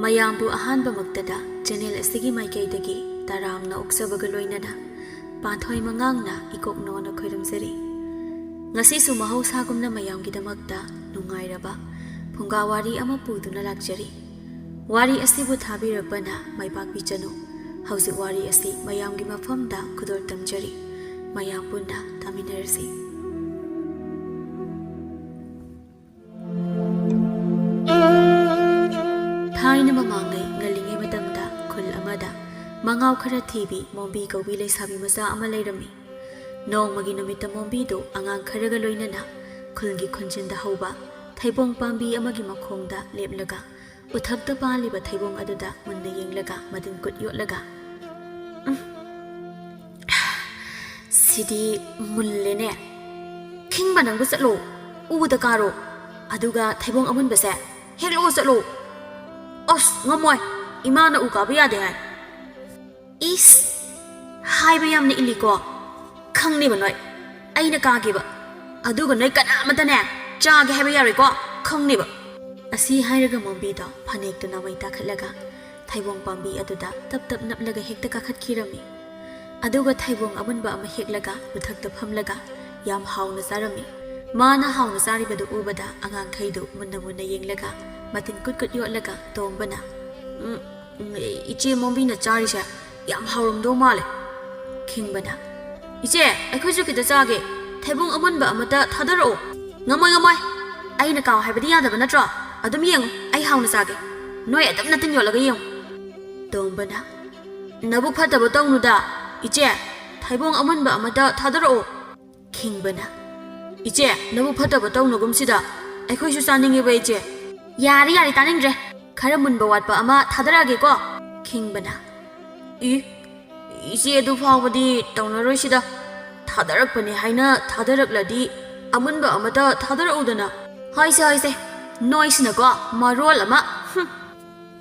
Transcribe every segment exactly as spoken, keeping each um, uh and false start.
ꯃꯌꯥꯝꯕꯨ ꯑꯍꯥꯟꯕꯃꯛꯇꯗ channel ꯑꯁꯤꯒꯤ ꯃꯥꯏꯀꯩꯗꯒꯤ ꯇꯔꯥꯝꯅ ꯑꯣꯛꯆꯕꯒ ꯂꯣꯏꯅꯅ ꯄꯥꯟꯊꯣꯏ ꯃꯉꯥꯡꯅ ꯏꯀꯣꯛ ꯅꯣꯟꯅ ꯈꯣꯏꯔꯝꯖꯔꯤ꯫ ꯉꯁꯤꯁꯨ ꯃꯍꯧꯁꯥꯒꯨꯝꯅ ꯃꯌꯥꯝꯒꯤꯗꯃꯛꯇ ꯅꯨꯡꯉꯥꯏꯔꯕ ꯐꯨꯡꯒꯥ ꯋꯥꯔꯤ ꯑꯃ ꯄꯨꯗꯨꯅ ꯂꯥꯛꯆꯔꯤ꯫ ꯋꯥꯔꯤ ꯑꯁꯤꯕꯨ ꯊꯥꯕꯤꯔꯛꯄꯅ ꯃꯥꯏ ꯄꯥꯛꯄꯤꯖꯅꯨ꯫ ꯍꯧꯖꯤꯛ ꯋꯥꯔꯤ ꯑꯁꯤ ꯃꯌꯥꯝꯒꯤ ꯃꯐꯝꯗ ꯈꯨꯗꯣꯜ ꯇꯝꯖꯔꯤ꯫ ꯃꯌꯥꯝ ꯄꯨꯟꯅ ꯇꯥꯃꯤꯟꯅꯔꯁꯤ꯫ ꯊꯥꯏꯅ ꯃꯃꯥꯡꯉꯩ ꯉꯜꯂꯤꯉꯩ ꯃꯇꯝꯗ ꯈꯨꯜ ꯑꯃꯗ ꯃꯉꯥꯎ ꯈꯔ ꯊꯤꯕꯤ ꯃꯣꯝꯕꯤ ꯀꯧꯕꯤ ꯂꯩꯁꯥꯕꯤ ꯃꯆꯥ ꯑꯃ ꯂꯩꯔꯝꯃꯤ꯫ ꯅꯣꯡꯃꯒꯤ ꯅꯨꯃꯤꯠꯇ ꯃꯣꯝꯕꯤꯗꯨ ꯑꯉꯥꯡ ꯈꯔꯒ ꯂꯣꯏꯅꯅ ꯈꯨꯜꯒꯤ ꯈꯨꯟꯖꯤꯟꯗ ꯍꯧꯕ ꯊꯩꯕꯣꯡ ꯄꯥꯝꯕꯤ ꯑꯃꯒꯤ ꯃꯈꯣꯡꯗ ꯂꯦꯞꯂꯒ ꯎꯊꯛꯇ ꯄꯥꯜꯂꯤꯕ ꯊꯩꯕꯣꯡ ꯑꯗꯨꯗ ꯃꯨꯟꯅ ꯌꯦꯡꯂꯒ ꯃꯇꯤꯟ ꯀꯨꯠ ꯌꯣꯠꯂꯒ, "ꯎꯝ, ꯁꯤꯗꯤ ꯃꯨꯜꯂꯦꯅꯦ꯫ ꯈꯤꯡꯕ, ꯅꯪꯕꯨ ꯆꯠꯂꯣ, ꯎꯗ ꯀꯥꯔꯣ, ꯑꯗꯨꯒ ꯊꯩꯕꯣꯡ ꯑꯃꯨꯟꯕꯁꯦ ꯍꯦꯛꯂꯛꯑꯣ ꯆꯠꯂꯣ꯫ ꯑꯁ, ꯉꯝꯃꯣꯏ, ꯏꯃꯥꯅ ꯎ ꯀꯥꯕ ꯌꯥꯗꯦ ꯍꯥꯏ꯫" "ꯏꯁ, ꯍꯥꯏꯕ ꯌꯥꯝꯅ ꯏꯜꯂꯤꯀꯣ꯫ ꯈꯪꯅꯦꯕ ꯅꯣꯏ ꯑꯩꯅ ꯀꯥꯒꯦꯕ, ꯑꯗꯨꯒ ꯅꯣꯏ ꯀꯅꯥꯃꯇꯅꯦ ꯆꯥꯒꯦ ꯍꯥꯏꯕ ꯌꯥꯔꯣꯏꯀꯣ, ꯈꯪꯅꯦꯕ꯫" ꯑꯁꯤ ꯍꯥꯏꯔꯒ ꯃꯣꯝꯕꯤꯗꯣ ꯐꯅꯦꯛꯇꯨꯅ ꯃꯩ ꯇꯥꯈꯠꯂꯒ ꯊꯩꯕꯣꯡ ꯄꯥꯝꯕꯤ ꯑꯗꯨꯗ ꯇꯞ ꯇꯞ ꯅꯞꯂꯒ ꯍꯦꯛꯇ ꯀꯥꯈꯠꯈꯤꯔꯝꯃꯤ꯫ ꯑꯗꯨꯒ ꯊꯩꯕꯣꯡ ꯑꯃꯨꯟꯕ ꯑꯃ ꯍꯦꯛꯂꯒ ꯃꯊꯛꯇ ꯐꯝꯂꯒ ꯌꯥꯝ ꯍꯥꯎꯅ ꯆꯥꯔꯝꯃꯤ꯫ ꯃꯥꯅ ꯍꯥꯎꯅ ꯆꯥꯔꯤꯕꯗꯨ ꯎꯕꯗ ꯑꯉꯥꯡꯈꯩꯗꯨ ꯃꯨꯟꯅ ꯃꯨꯟꯅ ꯌꯦꯡꯂꯒ ꯃꯇꯤꯟ ꯀꯨꯠ ꯀꯨꯠ ꯌꯣꯠꯂꯒ ꯇꯣꯝꯕꯅ, "ꯎꯝ, ꯎꯝ, ꯏꯆꯦ ꯃꯣꯝꯕꯤꯅ ꯆꯥꯔꯤꯁꯦ ꯌꯥꯝ ꯍꯥꯎꯔꯝꯗꯧ ꯃꯥꯜꯂꯦ꯫" ꯈꯤꯡꯕꯅ, "ꯏꯆꯦ, ꯑꯩꯈꯣꯏꯁꯨ ꯈꯤꯇ ꯆꯥꯒꯦ, ꯊꯩꯕꯣꯡ ꯑꯃꯨꯟꯕ ꯑꯃꯇ ꯊꯥꯗꯔꯛꯑꯣ꯫" "ꯉꯝꯃꯣꯏ, ꯉꯝꯃꯣꯏ, ꯑꯩꯅ ꯀꯥꯎ ꯍꯥꯏꯕꯗꯤ ꯌꯥꯗꯕ ꯅꯠꯇ꯭ꯔꯣ? ꯑꯗꯨꯝ ꯌꯦꯡꯉꯨ, ꯑꯩ ꯍꯥꯎꯅ ꯆꯥꯒꯦ, ꯅꯣꯏ ꯑꯗꯨꯝ ꯅꯇꯤꯟ ꯌꯣꯠꯂꯒ ꯌꯦꯡꯉꯨ꯫" ꯇꯣꯝꯕꯅ, "ꯅꯕꯨꯛ ꯐꯠꯇꯕ ꯇꯧꯅꯨꯗ, ꯏꯆꯦ, ꯊꯩꯕꯣꯡ ꯑꯃꯨꯟꯕ ꯑꯃꯇ ꯊꯥꯗꯔꯛꯑꯣ꯫" ꯈꯤꯡꯕꯅ, "ꯏꯆꯦ, ꯅꯕꯨꯛ ꯐꯠꯇꯕ ꯇꯧꯅꯨꯒꯨꯝꯁꯤꯗ, ꯑꯩꯈꯣꯏꯁꯨ ꯆꯥꯅꯤꯡꯉꯦꯕ ꯏꯆꯦ꯫" "ꯌꯥꯔꯦ, ꯌꯥꯔꯦ, ꯇꯥꯅꯤꯡꯗ꯭ꯔꯦ, ꯈꯔ ꯃꯨꯟꯕ ꯋꯥꯠꯄ ꯑꯃ ꯊꯥꯗꯔꯛꯑꯒꯦꯀꯣ꯫" ꯈꯤꯡꯕꯅ, "ꯏ, ꯏꯆꯦ, ꯑꯗꯨ ꯐꯥꯎꯕꯗꯤ ꯇꯧꯅꯔꯣꯏꯁꯤꯗ, ꯊꯥꯗꯔꯛꯄꯅꯦ ꯍꯥꯏꯅ ꯊꯥꯗꯔꯛꯂꯗꯤ ꯑꯃꯨꯟꯕ ꯑꯃꯇ ꯊꯥꯗꯔꯛꯎꯗꯅ꯫" "ꯍꯣꯏꯁꯦ, ꯍꯣꯏꯁꯦ, ꯅꯣꯏꯁꯤꯅꯀꯣ ꯃꯔꯣꯜ ꯑꯃ, ꯍꯨꯝ꯫"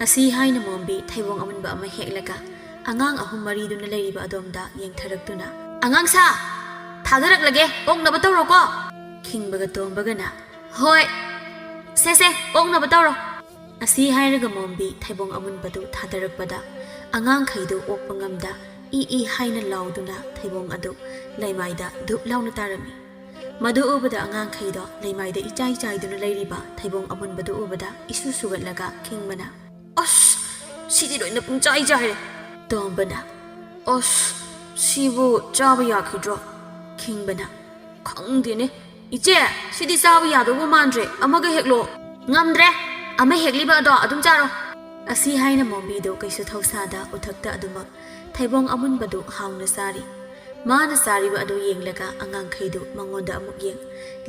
ꯑꯁꯤ ꯍꯥꯏꯅ ꯃꯣꯝꯕꯤ ꯊꯩꯕꯣꯡ ꯑꯃꯨꯟꯕ ꯑꯃ ꯍꯦꯛꯂꯒ ꯑꯉꯥꯡ ꯑꯍꯨꯝ ꯃꯔꯤꯗꯨꯅ ꯂꯩꯔꯤꯕ ꯑꯗꯣꯝꯗ ꯌꯦꯡꯊꯔꯛꯇꯨꯅ, "ꯑꯉꯥꯡꯁꯥ, ꯊꯥꯗꯔꯛꯂꯒꯦ, ꯑꯣꯛꯅꯕ ꯇꯧꯔꯣꯀꯣ꯫" ꯈꯤꯡꯕꯒ ꯇꯣꯝꯕꯒꯅ, "ꯍꯣꯏ, ꯁꯦ ꯁꯦ, ꯑꯣꯛꯅꯕ ꯇꯧꯔꯣ꯫" ꯑꯁꯤ ꯍꯥꯏꯔꯒ ꯃꯣꯝꯕꯤ ꯊꯩꯕꯣꯡ ꯑꯃꯨꯟꯕꯗꯨ ꯊꯥꯗꯔꯛꯄꯗ ꯑꯉꯥꯡꯈꯩꯗꯨ ꯑꯣꯛꯄ ꯉꯝꯗ ꯏ ꯏ ꯍꯥꯏꯅ ꯂꯥꯎꯗꯨꯅ ꯊꯩꯕꯣꯡ ꯑꯗꯨ ꯂꯩꯃꯥꯏꯗ ꯙꯨꯞ ꯂꯥꯎꯅ ꯇꯥꯔꯝꯃꯤ꯫ ꯃꯗꯨ ꯎꯕꯗ ꯑꯉꯥꯡꯈꯩꯗꯣ ꯂꯩꯃꯥꯏꯗ ꯏꯆꯥꯏ ꯆꯥꯏꯗꯨꯅ ꯂꯩꯔꯤꯕ ꯊꯩꯕꯣꯡ ꯑꯃꯨꯟꯕꯗꯨ ꯎꯕꯗ ꯏꯁꯨ ꯁꯨꯒꯠꯂꯒ ꯈꯤꯡꯕꯅ, "ꯑꯁ! ꯁꯤꯗꯤ ꯂꯣꯏꯅ ꯄꯨꯡꯆꯥꯏ ꯆꯥꯏꯔꯦ!" ꯇꯣꯝꯕꯅ, "ꯑꯁ! ꯁꯤꯕꯨ ꯆꯥꯕ ꯌꯥꯈꯤꯗ꯭ꯔꯣ?" ꯈꯤꯡꯕꯅ, "ꯈꯪꯗꯦꯅꯦ꯫ ꯏꯆꯦ, ꯁꯤꯗꯤ ꯆꯥꯕ ꯌꯥꯗꯧꯕ ꯃꯥꯟꯗ꯭ꯔꯦ꯫ ꯑꯃꯒ ꯍꯦꯛꯂꯣ꯫" "ꯉꯝꯗ꯭ꯔꯦ꯫ ꯑꯃ ꯍꯦꯛꯂꯤꯕ ꯑꯗꯣ ꯑꯗꯨꯝ ꯆꯥꯔꯣ꯫" ꯑꯁꯤ ꯍꯥꯏꯅ ꯃꯣꯝꯕꯤꯗꯨ ꯀꯩꯁꯨ ꯊꯧꯁꯥꯗ ꯎꯊꯛꯇ ꯑꯗꯨꯃꯛ ꯊꯩꯕꯣꯡ ꯑꯃꯨꯟꯕꯗꯨ ꯍꯥꯎꯅ ꯆꯥꯔꯤ꯫ ꯃꯥꯅ ꯆꯥꯔꯤꯕ ꯑꯗꯨ ꯌꯦꯡꯂꯒ ꯑꯉꯥꯡꯈꯩꯗꯨ ꯃꯉꯣꯟꯗ ꯑꯃꯨꯛ ꯌꯦꯡ,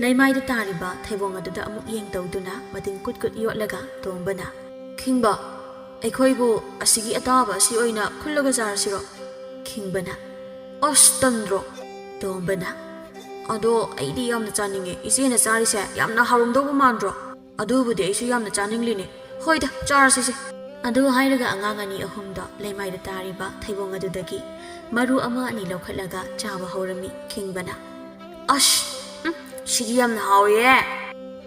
ꯂꯩꯃꯥꯏꯗ ꯇꯥꯔꯤꯕ ꯊꯩꯕꯣꯡ ꯑꯗꯨꯗ ꯑꯃꯨꯛ ꯌꯦꯡ ꯇꯧꯗꯨꯅ ꯃꯇꯤꯟ ꯀꯨꯠ ꯀꯨꯠ ꯌꯣꯠꯂꯒ ꯇꯣꯝꯕꯅ, "ꯈꯤꯡꯕ, ꯑꯩꯈꯣꯏꯕꯨ ꯑꯁꯤꯒꯤ ꯑꯇꯥꯕ ꯑꯁꯤ ꯑꯣꯏꯅ ꯈꯨꯜꯂꯒ ꯆꯥꯔꯁꯤꯔꯣ?" ꯈꯤꯡꯕꯅ, "ꯑꯁ, ꯇꯟꯗ꯭ꯔꯣ?" ꯇꯣꯝꯕꯅ, "ꯑꯗꯣ ꯑꯩꯗꯤ ꯌꯥꯝꯅ ꯆꯥꯅꯤꯡꯉꯦ꯫ ꯏꯆꯦꯅ ꯆꯥꯔꯤꯁꯦ ꯌꯥꯝꯅ ꯍꯥꯎꯔꯝꯗꯧꯕ ꯃꯥꯟꯗ꯭ꯔꯣ? ꯑꯗꯨꯕꯨꯗꯤ ꯑꯩꯁꯨ ꯌꯥꯝꯅ ꯆꯥꯅꯤꯡꯂꯤꯅꯦ꯫ ꯍꯣꯏꯗ, ꯆꯥꯔꯁꯤꯁꯦ꯫" ꯑꯗꯨ ꯍꯥꯏꯔꯒ ꯑꯉꯥꯡ ꯑꯅꯤ ꯑꯍꯨꯝꯗꯣ ꯂꯩꯃꯥꯏꯗ ꯇꯥꯔꯤꯕ ꯊꯩꯕꯣꯡ ꯑꯗꯨꯗꯒꯤ ꯃꯔꯨ ꯑꯃ ꯑꯅꯤ ꯂꯧꯈꯠꯂꯒ ꯆꯥꯕ ꯍꯧꯔꯝꯃꯤ ꯈꯤꯡꯕꯅ꯫ "ꯑꯁ! ꯎꯝ, ꯁꯤꯗꯤ ꯌꯥꯝꯅ ꯍꯥꯎꯋꯦ꯫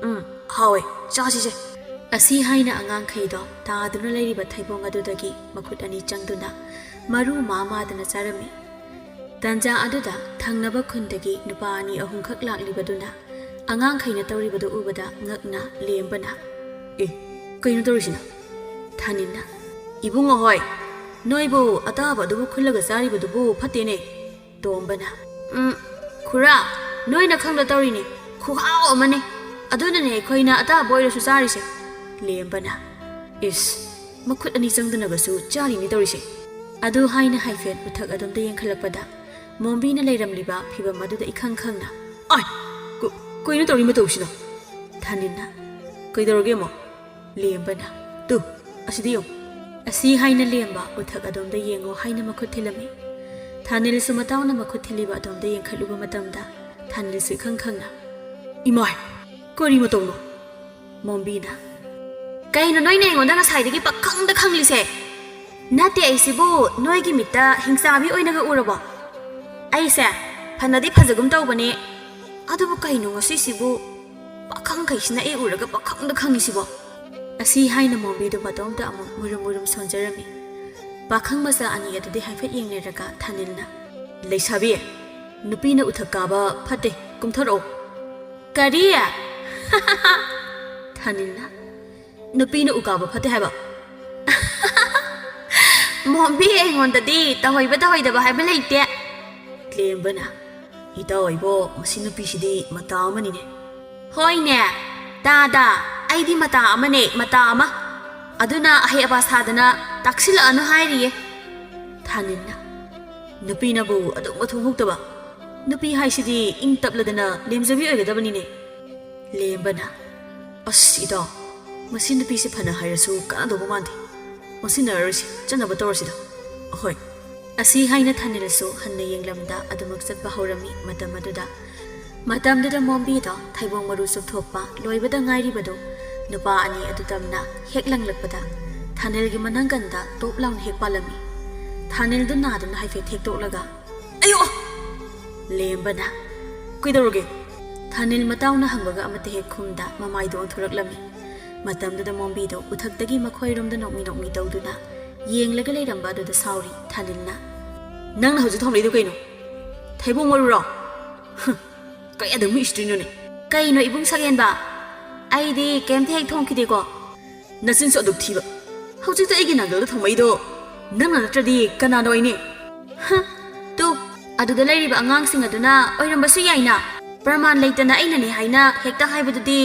ꯎꯝ, ꯍꯥꯎꯋꯦ, ꯆꯥꯁꯤꯁꯦ꯫" ꯑꯁꯤ ꯍꯥꯏꯅ ꯑꯉꯥꯡꯈꯩꯗꯣ ꯇꯥꯗꯨꯅ ꯂꯩꯔꯤꯕ ꯊꯩꯕꯣꯡ ꯑꯗꯨꯗꯒꯤ ꯃꯈꯨꯠ ꯑꯅꯤ ꯆꯪꯗꯨꯅ ꯃꯔꯨ ꯃꯥ ꯃꯥꯗꯅ ꯆꯥꯔꯝꯃꯤ꯫ ꯇꯥꯟꯖꯥ ꯑꯗꯨꯗ ꯊꯪꯅꯕ ꯈꯨꯟꯗꯒꯤ ꯅꯨꯄꯥ ꯑꯅꯤ ꯑꯍꯨꯝꯈꯛ ꯂꯥꯛꯂꯤꯕꯗꯨꯅ ꯑꯉꯥꯡꯈꯩꯅ ꯇꯧꯔꯤꯕꯗꯨ ꯎꯕꯗ ꯉꯛꯅ ꯂꯦꯝꯕꯅ, "ꯑꯦ, ꯀꯩꯅꯣ ꯇꯧꯔꯤꯁꯤꯅ?" ꯊꯥꯅꯤꯜꯅ, "ꯏꯕꯨꯡꯉꯣ ꯍꯣꯏ, ꯅꯣꯏꯕꯨ ꯑꯇꯥꯕ ꯑꯗꯨꯕꯨ ꯈꯨꯜꯂꯒ ꯆꯥꯔꯤꯕꯗꯨꯕꯨ ꯐꯠꯇꯦꯅꯦ꯫" ꯇꯣꯝꯕꯅ, "ꯎꯝ, ꯈꯨꯔꯥ, ꯅꯣꯏꯅ ꯈꯪꯗ ꯇꯧꯔꯤꯅꯦ, ꯈꯨꯍꯥꯎ ꯑꯃꯅꯤ꯫ ꯑꯗꯨꯅꯅꯦ ꯑꯩꯈꯣꯏꯅ ꯑꯇꯥꯕ ꯑꯣꯏꯔꯁꯨ ꯆꯥꯔꯤꯁꯦ꯫" ꯂꯦꯝꯕꯅ, "ꯏꯁ, ꯃꯈꯨꯠ ꯑꯅꯤ ꯆꯪꯗꯅꯒꯁꯨ ꯆꯥꯔꯤꯅꯤ ꯇꯧꯔꯤꯁꯦ꯫" ꯑꯗꯨ ꯍꯥꯏꯅ ꯍꯥꯏꯐꯦꯠ ꯎꯊꯛ ꯑꯗꯣꯝꯗ ꯌꯦꯡꯈꯠꯂꯛꯄꯗ ꯃꯣꯝꯕꯤꯅ ꯂꯩꯔꯝꯂꯤꯕ ꯐꯤꯚꯝ ꯑꯗꯨꯗ ꯏꯈꯪ ꯈꯪꯅ, "ꯑꯥꯏ! ꯀ-, ꯀꯩꯅꯣ ꯇꯧꯔꯤ ꯃꯇꯧꯁꯤꯅ?" ꯊꯥꯅꯤꯜꯅ, "ꯀꯩꯗꯧꯔꯒꯦ ꯑꯃꯨꯛ?" ꯂꯦꯝꯕꯅ, "ꯇꯨ, ꯑꯁꯤꯗ ꯌꯦꯡꯉꯨ꯫" ꯑꯁꯤ ꯍꯥꯏꯅ ꯂꯦꯝꯕ ꯎꯊꯛ ꯑꯗꯣꯝꯗ ꯌꯦꯡꯉꯣ ꯍꯥꯏꯅ ꯃꯈꯨꯠ ꯊꯤꯜꯂꯝꯃꯤ꯫ ꯊꯥꯅꯤꯜꯁꯨ ꯃꯇꯥꯎꯅ ꯃꯈꯨꯠ ꯊꯤꯜꯂꯤꯕ ꯑꯗꯣꯝꯗ ꯌꯦꯡꯈꯠꯂꯨꯕ ꯃꯇꯝꯗ ꯊꯥꯅꯤꯜꯁꯨ ꯏꯈꯪ ꯈꯪꯅ, "ꯏꯃꯥꯏ, ꯀꯔꯤ ꯃꯇꯧꯅꯣ?" ꯃꯣꯝꯕꯤꯅ, "ꯀꯩꯅꯣ ꯅꯣꯏꯅ ꯑꯩꯉꯣꯟꯗ ꯉꯁꯥꯏꯗꯒꯤ ꯄꯥꯈꯪꯗ ꯈꯪꯂꯤꯁꯦ? ꯅꯠꯇꯦ, ꯑꯩꯁꯤꯕꯨ ꯅꯣꯏꯒꯤ ꯃꯤꯠꯇ ꯍꯤꯡꯆꯥꯕꯤ ꯑꯣꯏꯅꯒ ꯎꯔꯕꯣ? ꯑꯩꯁꯦ ꯐꯅꯗꯤ ꯐꯖꯒꯨꯝ ꯇꯧꯕꯅꯦ, ꯑꯗꯨꯕꯨ ꯀꯩꯅꯣ ꯉꯁꯤꯁꯤꯕꯨ ꯄꯥꯈꯪꯈꯩꯁꯤꯅ ꯑꯩ ꯎꯔꯒ ꯄꯥꯈꯪꯗ ꯈꯪꯉꯤꯁꯤꯕꯣ?" ꯑꯁꯤ ꯍꯥꯏꯅ ꯃꯣꯝꯕꯤꯗꯨ ꯃꯇꯣꯝꯇ ꯑꯃꯨꯛ ꯃꯨꯔꯨꯝ ꯃꯨꯔꯨꯝ ꯁꯣꯟꯖꯔꯝꯃꯤ꯫ ꯄꯥꯈꯪ ꯃꯆꯥ ꯑꯅꯤ ꯑꯗꯨꯗꯤ ꯍꯥꯏꯐꯦꯠ ꯌꯦꯡꯅꯔꯒ ꯊꯥꯅꯤꯜꯅ, "ꯂꯩꯁꯥꯕꯤ, ꯅꯨꯄꯤꯅ ꯎꯊꯛ ꯀꯥꯕ ꯐꯠꯇꯦ, ꯀꯨꯝꯊꯔꯛꯑꯣ"꯫ "ꯀꯔꯤ?" ꯊꯥꯅꯤꯜꯅ, "ꯅꯨꯄꯤꯅ ꯎ ꯀꯥꯕ ꯐꯠꯇꯦ ꯍꯥꯏꯕ"꯫ "ꯃꯣꯝꯕꯤ, ꯑꯩꯉꯣꯟꯗꯗꯤ ꯇꯧꯍꯩꯕ ꯇꯧꯍꯩꯗꯕ ꯍꯥꯏꯕ ꯂꯩꯇꯦ"꯫ ꯂꯦꯝꯕꯅ, "ꯏꯇꯥꯎ ꯑꯩꯕꯣ, ꯃꯁꯤ ꯅꯨꯄꯤꯁꯤꯗꯤ ꯃꯇꯥ ꯑꯃꯅꯤꯅꯦ"꯫ "ꯍꯣꯏꯅꯦ, ꯇꯥꯗ, ꯑꯩꯗꯤ ꯃꯇꯥ ꯑꯃꯅꯦ, ꯃꯇꯥ ꯑꯃ꯫ ꯑꯗꯨꯅ ꯑꯍꯩ ꯑꯕꯥ ꯁꯥꯗꯅ ꯇꯥꯛꯁꯤꯜꯂꯛꯑꯅꯨ ꯍꯥꯏꯔꯤꯌꯦ"꯫ ꯊꯥꯅꯤꯜꯅ, "ꯅꯨꯄꯤꯅꯕꯨ ꯑꯗꯨꯛ ꯃꯊꯣꯡ ꯍꯨꯛꯇꯕ? ꯅꯨꯄꯤ ꯍꯥꯏꯁꯤꯗꯤ ꯏꯪ ꯇꯞꯂꯗꯅ ꯂꯦꯝꯖꯕꯤ ꯑꯣꯏꯒꯗꯕꯅꯤꯅꯦ"꯫ ꯂꯦꯝꯕꯅ, "ꯑꯁ ꯏꯇꯥꯎ, ꯃꯁꯤ ꯅꯨꯄꯤꯁꯦ ꯐꯅ ꯍꯥꯏꯔꯁꯨ ꯀꯥꯟꯅꯗꯧꯕ ꯃꯥꯟꯗꯦ꯫ ꯑꯣꯟꯁꯤꯟꯅꯔꯔꯣꯏꯁꯤ, ꯆꯠꯅꯕ ꯇꯧꯔꯁꯤꯗ꯫ ꯑꯍꯣꯏ"꯫ ꯑꯁꯤ ꯍꯥꯏꯅ ꯊꯥꯅꯤꯜꯁꯨ ꯍꯟꯅ ꯌꯦꯡꯂꯝꯗ ꯑꯗꯨꯃꯛ ꯆꯠꯄ ꯍꯧꯔꯝꯃꯤ꯫ ꯃꯇꯝ ꯑꯗꯨꯗ, ꯃꯇꯝꯗꯨꯗ ꯃꯣꯝꯕꯤꯗꯣ ꯊꯩꯕꯣꯡ ꯃꯔꯨ ꯆꯨꯞꯊꯣꯛꯄ ꯂꯣꯏꯕꯗ ꯉꯥꯏꯔꯤꯕꯗꯨ ꯅꯨꯄꯥ ꯑꯅꯤ ꯑꯗꯨ ꯇꯝꯅ ꯍꯦꯛ ꯂꯪꯂꯛꯄꯗ ꯊꯥꯅꯤꯜꯒꯤ ꯃꯅꯪꯒꯟꯗ ꯇꯣꯞ ꯂꯥꯎꯅ ꯍꯦꯛ ꯄꯥꯜꯂꯝꯃꯤ꯫ ꯊꯥꯅꯤꯜꯗꯨ ꯅꯥꯗꯨꯅ ꯍꯥꯏꯐꯦꯠ ꯊꯦꯛꯇꯣꯛꯂꯒ, "ꯑꯌꯣ!" ꯂꯦꯝꯕꯅ, "ꯀꯩꯗꯧꯔꯒꯦ?" ꯊꯥꯅꯤꯜ ꯃꯇꯥꯎꯅ ꯍꯪꯕꯒ ꯑꯃꯠꯇ ꯍꯦꯛ ꯈꯨꯝꯗ ꯃꯃꯥꯏꯗꯨ ꯑꯣꯟꯊꯣꯔꯛꯂꯝꯃꯤ꯫ ꯃꯇꯝꯗꯨꯗ ꯃꯣꯝꯕꯤꯗꯣ ꯎꯊꯛꯇꯒꯤ ꯃꯈꯣꯏꯔꯣꯝꯗ ꯅꯣꯛꯃꯤ ꯅꯣꯛꯃꯤ ꯇꯧꯗꯨꯅ ꯌꯦꯡꯂꯒ ꯂꯩꯔꯝꯕ ꯑꯗꯨꯗ ꯁꯥꯎꯔꯤ꯫ ꯊꯥꯅꯤꯜꯅ, "ꯅꯪꯅ ꯍꯧꯖꯤꯛ ꯊꯣꯡꯂꯛꯏꯗꯨ ꯀꯩꯅꯣ? ꯊꯩꯕꯣꯡ ꯃꯔꯨꯔꯣ? ꯍꯨꯝ, ꯀꯌꯥꯗ ꯃꯤ ꯎꯁꯤꯠꯇ꯭ꯔꯤꯅꯣꯅꯦ?" "ꯀꯩꯅꯣ ꯏꯕꯨꯡ ꯁꯒꯦꯟꯕ? ꯑꯩꯗꯤ ꯀꯩꯝꯇ ꯍꯦꯛ ꯊꯣꯡꯈꯤꯗꯦꯀꯣ꯫ ꯅꯆꯤꯟꯁꯨ ꯑꯗꯨꯛ ꯊꯤꯕ꯫ ꯍꯧꯖꯤꯛꯇ ꯑꯩꯒꯤ ꯅꯥꯀꯜꯗ ꯊꯣꯡꯂꯛꯏꯗꯣ ꯅꯪꯅ ꯅꯠꯇ꯭ꯔꯗꯤ ꯀꯅꯥꯅ ꯑꯣꯏꯅꯤ?" "ꯍ, ꯇꯨ, ꯑꯗꯨꯗ ꯂꯩꯔꯤꯕ ꯑꯉꯥꯡꯁꯤꯡ ꯑꯗꯨꯅ ꯑꯣꯏꯔꯝꯕꯁꯨ ꯌꯥꯏꯅ꯫ ꯄ꯭ꯔꯃꯥꯟ ꯂꯩꯇꯅ ꯑꯩꯅꯅꯦ ꯍꯥꯏꯅ ꯍꯦꯛꯇ ꯍꯥꯏꯕꯗꯨꯗꯤ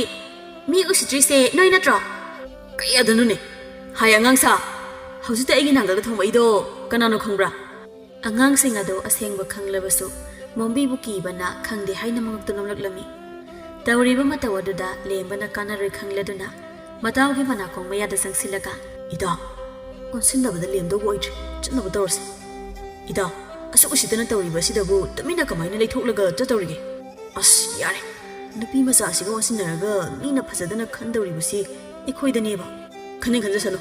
ꯃꯤ ꯎꯁꯤꯠꯇ꯭ꯔꯤꯁꯦ ꯅꯣꯏ ꯅꯠꯇ꯭ꯔꯣ?" "ꯀꯌꯥꯗꯅꯣꯅꯦ? ꯍꯥꯏ ꯑꯉꯥꯡꯁꯥ, ꯍꯧꯖꯤꯛꯇ ꯑꯩꯒꯤ ꯅꯥꯀꯜꯗ ꯊꯣꯡꯂꯛꯏꯗꯣ ꯀꯅꯥꯅꯣ ꯈꯪꯕ꯭ꯔꯥ?" ꯑꯉꯥꯡꯁꯤꯡ ꯑꯗꯨ ꯑꯁꯦꯡꯕ ꯈꯪꯂꯕꯁꯨ ꯃꯣꯝꯕꯤꯕꯨ ꯀꯤꯕꯅ ꯈꯪꯗꯦ ꯍꯥꯏꯅ ꯃꯉꯛꯇ ꯅꯣꯝꯂꯛꯂꯝꯃꯤ꯫ ꯇꯧꯔꯤꯕ ꯃꯇꯧ ꯑꯗꯨꯗ ꯂꯦꯝꯕꯅ ꯀꯥꯟꯅꯔꯣꯏ ꯈꯪꯂꯗꯨꯅ ꯃꯇꯥꯎꯒꯤ ꯃꯅꯥꯀꯣꯡ ꯃꯌꯥꯗ ꯆꯪꯁꯤꯜꯂꯒ, "ꯏꯇꯥꯎ, ꯑꯣꯟꯁꯤꯟꯅꯕꯗ ꯂꯦꯝꯗꯧꯕ ꯑꯣꯏꯗ꯭ꯔꯦ, ꯆꯠꯅꯕ ꯇꯧꯔꯁꯤ꯫ ꯏꯇꯥꯎ, ꯑꯁꯨꯛ ꯎꯁꯤꯠꯇꯅ ꯇꯧꯔꯤꯕ ꯑꯁꯤꯗꯕꯨ ꯇꯨꯃꯤꯟꯅ ꯀꯃꯥꯏꯅ ꯂꯩꯊꯣꯛꯂꯒ ꯆꯠꯇꯧꯔꯤꯒꯦ? ꯑꯁ, ꯌꯥꯔꯦ꯫ ꯅꯨꯄꯤ ꯃꯆꯥ ꯑꯁꯤꯒ ꯑꯣꯟꯁꯤꯟꯅꯔꯒ ꯃꯤꯅ ꯐꯖꯗꯅ ꯈꯟꯗꯧꯔꯤꯕꯁꯤ ꯑꯩꯈꯣꯏꯗꯅꯦꯕ꯫ ꯈꯟꯅꯤꯡ ꯈꯟꯖꯁꯅꯨ꯫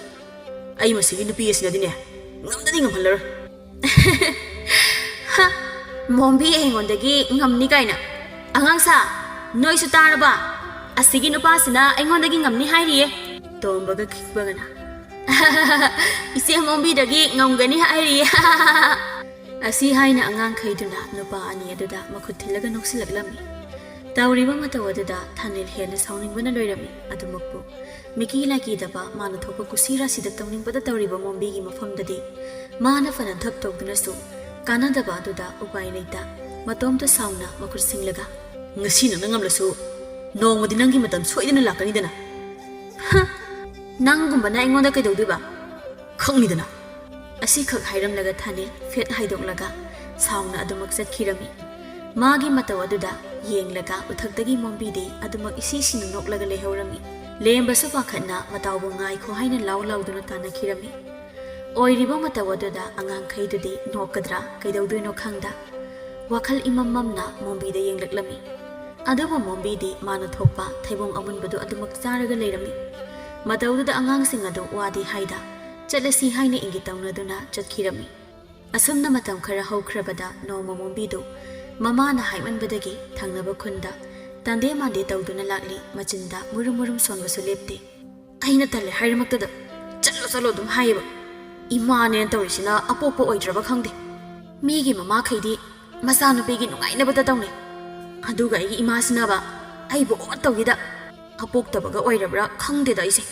ꯑꯩ ꯃꯁꯤꯒꯤ ꯅꯨꯄꯤ ꯑꯁꯤꯅꯗꯤꯅꯦ ꯉꯝꯗꯗꯤ ꯉꯝꯍꯜꯂꯔꯣꯏ"꯫ "ꯍ, ꯃꯣꯝꯕꯤ ꯑꯩꯉꯣꯟꯗꯒꯤ ꯉꯝꯅꯤ ꯀꯥꯏꯅ꯫ ꯑꯉꯥꯡꯁꯥ, ꯅꯣꯏꯁꯨ ꯇꯥꯔꯕ? ꯑꯁꯤꯒꯤ ꯅꯨꯄꯥꯁꯤꯅ ꯑꯩꯉꯣꯟꯗꯒꯤ ꯉꯝꯅꯤ ꯍꯥꯏꯔꯤꯌꯦ"꯫ ꯇꯣꯝꯕꯒ ꯈꯤꯛꯄꯒꯅ, "ꯏꯆꯦ ꯃꯣꯝꯕꯤꯗꯒꯤ ꯉꯝꯒꯅꯤ ꯍꯥꯏꯔꯤ!" ꯑꯁꯤ ꯍꯥꯏꯅ ꯑꯉꯥꯡꯈꯩꯗꯨꯅ ꯅꯨꯄꯥ ꯑꯅꯤ ꯑꯗꯨꯗ ꯃꯈꯨꯠ ꯊꯤꯜꯂꯒ ꯅꯣꯛꯁꯤꯜꯂꯛꯂꯝꯃꯤ꯫ ꯇꯧꯔꯤꯕ ꯃꯇꯧ ꯑꯗꯨꯗ ꯊꯥꯅꯤꯜ ꯍꯦꯟꯅ ꯁꯥꯎꯅꯤꯡꯕꯅ ꯂꯣꯏꯔꯝꯃꯤ꯫ ꯑꯗꯨꯃꯛꯄꯨ ꯃꯤꯀꯤ ꯂꯥꯏꯀꯤꯗꯕ ꯃꯥꯅ ꯊꯣꯛꯄ ꯀꯨꯁꯤ ꯔꯥꯁꯤꯗ ꯇꯧꯅꯤꯡꯕꯗ ꯇꯧꯔꯤꯕ ꯃꯣꯝꯕꯤꯒꯤ ꯃꯐꯝꯗꯗꯤ ꯃꯥꯅ ꯐꯅ ꯊꯞ ꯇꯧꯗꯨꯅꯁꯨ ꯀꯥꯟꯅꯗꯕ ꯑꯗꯨꯗ ꯎꯄꯥꯏ ꯂꯩꯇ ꯃꯇꯣꯝꯇ ꯁꯥꯎꯅ ꯃꯈꯨꯠ ꯁꯤꯡꯂꯒ, "ꯉꯁꯤ ꯅꯪꯅ ꯉꯝꯂꯁꯨ ꯅꯣꯡꯃꯗꯤ ꯅꯪꯒꯤ ꯃꯇꯝ ꯁꯣꯏꯗꯅ ꯂꯥꯛꯀꯅꯤꯗꯅ꯫ ꯍ! ꯅꯪꯒꯨꯝꯕꯅ ꯑꯩꯉꯣꯟꯗ ꯀꯩꯗꯧꯗꯣꯏꯕ? ꯈꯪꯅꯤꯗꯅ!" ꯑꯁꯤꯈꯛ ꯍꯥꯏꯔꯝꯂꯒ ꯊꯥꯅꯤꯜ ꯐꯦꯠ ꯍꯥꯏꯗꯣꯛꯂꯒ ꯁꯥꯎꯅ ꯑꯗꯨꯃꯛ ꯆꯠꯈꯤꯔꯝꯃꯤ꯫ ꯃꯥꯒꯤ ꯃꯇꯧ ꯑꯗꯨꯗ ꯌꯦꯡꯂꯒ ꯎꯊꯛꯇꯒꯤ ꯃꯣꯝꯕꯤꯗꯤ ꯑꯗꯨꯃꯛ ꯏꯁꯤ ꯁꯤꯅ ꯅꯣꯛꯂꯒ ꯂꯩꯍꯧꯔꯝꯃꯤ꯫ ꯂꯦꯝꯕꯁꯨ ꯄꯥꯈꯠꯅ ꯃꯇꯥꯎꯕꯨ "ꯉꯥꯏꯈꯣ" ꯍꯥꯏꯅ ꯂꯥꯎ ꯂꯥꯎꯗꯨꯅ ꯇꯥꯟꯅꯈꯤꯔꯝꯃꯤ꯫ ꯑꯣꯏꯔꯤꯕ ꯃꯇꯧ ꯑꯗꯨꯗ ꯑꯉꯥꯡꯈꯩꯗꯨꯗꯤ ꯅꯣꯛꯀꯗ꯭ꯔꯥ ꯀꯩꯗꯧꯗꯣꯏꯅꯣ ꯈꯪꯗ ꯋꯥꯈꯜ ꯏꯃꯝ ꯃꯝꯅ ꯃꯣꯝꯕꯤꯗ ꯌꯦꯡꯂꯛꯂꯝꯃꯤ꯫ ꯑꯗꯨꯕꯨ ꯃꯣꯝꯕꯤꯗꯤ ꯃꯥꯅ ꯊꯣꯛꯄ ꯊꯩꯕꯣꯡ ꯑꯃꯨꯟꯕꯗꯨ ꯑꯗꯨꯃꯛ ꯆꯥꯔꯒ ꯂꯩꯔꯝꯃꯤ꯫ ꯃꯇꯧꯗꯨꯗ ꯑꯉꯥꯡꯁꯤꯡ ꯑꯗꯨ ꯋꯥꯗꯤ ꯍꯥꯏꯗ ꯆꯠꯂꯁꯤ ꯍꯥꯏꯅ ꯏꯪꯒꯤꯠ ꯇꯧꯅꯗꯨꯅ ꯆꯠꯈꯤꯔꯝꯃꯤ꯫ ꯑꯁꯨꯝꯅ ꯃꯇꯝ ꯈꯔ ꯍꯧꯈ꯭ꯔꯕꯗ ꯅꯣꯡꯃ ꯃꯣꯝꯕꯤꯗꯨ ꯃꯃꯥꯅ ꯍꯥꯏꯃꯟꯕꯗꯒꯤ ꯊꯪꯅꯕ ꯈꯨꯟꯗ ꯇꯟꯗꯦ ꯃꯥꯟꯗꯦ ꯇꯧꯗꯨꯅ ꯂꯥꯛꯂꯤ꯫ ꯃꯆꯤꯟꯗ ꯃꯨꯔꯨꯝ ꯃꯨꯔꯨꯝ ꯁꯣꯟꯕꯁꯨ ꯂꯦꯞꯇꯦ꯫ "ꯑꯩꯅ ꯇꯜꯂꯦ ꯍꯥꯏꯔꯃꯛꯇꯗ ꯆꯠꯂꯣ ꯆꯠꯂꯣ ꯑꯗꯨꯝ ꯍꯥꯏꯌꯦꯕ꯫ ꯏꯃꯥꯅꯦꯅ ꯇꯧꯔꯤꯁꯤꯅ ꯑꯄꯣꯛꯄ ꯑꯣꯏꯗ꯭ꯔꯕ ꯈꯪꯗꯦ꯫ ꯃꯤꯒꯤ ꯃꯃꯥꯈꯩꯗꯤ ꯃꯆꯥꯅꯨꯄꯤꯒꯤ ꯅꯨꯡꯉꯥꯏꯅꯕꯗ ꯇꯧꯅꯩ꯫ ꯑꯗꯨꯒ ꯑꯩꯒꯤ ꯏꯃꯥꯁꯤꯅꯕ ꯑꯩꯕꯨ ꯑꯣꯠ ꯇꯧꯈꯤꯗ꯫ ꯑꯄꯣꯛꯇꯕꯒ ꯑꯣꯏꯔꯕ꯭ꯔꯥ ꯈꯪꯗꯦꯗ ꯑꯩꯁꯦ꯫"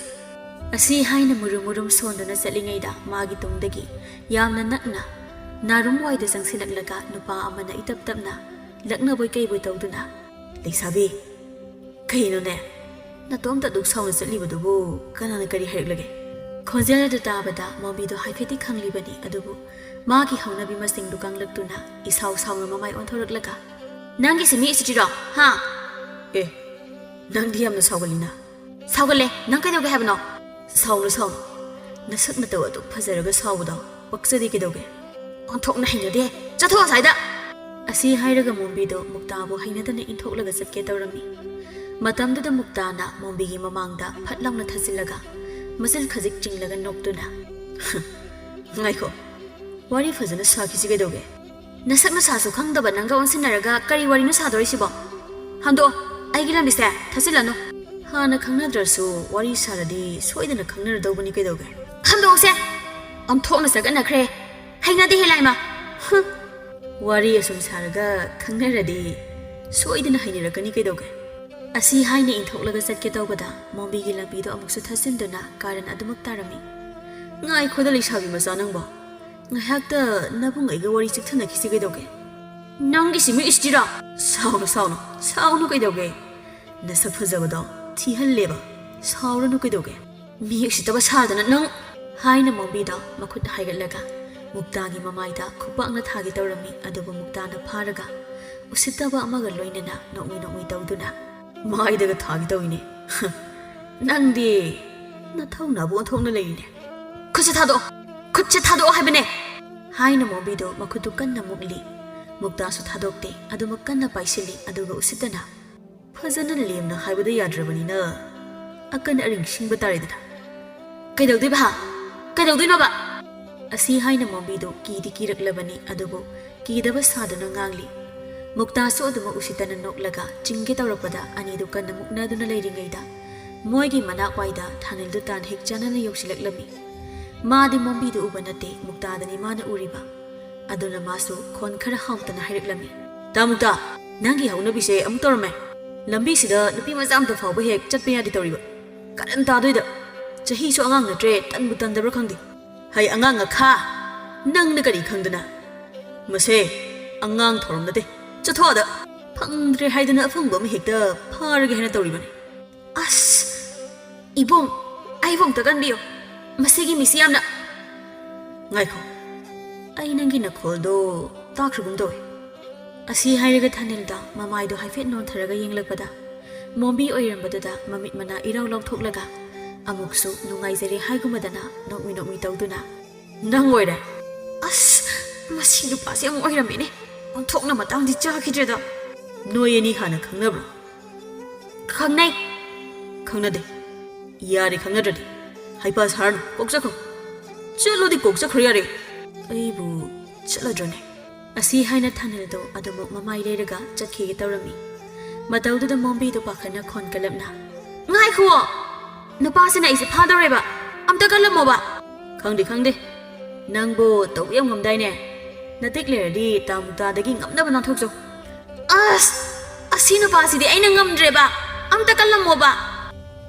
ꯑꯁꯤ ꯍꯥꯏꯅ ꯃꯨꯔꯨꯝ ꯃꯨꯔꯨꯝ ꯁꯣꯟꯗꯨꯅ ꯆꯠꯂꯤꯉꯩꯗ ꯃꯥꯒꯤ ꯇꯨꯡꯗꯒꯤ ꯌꯥꯝꯅ ꯅꯛꯅ ꯅꯥꯔꯨꯝ ꯋꯥꯏꯗ ꯆꯪꯁꯤꯜꯂꯛꯂꯒ ꯅꯨꯄꯥ ꯑꯃꯅ ꯏꯇꯞ ꯇꯞꯅ ꯂꯛꯅꯕꯣꯏ ꯀꯩꯕꯣꯏ ꯇꯧꯗꯨꯅ, "ꯂꯩꯁꯥꯕꯤ, ꯀꯩꯅꯣꯅꯦ? ꯅꯇꯣꯝꯇ ꯑꯗꯨꯛ ꯁꯥꯎꯅ ꯆꯠꯂꯤꯕꯗꯨꯕꯨ ꯀꯅꯥꯅ ꯀꯔꯤ ꯍꯥꯏꯔꯛꯂꯒꯦ?" ꯈꯣꯟꯖꯦꯜ ꯑꯗꯨ ꯇꯥꯕꯗ ꯃꯣꯝꯕꯤꯗꯣ ꯍꯥꯏꯐꯦꯠꯇꯤ ꯈꯪꯂꯤꯕꯅꯤ, ꯑꯗꯨꯕꯨ ꯃꯥꯒꯤ ꯍꯧꯅꯕꯤ ꯃꯁꯤꯡꯗꯨ ꯀꯪꯂꯛꯇꯨꯅ ꯏꯁꯥꯎ ꯁꯥꯎꯅ ꯃꯃꯥꯏ ꯑꯣꯟꯊꯣꯔꯛꯂꯒ, "ꯅꯪꯒꯤꯁꯤ ꯃꯤ ꯎꯁꯤꯠꯇ꯭ꯔꯤꯔꯣ? ꯍꯥ?" "ꯑꯦ, ꯅꯪꯗꯤ ꯌꯥꯝꯅ ꯁꯥꯎꯒꯜꯂꯤꯅ꯫" "ꯁꯥꯎꯒꯜꯂꯦ꯫ ꯅꯪ ꯀꯩꯗꯧꯒꯦ ꯍꯥꯏꯕꯅꯣ?" "ꯁꯥꯎꯅꯨ, ꯁꯥꯎꯅꯨ꯫ ꯅꯁꯛ ꯅꯇꯧ ꯑꯗꯨꯛ ꯐꯖꯔꯒ ꯁꯥꯎꯕꯗꯣ ꯄꯛꯆꯗꯦ ꯀꯩꯗꯧꯒꯦ?" "ꯑꯣꯟꯊꯣꯛꯅ ꯍꯩꯅꯗꯦ꯫ ꯆꯠꯊꯣꯛ ꯑꯁ꯭ꯋꯥꯏꯗ!" ꯑꯁꯤ ꯍꯥꯏꯔꯒ ꯃꯣꯝꯕꯤꯗꯣ ꯃꯨꯛꯇꯥꯕꯨ ꯍꯩꯅꯗꯅ ꯏꯟꯊꯣꯛꯂꯒ ꯆꯠꯀꯦ ꯇꯧꯔꯝꯃꯤ꯫ ꯃꯇꯝꯗꯨꯗ ꯃꯨꯛꯇꯥꯅ ꯃꯣꯝꯕꯤꯒꯤ ꯃꯃꯥꯡꯗ ꯐꯠ ꯂꯥꯎꯅ ꯊꯥꯖꯤꯜꯂꯒ ꯃꯆꯤꯟ ꯈꯖꯤꯛ ꯆꯤꯡꯂꯒ ꯅꯣꯛꯇꯨꯅ, "ꯉꯥꯏꯈꯣ, ꯋꯥꯔꯤ ꯐꯖꯅ ꯁꯥꯈꯤꯁꯤ ꯀꯩꯗꯧꯒꯦ?" "ꯅꯁꯛ ꯅꯁꯥꯁꯨ ꯈꯪꯗꯕ ꯅꯪꯒ ꯑꯣꯟꯁꯤꯟꯅꯔꯒ ꯀꯔꯤ ꯋꯥꯔꯤꯅꯣ ꯁꯥꯗꯣꯔꯤꯁꯤꯕꯣ? ꯍꯟꯗꯣꯛꯑꯣ, ꯑꯩꯒꯤ ꯂꯝꯕꯤꯁꯦ ꯊꯠꯆꯤꯜꯂꯅꯨ꯫" ꯍꯥꯟꯅ ꯈꯪꯅꯗ꯭ꯔꯁꯨ ꯋꯥꯔꯤ ꯁꯥꯔꯗꯤ ꯁꯣꯏꯗꯅ ꯈꯪꯅꯔꯗꯧꯕꯅꯤ ꯀꯩꯗꯧꯒꯦ? ꯈꯝꯗꯣꯛꯁꯦ! ꯑꯣꯟꯊꯣꯛꯅ ꯆꯒꯠꯅꯈ꯭ꯔꯦ꯫ ꯍꯩꯅꯗꯦꯍꯦ ꯂꯥꯏꯃ꯫ ꯍꯨꯝ꯫ ꯋꯥꯔꯤ ꯑꯁꯨꯝ ꯁꯥꯔꯒ ꯈꯪꯅꯔꯗꯤ ꯁꯣꯏꯗꯅ ꯍꯩꯅꯔꯛꯀꯅꯤ ꯀꯩꯗꯧꯒꯦ? ꯑꯁꯤ ꯍꯥꯏꯅ ꯏꯟꯊꯣꯛꯂꯒ ꯆꯠꯀꯦ ꯇꯧꯕꯗ ꯃꯣꯝꯕꯤꯒꯤ ꯂꯝꯕꯤꯗꯣ ꯑꯃꯨꯛꯁꯨ ꯊꯠꯆꯤꯟꯗꯨꯅ ꯀꯥꯔꯟ ꯑꯗꯨꯃꯛ ꯇꯥꯔꯝꯃꯤ꯫ ꯉꯥꯏꯈꯣꯗ ꯂꯩꯁꯥꯕꯤ ꯃꯆꯥ ꯅꯪꯕꯣ꯫ ꯉꯥꯏꯍꯥꯛꯇ ꯅꯕꯨꯡ ꯑꯩꯒ ꯋꯥꯔꯤ ꯆꯤꯛꯊꯅꯈꯤꯁꯤ ꯀꯩꯗꯧꯒꯦ? ꯅꯪꯒꯤ ꯁꯤꯃꯨ ꯏꯁꯇꯤꯔꯥ? ꯁꯥꯎꯅꯨ, ꯁꯥꯎꯅꯨ, ꯁꯥꯎꯅꯨ ꯀꯩꯗꯧꯒꯦ? ꯅꯁꯛ ꯐꯖꯕꯗꯣ ꯊꯤꯍꯜꯂꯦꯕ꯫ ꯁꯥꯎꯔꯅꯨ ꯀꯩꯗꯧꯒꯦ? ꯃꯤ ꯎꯁꯤꯠꯇꯕ ꯁꯥꯗꯅ ꯅꯪ! ꯍꯥꯏꯅ ꯃꯣꯝꯕꯤꯗꯣ ꯃꯈꯨꯠ ꯍꯥꯏꯒꯠꯂꯒ ꯃꯨꯛꯇꯥꯒꯤ ꯃꯃꯥꯏꯗ ꯈꯨꯄꯥꯛꯅ ꯊꯥꯒꯦ ꯇꯧꯔꯝꯃꯤ, ꯑꯗꯨꯕꯨ ꯃꯨꯛꯇꯥꯅ ꯐꯥꯔꯒ ꯎꯁꯤꯠꯇꯕ ꯑꯃꯒ ꯂꯣꯏꯅꯅ ꯅꯣꯛꯃꯤ ꯅꯣꯛꯃꯤ ꯇꯧꯗꯨꯅ, "ꯃꯥꯏꯗꯒ ꯊꯥꯒꯦ ꯇꯧꯏꯅꯦ꯫ ꯅꯪꯗꯤ ꯅꯊꯧꯅꯥꯕꯨ ꯑꯣꯟꯊꯣꯛꯅ ꯂꯩꯔꯤꯅꯦ꯫ ꯈꯨꯠꯁꯦ ꯊꯥꯗꯣꯛꯑꯣ! ꯈꯨꯠꯁꯦ ꯊꯥꯗꯣꯛꯑꯣ ꯍꯥꯏꯕꯅꯦ!" ꯍꯥꯏꯅ ꯃꯣꯝꯕꯤꯗꯣ ꯃꯈꯨꯠꯇꯨ ꯀꯟꯅ ꯃꯨꯛꯂꯤ꯫ ꯃꯨꯛꯇꯥꯁꯨ ꯊꯥꯗꯣꯛꯇꯦ, ꯑꯗꯨꯃꯛ ꯀꯟꯅ ꯄꯥꯏꯁꯤꯜꯂꯤ, ꯑꯗꯨꯒ ꯎꯁꯤꯠꯇꯅ, "ꯐꯖꯅ ꯂꯦꯝꯅ ꯍꯥꯏꯕꯗ ꯌꯥꯗ꯭ꯔꯕꯅꯤꯅ ꯑꯀꯟ ꯑꯔꯤꯡ ꯁꯤꯡꯕ ꯇꯥꯔꯦꯗꯅ꯫ ꯀꯩꯗꯧꯗꯣꯏꯕ ꯍꯥ? ꯀꯩꯗꯧꯗꯣꯏꯅꯣꯕ?" ꯑꯁꯤ ꯍꯥꯏꯅ ꯃꯣꯝꯕꯤꯗꯨ ꯀꯤꯗꯤ ꯀꯤꯔꯛꯂꯕꯅꯤ, ꯑꯗꯨꯕꯨ ꯀꯤꯗꯕ ꯁꯥꯗꯨꯅ ꯉꯥꯡꯂꯤ꯫ ꯃꯨꯛꯇꯥꯁꯨ ꯑꯗꯨꯃꯛ ꯎꯁꯤꯠꯇꯅ ꯅꯣꯛꯂꯒ ꯆꯤꯡꯒꯦ ꯇꯧꯔꯛꯄꯗ ꯑꯅꯤꯗꯨ ꯀꯟꯅ ꯃꯨꯛꯅꯗꯨꯅ ꯂꯩꯔꯤꯉꯩꯗ ꯃꯣꯏꯒꯤ ꯃꯅꯥꯛ ꯋꯥꯏꯗ ꯊꯥꯅꯤꯜꯗꯨ ꯇꯥꯟ ꯍꯦꯛ ꯆꯥꯟꯅꯅ ꯌꯧꯁꯤꯜꯂꯛꯂꯝꯃꯤ꯫ ꯃꯥꯗꯤ ꯃꯣꯝꯕꯤꯗꯨ ꯎꯕ ꯅꯠꯇꯦ, ꯃꯨꯛꯇꯥꯗꯅꯤ ꯃꯥꯅ ꯎꯔꯤꯕ꯫ ꯑꯗꯨꯅ ꯃꯥꯁꯨ ꯈꯣꯟ ꯈꯔ ꯍꯥꯎꯇꯅ ꯍꯥꯏꯔꯛꯂꯝꯃꯤ, "ꯇꯥ ꯃꯨꯛꯇꯥ, ꯅꯪꯒꯤ ꯍꯧꯅꯕꯤꯁꯦ ꯑꯃꯨꯛ ꯇꯧꯔꯝꯃꯦ꯫ ꯂꯝꯕꯤꯁꯤꯗ ꯅꯨꯄꯤ ꯃꯆꯥ ꯑꯝꯇ ꯐꯥꯎꯕ ꯍꯦꯛ ꯆꯠꯄ ꯌꯥꯗꯦ ꯇꯧꯔꯤꯕ꯫ ꯀꯔꯟ ꯇꯥꯗꯣꯏꯗ꯫ ꯆꯍꯤꯁꯨ ꯑꯉꯥꯡ ꯅꯠꯇ꯭ꯔꯦ, ꯇꯟꯕꯨ ꯇꯟꯗꯕ꯭ꯔꯥ ꯈꯪꯗꯦ꯫ ꯍꯩ ꯑꯉꯥꯡ ꯉꯥꯈꯥ, ꯅꯪꯅ ꯀꯔꯤ ꯈꯪꯗꯅ? ꯃꯁꯦ ꯑꯉꯥꯡ ꯊꯧꯔꯝ ꯅꯠꯇꯦ꯫ ꯆꯠꯊꯣꯛꯑꯗ꯫ ꯐꯪꯗ꯭ꯔꯦ ꯍꯥꯏꯗꯅ ꯑꯐꯪꯕ ꯑꯃ ꯍꯦꯛꯇ ꯐꯥꯔꯒꯦ ꯍꯥꯏꯅ ꯇꯧꯔꯤꯕꯅꯤ꯫" "ꯑꯁ! ꯏꯕꯨꯡ, ꯑꯩꯕꯨ ꯑꯝꯇ ꯀꯟꯕꯤꯌꯨ꯫ ꯃꯁꯤꯒꯤ ꯃꯤꯁꯤ ꯌꯥꯝꯅ"꯫ "ꯉꯥꯏꯈꯣ, ꯑꯩ ꯅꯪꯒꯤ ꯅꯈꯣꯜꯗꯣ ꯇꯥꯈ꯭ꯔꯒꯨꯝ ꯇꯧꯏ꯫" ꯑꯁꯤ ꯍꯥꯏꯔꯒ ꯊꯥꯅꯤꯜꯗ ꯃꯃꯥꯏꯗꯣ ꯍꯥꯏꯐꯦꯠ ꯅꯣꯟꯊꯔꯒ ꯌꯦꯡꯂꯛꯄꯗ, ꯃꯣꯝꯕꯤ ꯑꯣꯏꯔꯝꯕꯗꯨꯗ ꯃꯃꯤꯠ ꯃꯅꯥ ꯏꯔꯥꯎ ꯂꯥꯎꯊꯣꯛꯂꯒ ꯑꯃꯨꯛꯁꯨ ꯅꯨꯡꯉꯥꯏꯖꯔꯦ ꯍꯥꯏꯒꯨꯝꯕꯗꯅ ꯅꯣꯛꯃꯤ ꯅꯣꯛꯃꯤ ꯇꯧꯗꯨꯅ, "ꯅꯪ ꯑꯣꯏꯔꯦ?" "ꯑꯁ, ꯃꯁꯤ ꯅꯨꯄꯥꯁꯤ ꯑꯃꯨꯛ ꯑꯣꯏꯔꯝꯃꯤꯅꯦ꯫ ꯑꯣꯟꯊꯣꯛꯅ ꯃꯇꯥꯡꯗꯤ ꯆꯥꯈꯤꯗ꯭ꯔꯦꯗ꯫" "ꯅꯣꯏ ꯑꯅꯤ ꯍꯥꯟꯅ ꯈꯪꯅꯕ꯭ꯔꯣ?" "ꯈꯪꯅꯩ꯫" "ꯈꯪꯅꯗꯦ꯫ ꯌꯥꯔꯦ, ꯈꯪꯅꯗ꯭ꯔꯗꯤ꯫ ꯍꯩꯄꯥ ꯁꯥꯔꯅꯨ, ꯀꯣꯛ ꯆꯠꯈ꯭ꯔꯣ꯫ ꯆꯠꯂꯣꯗꯤ ꯀꯣꯛ ꯆꯠꯈ꯭ꯔꯣ ꯌꯥꯔꯦ꯫" "ꯑꯩꯕꯨ ꯆꯠꯂꯗ꯭ꯔꯅꯦ?" ꯑꯁꯤ ꯍꯥꯏꯅ ꯊꯥꯅꯤꯜꯗꯣ ꯑꯗꯨꯃꯛ ꯃꯃꯥꯏ ꯂꯩꯔꯒ ꯆꯠꯈꯤꯒꯦ ꯇꯧꯔꯝꯃꯤ꯫ ꯃꯇꯧꯗꯨꯗ ꯃꯣꯝꯕꯤꯗꯣ ꯄꯥꯈꯠꯅ ꯈꯣꯟ ꯀꯜꯂꯞꯅ, ꯉꯥꯏꯈꯨꯑꯣ, ꯅꯨꯄꯥꯁꯤꯅ ꯑꯩꯁꯦ ꯐꯥꯗꯧꯔꯦꯕ꯫ ꯑꯝꯇ ꯀꯜꯂꯝꯃꯣꯕ꯫ ꯈꯪꯗꯦ ꯈꯪꯗꯦ, ꯅꯪꯕꯨ ꯇꯧꯕ ꯌꯥꯝ ꯉꯝꯗꯥꯏꯅꯦ? ꯅꯇꯤꯛ ꯂꯩꯔꯗꯤ ꯇꯥ ꯃꯨꯛꯇꯥꯗꯒꯤ ꯉꯝꯅꯕ ꯅꯥꯟꯊꯣꯛꯆꯧ꯫ ꯑꯁ, ꯑꯁꯤ ꯅꯨꯄꯥꯁꯤꯗꯤ ꯑꯩꯅ ꯉꯝꯗ꯭ꯔꯦꯕ꯫ ꯑꯝꯇ ꯀꯜꯂꯝꯃꯣꯕ꯫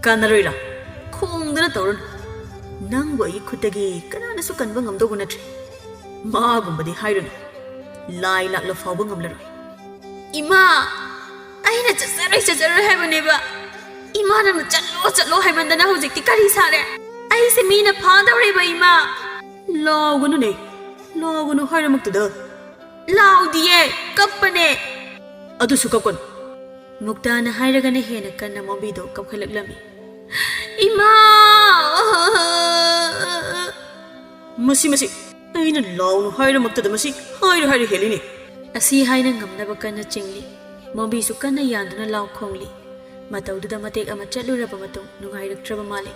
ꯀꯥꯟꯅꯔꯣꯏꯔꯥ? ꯈꯣꯡꯗꯅ ꯇꯧꯔꯅꯨ꯫ ꯅꯪꯕꯨ ꯑꯩꯒꯤ ꯈꯨꯠꯇꯒꯤ ꯀꯅꯥꯅꯁꯨ ꯀꯟꯕ ꯉꯝꯗꯧꯕ ꯅꯠꯇ꯭ꯔꯦ꯫ ꯃꯥꯒꯨꯝꯕꯗꯤ ꯍꯥꯏꯔꯨꯅꯨ, ꯂꯥꯏ ꯂꯥꯛꯂ ꯐꯥꯎꯕ ꯉꯝꯂꯔꯣꯏ꯫ ꯏꯃꯥ, ꯑꯩꯅ ꯆꯠꯆꯔꯣꯏ, ꯆꯠꯆꯔꯣꯏ ꯍꯥꯏꯕꯅꯦꯕ꯫ ꯏꯃꯥ, ꯅꯪꯅ ꯆꯠꯂꯣ, ꯆꯠꯂꯣ ꯍꯥꯏꯃꯟꯗꯅ ꯍꯧꯖꯤꯛꯇꯤ ꯀꯔꯤ ꯁꯥꯔꯦ? ꯑꯩꯁꯦ ꯃꯤꯅ ꯐꯥꯗꯧꯔꯦꯕ, ꯏꯃꯥ꯫ ꯂꯥꯎꯒꯅꯨꯅꯦ, ꯂꯥꯎꯒꯅꯨ ꯍꯥꯏꯔꯃꯛꯇꯗ꯫ ꯂꯥꯎꯗꯤꯌꯦ, ꯀꯞꯄꯅꯦ꯫ ꯑꯗꯨꯁꯨ ꯀꯞꯀꯅꯨ꯫ ꯃꯨꯛꯇꯥꯅ ꯍꯥꯏꯔꯒꯅ ꯍꯦꯟꯅ ꯀꯟꯅ ꯃꯣꯝꯕꯤꯗꯣ ꯀꯞꯈꯠꯂꯛꯂꯝꯃꯤ꯫ ꯏꯃꯥ! ꯃꯁꯤ, ꯃꯁꯤ, ꯑꯩꯅ ꯂꯥꯎꯅꯨ ꯍꯥꯏꯔꯃꯛꯇꯗ ꯃꯁꯤ ꯍꯥꯏꯔꯨ ꯍꯥꯏꯔꯨ ꯍꯦꯜꯂꯤꯅꯦ꯫ ꯑꯁꯤ ꯍꯥꯏꯅ ꯉꯝꯅꯕ ꯀꯟꯅ ꯆꯤꯡꯂꯤ꯫ ꯃꯣꯝꯕꯤꯁꯨ ꯀꯟꯅ ꯌꯥꯟꯗꯨꯅ ꯂꯥꯎ ꯈꯣꯡꯂꯤ꯫ ꯃꯇꯧꯗꯨꯗ ꯃꯇꯦꯛ ꯑꯃ ꯆꯠꯂꯨꯔꯕ ꯃꯇꯨꯡ ꯅꯨꯡꯉꯥꯏꯔꯛꯇ꯭ꯔꯕ ꯃꯥꯜꯂꯤ꯫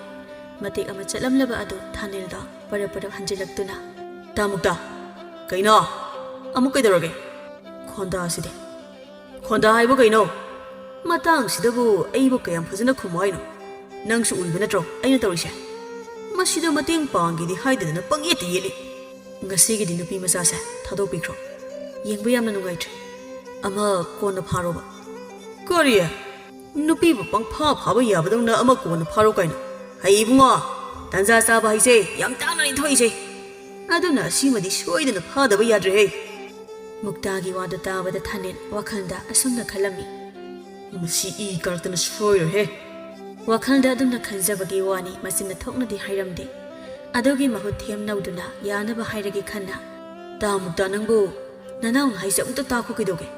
ꯃꯇꯦꯛ ꯑꯃ ꯆꯠꯂꯝꯂꯕ ꯑꯗꯨ ꯊꯥꯅꯤꯜꯗ ꯄꯔꯞ ꯄꯔꯞ ꯍꯟꯖꯤꯜꯂꯛꯇꯨꯅ, "ꯇꯥ ꯃꯨꯛꯇꯥ, ꯀꯩꯅꯣ? ꯑꯃꯨꯛ ꯀꯩꯗꯧꯔꯒꯦ? ꯈꯣꯟꯗꯥꯁꯤꯗꯤ꯫ ꯈꯣꯟꯗꯥ ꯍꯥꯏꯕꯨ ꯀꯩꯅꯣ? ꯃꯇꯥꯡꯁꯤꯗꯕꯨ ꯑꯩꯕꯨ ꯀꯌꯥꯝ ꯐꯖꯅ ꯈꯨꯝꯃꯨ ꯍꯥꯏꯅꯣ? ꯅꯪꯁꯨ ꯎꯏꯕ ꯅꯠꯇ꯭ꯔꯣ ꯑꯩꯅ ꯇꯧꯔꯤꯁꯦ? ꯃꯁꯤꯗ ꯃꯇꯦꯡ ꯄꯥꯡꯒꯦꯗꯤ ꯍꯥꯏꯗꯗꯅ ꯄꯪꯌꯦꯠꯇ ꯌꯦꯠꯂꯤ꯫ ꯉꯁꯤꯒꯤꯗꯤ ꯅꯨꯄꯤ ꯃꯆꯥꯁꯦ ꯊꯥꯗꯣꯛꯄꯤꯈ꯭ꯔꯣ꯫ ꯌꯦꯡꯕ ꯌꯥꯝꯅ ꯅꯨꯡꯉꯥꯏꯇ꯭ꯔꯦ꯫ ꯑꯃ ꯀꯣꯟꯅ ꯐꯥꯔꯣꯕ꯫" "ꯀꯔꯤ? ꯅꯨꯄꯤꯕꯨ ꯄꯪꯐꯥ ꯐꯥꯕ ꯌꯥꯕꯗꯧꯅ ꯑꯃ ꯀꯣꯟꯅ ꯐꯥꯔꯣ ꯀꯥꯏꯅ? ꯍꯩ ꯏꯕꯨꯡꯉꯣ, ꯇꯟꯖꯥ ꯆꯥꯕ ꯍꯥꯏꯁꯦ ꯌꯥꯝ ꯇꯥꯡꯅꯅꯤ ꯊꯣꯛꯏꯁꯦ꯫ ꯑꯗꯨꯅ ꯑꯁꯤꯃꯗꯤ ꯁꯣꯏꯗꯅ ꯐꯥꯗꯕ ꯌꯥꯗ꯭ꯔꯦꯍꯦ꯫" ꯃꯨꯛꯇꯥꯒꯤ ꯋꯥꯗꯨ ꯇꯥꯕꯗ ꯊꯥꯅꯤꯜ ꯋꯥꯈꯜꯗ ꯑꯁꯨꯝꯅ ꯈꯜꯂꯝꯃꯤ꯫ "ꯃꯁꯤ ꯏ ꯀꯥꯔꯛꯇꯅ ꯁꯣꯏꯔꯣꯏꯍꯦ꯫" ꯋꯥꯈꯜꯗ ꯑꯗꯨꯝꯅ ꯈꯟꯖꯕꯒꯤ ꯋꯥꯅꯤ, ꯃꯆꯤꯟꯅ ꯊꯣꯛꯅꯗꯤ ꯍꯥꯏꯔꯝꯗꯦ꯫ ꯑꯗꯨꯒꯤ ꯃꯍꯨꯠ ꯊꯦꯝꯅꯧꯗꯨꯅ ꯌꯥꯅꯕ ꯍꯥꯏꯔꯒꯦ ꯈꯟꯅ, "ꯇꯥ ꯃꯨꯛꯇꯥ, ꯅꯪꯕꯨ ꯅꯅꯥꯎꯅ ꯍꯥꯏꯁꯦ ꯑꯃꯨꯛꯇ ꯇꯥꯈꯣ ꯀꯩꯗꯧꯒꯦ?"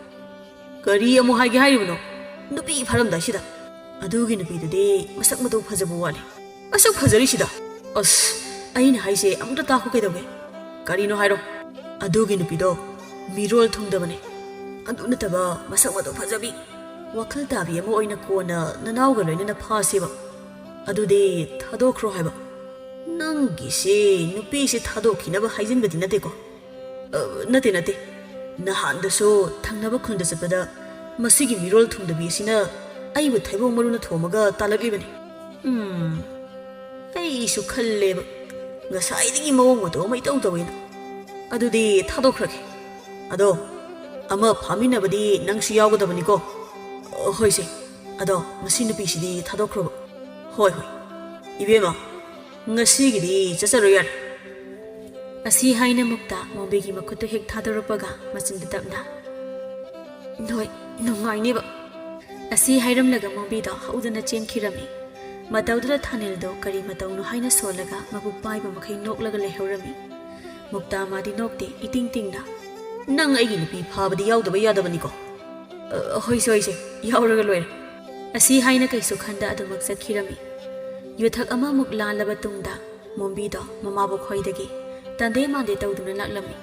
"ꯀꯔꯤ ꯑꯃꯨꯛ ꯍꯥꯏꯒꯦ ꯍꯥꯏꯔꯤꯕꯅꯣ? ꯅꯨꯄꯤ ꯐꯥꯔꯝꯗꯥꯏꯁꯤꯗ?" "ꯑꯗꯨꯒꯤ ꯅꯨꯄꯤꯗꯨꯗꯤ ꯃꯁꯛ ꯃꯇꯧ ꯐꯖꯕ ꯋꯥꯠꯂꯤ꯫" "ꯑꯁꯨꯛ ꯐꯖꯔꯤꯁꯤꯗ?" "ꯑꯁ, ꯑꯩꯅ ꯍꯥꯏꯁꯦ ꯑꯃꯨꯛꯇ ꯇꯥꯈꯣ ꯀꯩꯗꯧꯒꯦ?" "ꯀꯔꯤꯅꯣ ꯍꯥꯏꯔꯣ?" "ꯑꯗꯨꯒꯤ ꯅꯨꯄꯤꯗꯣ ꯃꯤꯔꯣꯜ ꯊꯨꯡꯗꯕꯅꯦ꯫ ꯑꯗꯨ ꯅꯠꯇꯕ ꯃꯁꯛ ꯃꯇꯧ ꯐꯖꯕꯤ, ꯋꯥꯈꯜ ꯇꯥꯕꯤ ꯑꯃ ꯑꯣꯏꯅ ꯀꯣꯟꯅ ꯅꯅꯥꯎꯒ ꯂꯣꯏꯅꯅ ꯐꯥꯁꯦꯕ꯫ ꯑꯗꯨꯗꯤ ꯊꯥꯗꯣꯛꯈ꯭ꯔꯣ ꯍꯥꯏꯕ꯫" "ꯅꯪꯒꯤꯁꯤ ꯅꯨꯄꯤꯁꯤ ꯊꯥꯗꯣꯛꯈꯤꯅꯕ ꯍꯥꯏꯖꯤꯟꯕꯗꯤ ꯅꯠꯇꯦꯀꯣ?" "ꯑ, ꯅꯠꯇꯦ, ꯅꯠꯇꯦ꯫ ꯅꯍꯥꯟꯗꯁꯨ ꯊꯪꯅꯕ ꯈꯨꯟꯗ ꯆꯠꯄꯗ ꯃꯁꯤꯒꯤ ꯃꯤꯔꯣꯜ ꯊꯨꯡꯗꯕꯤ ꯑꯁꯤꯅ ꯑꯩꯕꯨ ꯊꯩꯕꯣꯡ ꯃꯔꯨꯅ ꯊꯣꯝꯃꯒ ꯇꯥꯜꯂꯛꯂꯤꯕꯅꯤ꯫ ꯎꯝ, ꯑꯩꯁꯨ ꯈꯜꯂꯦꯕ, ꯉꯁꯥꯏꯗꯒꯤ ꯃꯑꯣꯡ ꯃꯇꯧ ꯑꯃ ꯏꯇꯧ ꯇꯧꯏꯅ꯫ ꯑꯗꯨꯗꯤ ꯊꯥꯗꯣꯛꯈ꯭ꯔꯒꯦ꯫ ꯑꯗꯣ ꯑꯃ ꯐꯥꯃꯤꯟꯅꯕꯗꯤ ꯅꯪꯁꯨ ꯌꯥꯎꯒꯗꯕꯅꯤꯀꯣ꯫ ꯍꯣꯏꯁꯦ, ꯑꯗꯣ ꯃꯁꯤ ꯅꯨꯄꯤꯁꯤꯗꯤ ꯊꯥꯗꯣꯛꯈ꯭ꯔꯣꯕ꯫ ꯍꯣꯏ, ꯍꯣꯏ꯫ ꯏꯕꯦꯝꯃ, ꯉꯁꯤꯒꯤꯗꯤ ꯆꯠꯆꯔꯣ ꯌꯥꯔꯦ꯫ ꯑꯁꯤ ꯍꯥꯏꯅ ꯃꯨꯛꯇ ꯃꯣꯝꯕꯤꯒꯤ ꯃꯈꯨꯠꯇꯨ ꯍꯦꯛ ꯊꯥꯗꯣꯔꯛꯄꯒ ꯃꯆꯤꯟꯗ ꯇꯞꯅ, "ꯅꯣꯏ ꯅꯨꯡꯉꯥꯏꯅꯦꯕ"꯫ ꯑꯁꯤ ꯍꯥꯏꯔꯝꯂꯒ ꯃꯣꯝꯕꯤꯗꯣ ꯍꯧꯗꯅ ꯆꯦꯟꯈꯤꯔꯝꯃꯤ꯫ ꯃꯇꯧꯗꯨꯗ ꯊꯥꯅꯤꯜꯗꯣ ꯀꯔꯤ ꯃꯇꯧꯅꯣ ꯍꯥꯏꯅ ꯁꯣꯜꯂꯒ ꯃꯕꯨꯛ ꯄꯥꯏꯕ ꯃꯈꯩ ꯅꯣꯛꯂꯒ ꯂꯩꯍꯧꯔꯝꯃꯤ꯫ ꯃꯨꯛꯇ ꯃꯥꯗꯤ ꯅꯣꯛꯇꯦ, ꯏꯇꯤꯡ ꯇꯤꯡꯅ, "ꯅꯪ ꯑꯩꯒꯤ ꯅꯨꯄꯤ ꯐꯥꯕꯗꯤ ꯌꯥꯎꯗꯕ ꯌꯥꯗꯕꯅꯤꯀꯣ"꯫ "ꯑ, ꯍꯣꯏꯁꯦ, ꯍꯣꯏꯁꯦ, ꯌꯥꯎꯔꯒ ꯂꯣꯏꯔꯦ"꯫ ꯑꯁꯤ ꯍꯥꯏꯅ ꯀꯩꯁꯨ ꯈꯟꯗ ꯑꯗꯨꯃꯛ ꯆꯠꯈꯤꯔꯝꯃꯤ꯫ ꯌꯨꯊꯛ ꯑꯃꯃꯨꯛ ꯂꯥꯜꯂꯕ ꯇꯨꯡꯗ ꯃꯣꯝꯕꯤꯗꯣ ꯃꯃꯥꯕꯣꯛ ꯈꯣꯏꯗꯒꯤ ꯇꯟꯗꯦ ꯃꯥꯟꯗꯦ ꯇꯧꯗꯨꯅ ꯂꯥꯛꯂꯝꯃꯤ꯫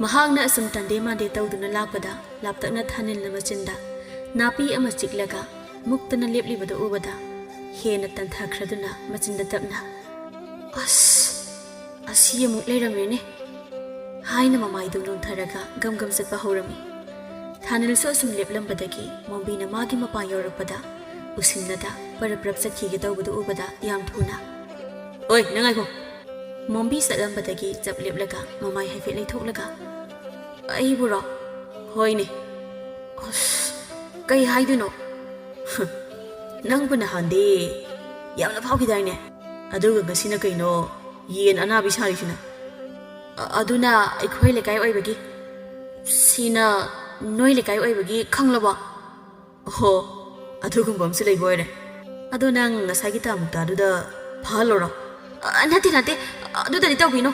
ꯃꯍꯥꯛꯅ ꯑꯁꯨꯝ ꯇꯟꯗꯦ ꯃꯥꯟꯗꯦ ꯇꯧꯗꯨꯅ ꯂꯥꯛꯄꯗ ꯂꯥꯞꯇꯛꯅ ꯊꯥꯅꯤꯜꯅ ꯃꯆꯤꯟꯗ ꯅꯥꯄꯤ ꯑꯃ ꯆꯤꯛꯂꯒ ꯃꯨꯛꯇꯅ ꯂꯦꯞꯂꯤꯕꯗꯨ ꯎꯕꯗ ꯍꯦꯟꯅ ꯇꯟꯊꯈ꯭ꯔꯗꯨꯅ ꯃꯆꯤꯟꯗ ꯇꯞꯅ, "ꯑꯁ, ꯑꯁꯤ ꯑꯃꯨꯛ ꯂꯩꯔꯝꯃꯦꯅꯦ" ꯍꯥꯏꯅ ꯃꯃꯥꯏꯗꯨ ꯅꯣꯟꯊꯔꯒ ꯒꯝ ꯒꯝ ꯆꯠꯄ ꯍꯧꯔꯝꯃꯤ꯫ ꯊꯥꯅꯤꯜꯁꯨ ꯑꯁꯨꯝ ꯂꯦꯞꯂꯝꯕꯗꯒꯤ ꯃꯣꯝꯕꯤꯅ ꯃꯥꯒꯤ ꯃꯄꯥ ꯌꯧꯔꯛꯄꯗ ꯎꯁꯤꯟꯅꯗ ꯄꯔꯞ ꯄꯔꯞ ꯆꯠꯈꯤꯒꯦ ꯇꯧꯕꯗꯨ ꯎꯕꯗ ꯌꯥꯝ ꯊꯨꯅ, "ꯑꯣꯏ, ꯅꯪ ꯉꯥꯏꯈꯣ!" ꯃꯣꯝꯕꯤ ꯆꯠꯂꯝꯕꯗꯒꯤ ꯆꯞ ꯂꯦꯞꯂꯒ ꯃꯃꯥꯏ ꯍꯥꯏꯐꯦꯠ ꯂꯩꯊꯣꯛꯂꯒ, "ꯑꯩꯕꯨꯔꯣ?" "ꯍꯣꯏꯅꯦ꯫ ꯑꯁ, ꯀꯩ ꯍꯥꯏꯗꯣꯏꯅꯣ? ꯅꯪꯕꯨ ꯅꯍꯥꯟꯗꯤ ꯌꯥꯝꯅ ꯐꯥꯎꯈꯤꯗꯥꯏꯅꯦ? ꯑꯗꯨꯒ ꯉꯁꯤꯅ ꯀꯩꯅꯣ ꯌꯦꯟ ꯑꯅꯥꯕꯤ ꯁꯥꯔꯤꯁꯤꯅ?" "ꯑ-, ꯑꯗꯨꯅ ꯑꯩꯈꯣꯏ ꯂꯩꯀꯥꯏ ꯑꯣꯏꯕꯒꯤ꯫ ꯁꯤꯅ ꯅꯣꯏ ꯂꯩꯀꯥꯏ ꯑꯣꯏꯕꯒꯤ ꯈꯪꯂꯕꯣ?" "ꯑꯣꯍꯣ, ꯑꯗꯨꯒꯨꯝꯕ ꯑꯃꯁꯨ ꯂꯩꯕ ꯑꯣꯏꯔꯦ꯫ ꯑꯗꯣ ꯅꯪ ꯉꯁꯥꯏꯒꯤ ꯇꯥ ꯃꯨꯛꯇꯥꯗꯨꯗ ꯐꯥꯍꯜꯂꯨꯔꯣ?" "ꯑ, ꯅꯠꯇꯦ, ꯅꯠꯇꯦ, ꯑꯗꯨꯗꯗꯤ ꯇꯧꯕꯤꯅꯨ꯫"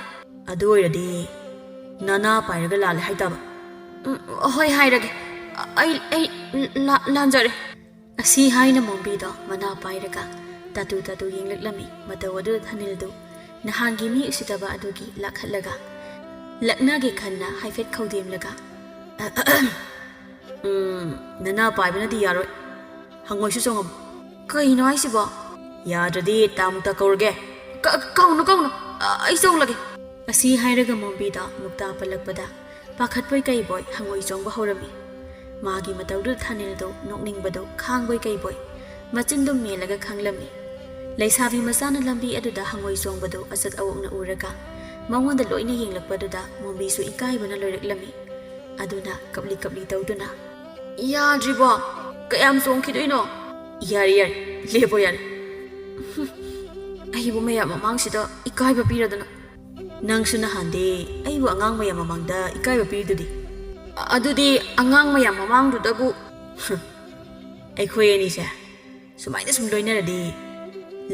"ꯑꯗꯨ ꯑꯣꯏꯔꯗꯤ ꯅꯅꯥ ꯄꯥꯏꯔꯒ ꯂꯥꯜꯂꯦ ꯍꯥꯏꯇꯥꯕ?" "ꯎꯝ, ꯍꯣꯏ, ꯍꯥꯏꯔꯒꯦ꯫ ꯑꯩ, ꯑꯩ ꯂꯥ-, ꯂꯥꯟꯖꯔꯦ꯫" ꯑꯁꯤ ꯍꯥꯏꯅ ꯃꯣꯝꯕꯤꯗꯣ ꯃꯅꯥ ꯄꯥꯏꯔꯒ ꯇꯥꯇꯨ ꯇꯥꯇꯨ ꯌꯦꯡꯂꯛꯂꯝꯃꯤ꯫ ꯃꯇꯧ ꯑꯗꯨꯗ ꯊꯥꯅꯤꯜꯗꯨ ꯅꯍꯥꯟꯒꯤ ꯃꯤ ꯎꯁꯤꯠꯇꯕ ꯑꯗꯨꯒꯤ ꯂꯥꯛꯍꯠꯂꯒ ꯂꯛꯅꯒꯦ ꯈꯟꯅ ꯍꯥꯏꯐꯦꯠ ꯈꯧꯗꯦꯝꯂꯒ, "ꯎꯝ, ꯅꯅꯥ ꯄꯥꯏꯕꯅꯗꯤ ꯌꯥꯔꯣꯏ꯫ ꯍꯪꯉꯣꯏꯁꯨ ꯆꯣꯡꯉꯝꯃꯨ꯫" "ꯀꯩꯅꯣ ꯍꯥꯏꯁꯤꯕꯣ?" "ꯌꯥꯗ꯭ꯔꯗꯤ ꯇꯥ ꯃꯨꯛꯇꯥ ꯀꯧꯔꯒꯦ꯫" "ꯀ-, ꯀꯧꯅꯨ, ꯀꯧꯅꯨ꯫ ꯑ-, ꯑꯩ ꯆꯣꯡꯂꯒꯦ꯫" ꯑꯁꯤ ꯍꯥꯏꯔꯒ ꯃꯣꯝꯕꯤꯗꯣ ꯃꯨꯛꯇꯥ ꯄꯜꯂꯛꯄꯗ ꯄꯥꯈꯠꯄꯣꯏ ꯀꯩꯕꯣꯏ ꯍꯪꯉꯣꯏ ꯆꯣꯡꯕ ꯍꯧꯔꯝꯃꯤ꯫ ꯃꯥꯒꯤ ꯃꯇꯧꯗꯨꯗ ꯊꯥꯅꯤꯜꯗꯨ ꯅꯣꯛꯅꯤꯡꯕꯗꯨ ꯈꯥꯡꯕꯣꯏ ꯀꯩꯕꯣꯏ ꯃꯆꯤꯟꯗꯨ ꯃꯦꯜꯂꯒ ꯈꯪꯂꯝꯃꯤ꯫ ꯂꯩꯁꯥꯕꯤ ꯃꯆꯥꯅ ꯂꯝꯕꯤ ꯑꯗꯨꯗ ꯍꯪꯉꯣꯏ ꯆꯣꯡꯕꯗꯨ ꯑꯆꯠ ꯑꯋꯣꯛꯅ ꯎꯔꯒ ꯃꯉꯣꯟꯗ ꯂꯣꯏꯅ ꯌꯦꯡꯂꯛꯄꯗꯨꯗ ꯃꯣꯝꯕꯤꯁꯨ ꯏꯀꯥꯏꯕꯅ ꯂꯣꯏꯔꯛꯂꯝꯃꯤ꯫ ꯑꯗꯨꯅ ꯀꯞꯂꯤ ꯀꯞꯂꯤ ꯇꯧꯗꯨꯅ, "ꯌꯥꯗ꯭ꯔꯤꯕꯣ? ꯀꯌꯥꯝ ꯆꯣꯡꯈꯤꯗꯣꯏꯅꯣ?" "ꯌꯥꯔꯦ, ꯌꯥꯔꯦ, ꯂꯦꯞꯄꯣ, ꯌꯥꯔꯦ꯫ ꯑꯩꯕꯨ ꯃꯌꯥꯝ ꯃꯃꯥꯡꯁꯤꯗ ꯏꯀꯥꯏꯕ ꯄꯤꯔꯗꯅ꯫ ꯅꯪꯁꯨ ꯅꯍꯥꯟꯗꯤ ꯑꯩꯕꯨ ꯑꯉꯥꯡ ꯃꯌꯥꯝ ꯃꯃꯥꯡꯗ ꯏꯀꯥꯏꯕ ꯄꯤꯔꯤꯗꯨꯗꯤ꯫ ꯑꯗꯨꯗꯤ ꯑꯉꯥꯡ ꯃꯌꯥꯝ ꯃꯃꯥꯡꯗꯨꯗꯕꯨ꯫ ꯑꯩꯈꯣꯏ ꯑꯅꯤꯁꯦ ꯁꯨꯃꯥꯏꯅ ꯁꯨꯝ ꯂꯣꯏꯅꯔꯗꯤ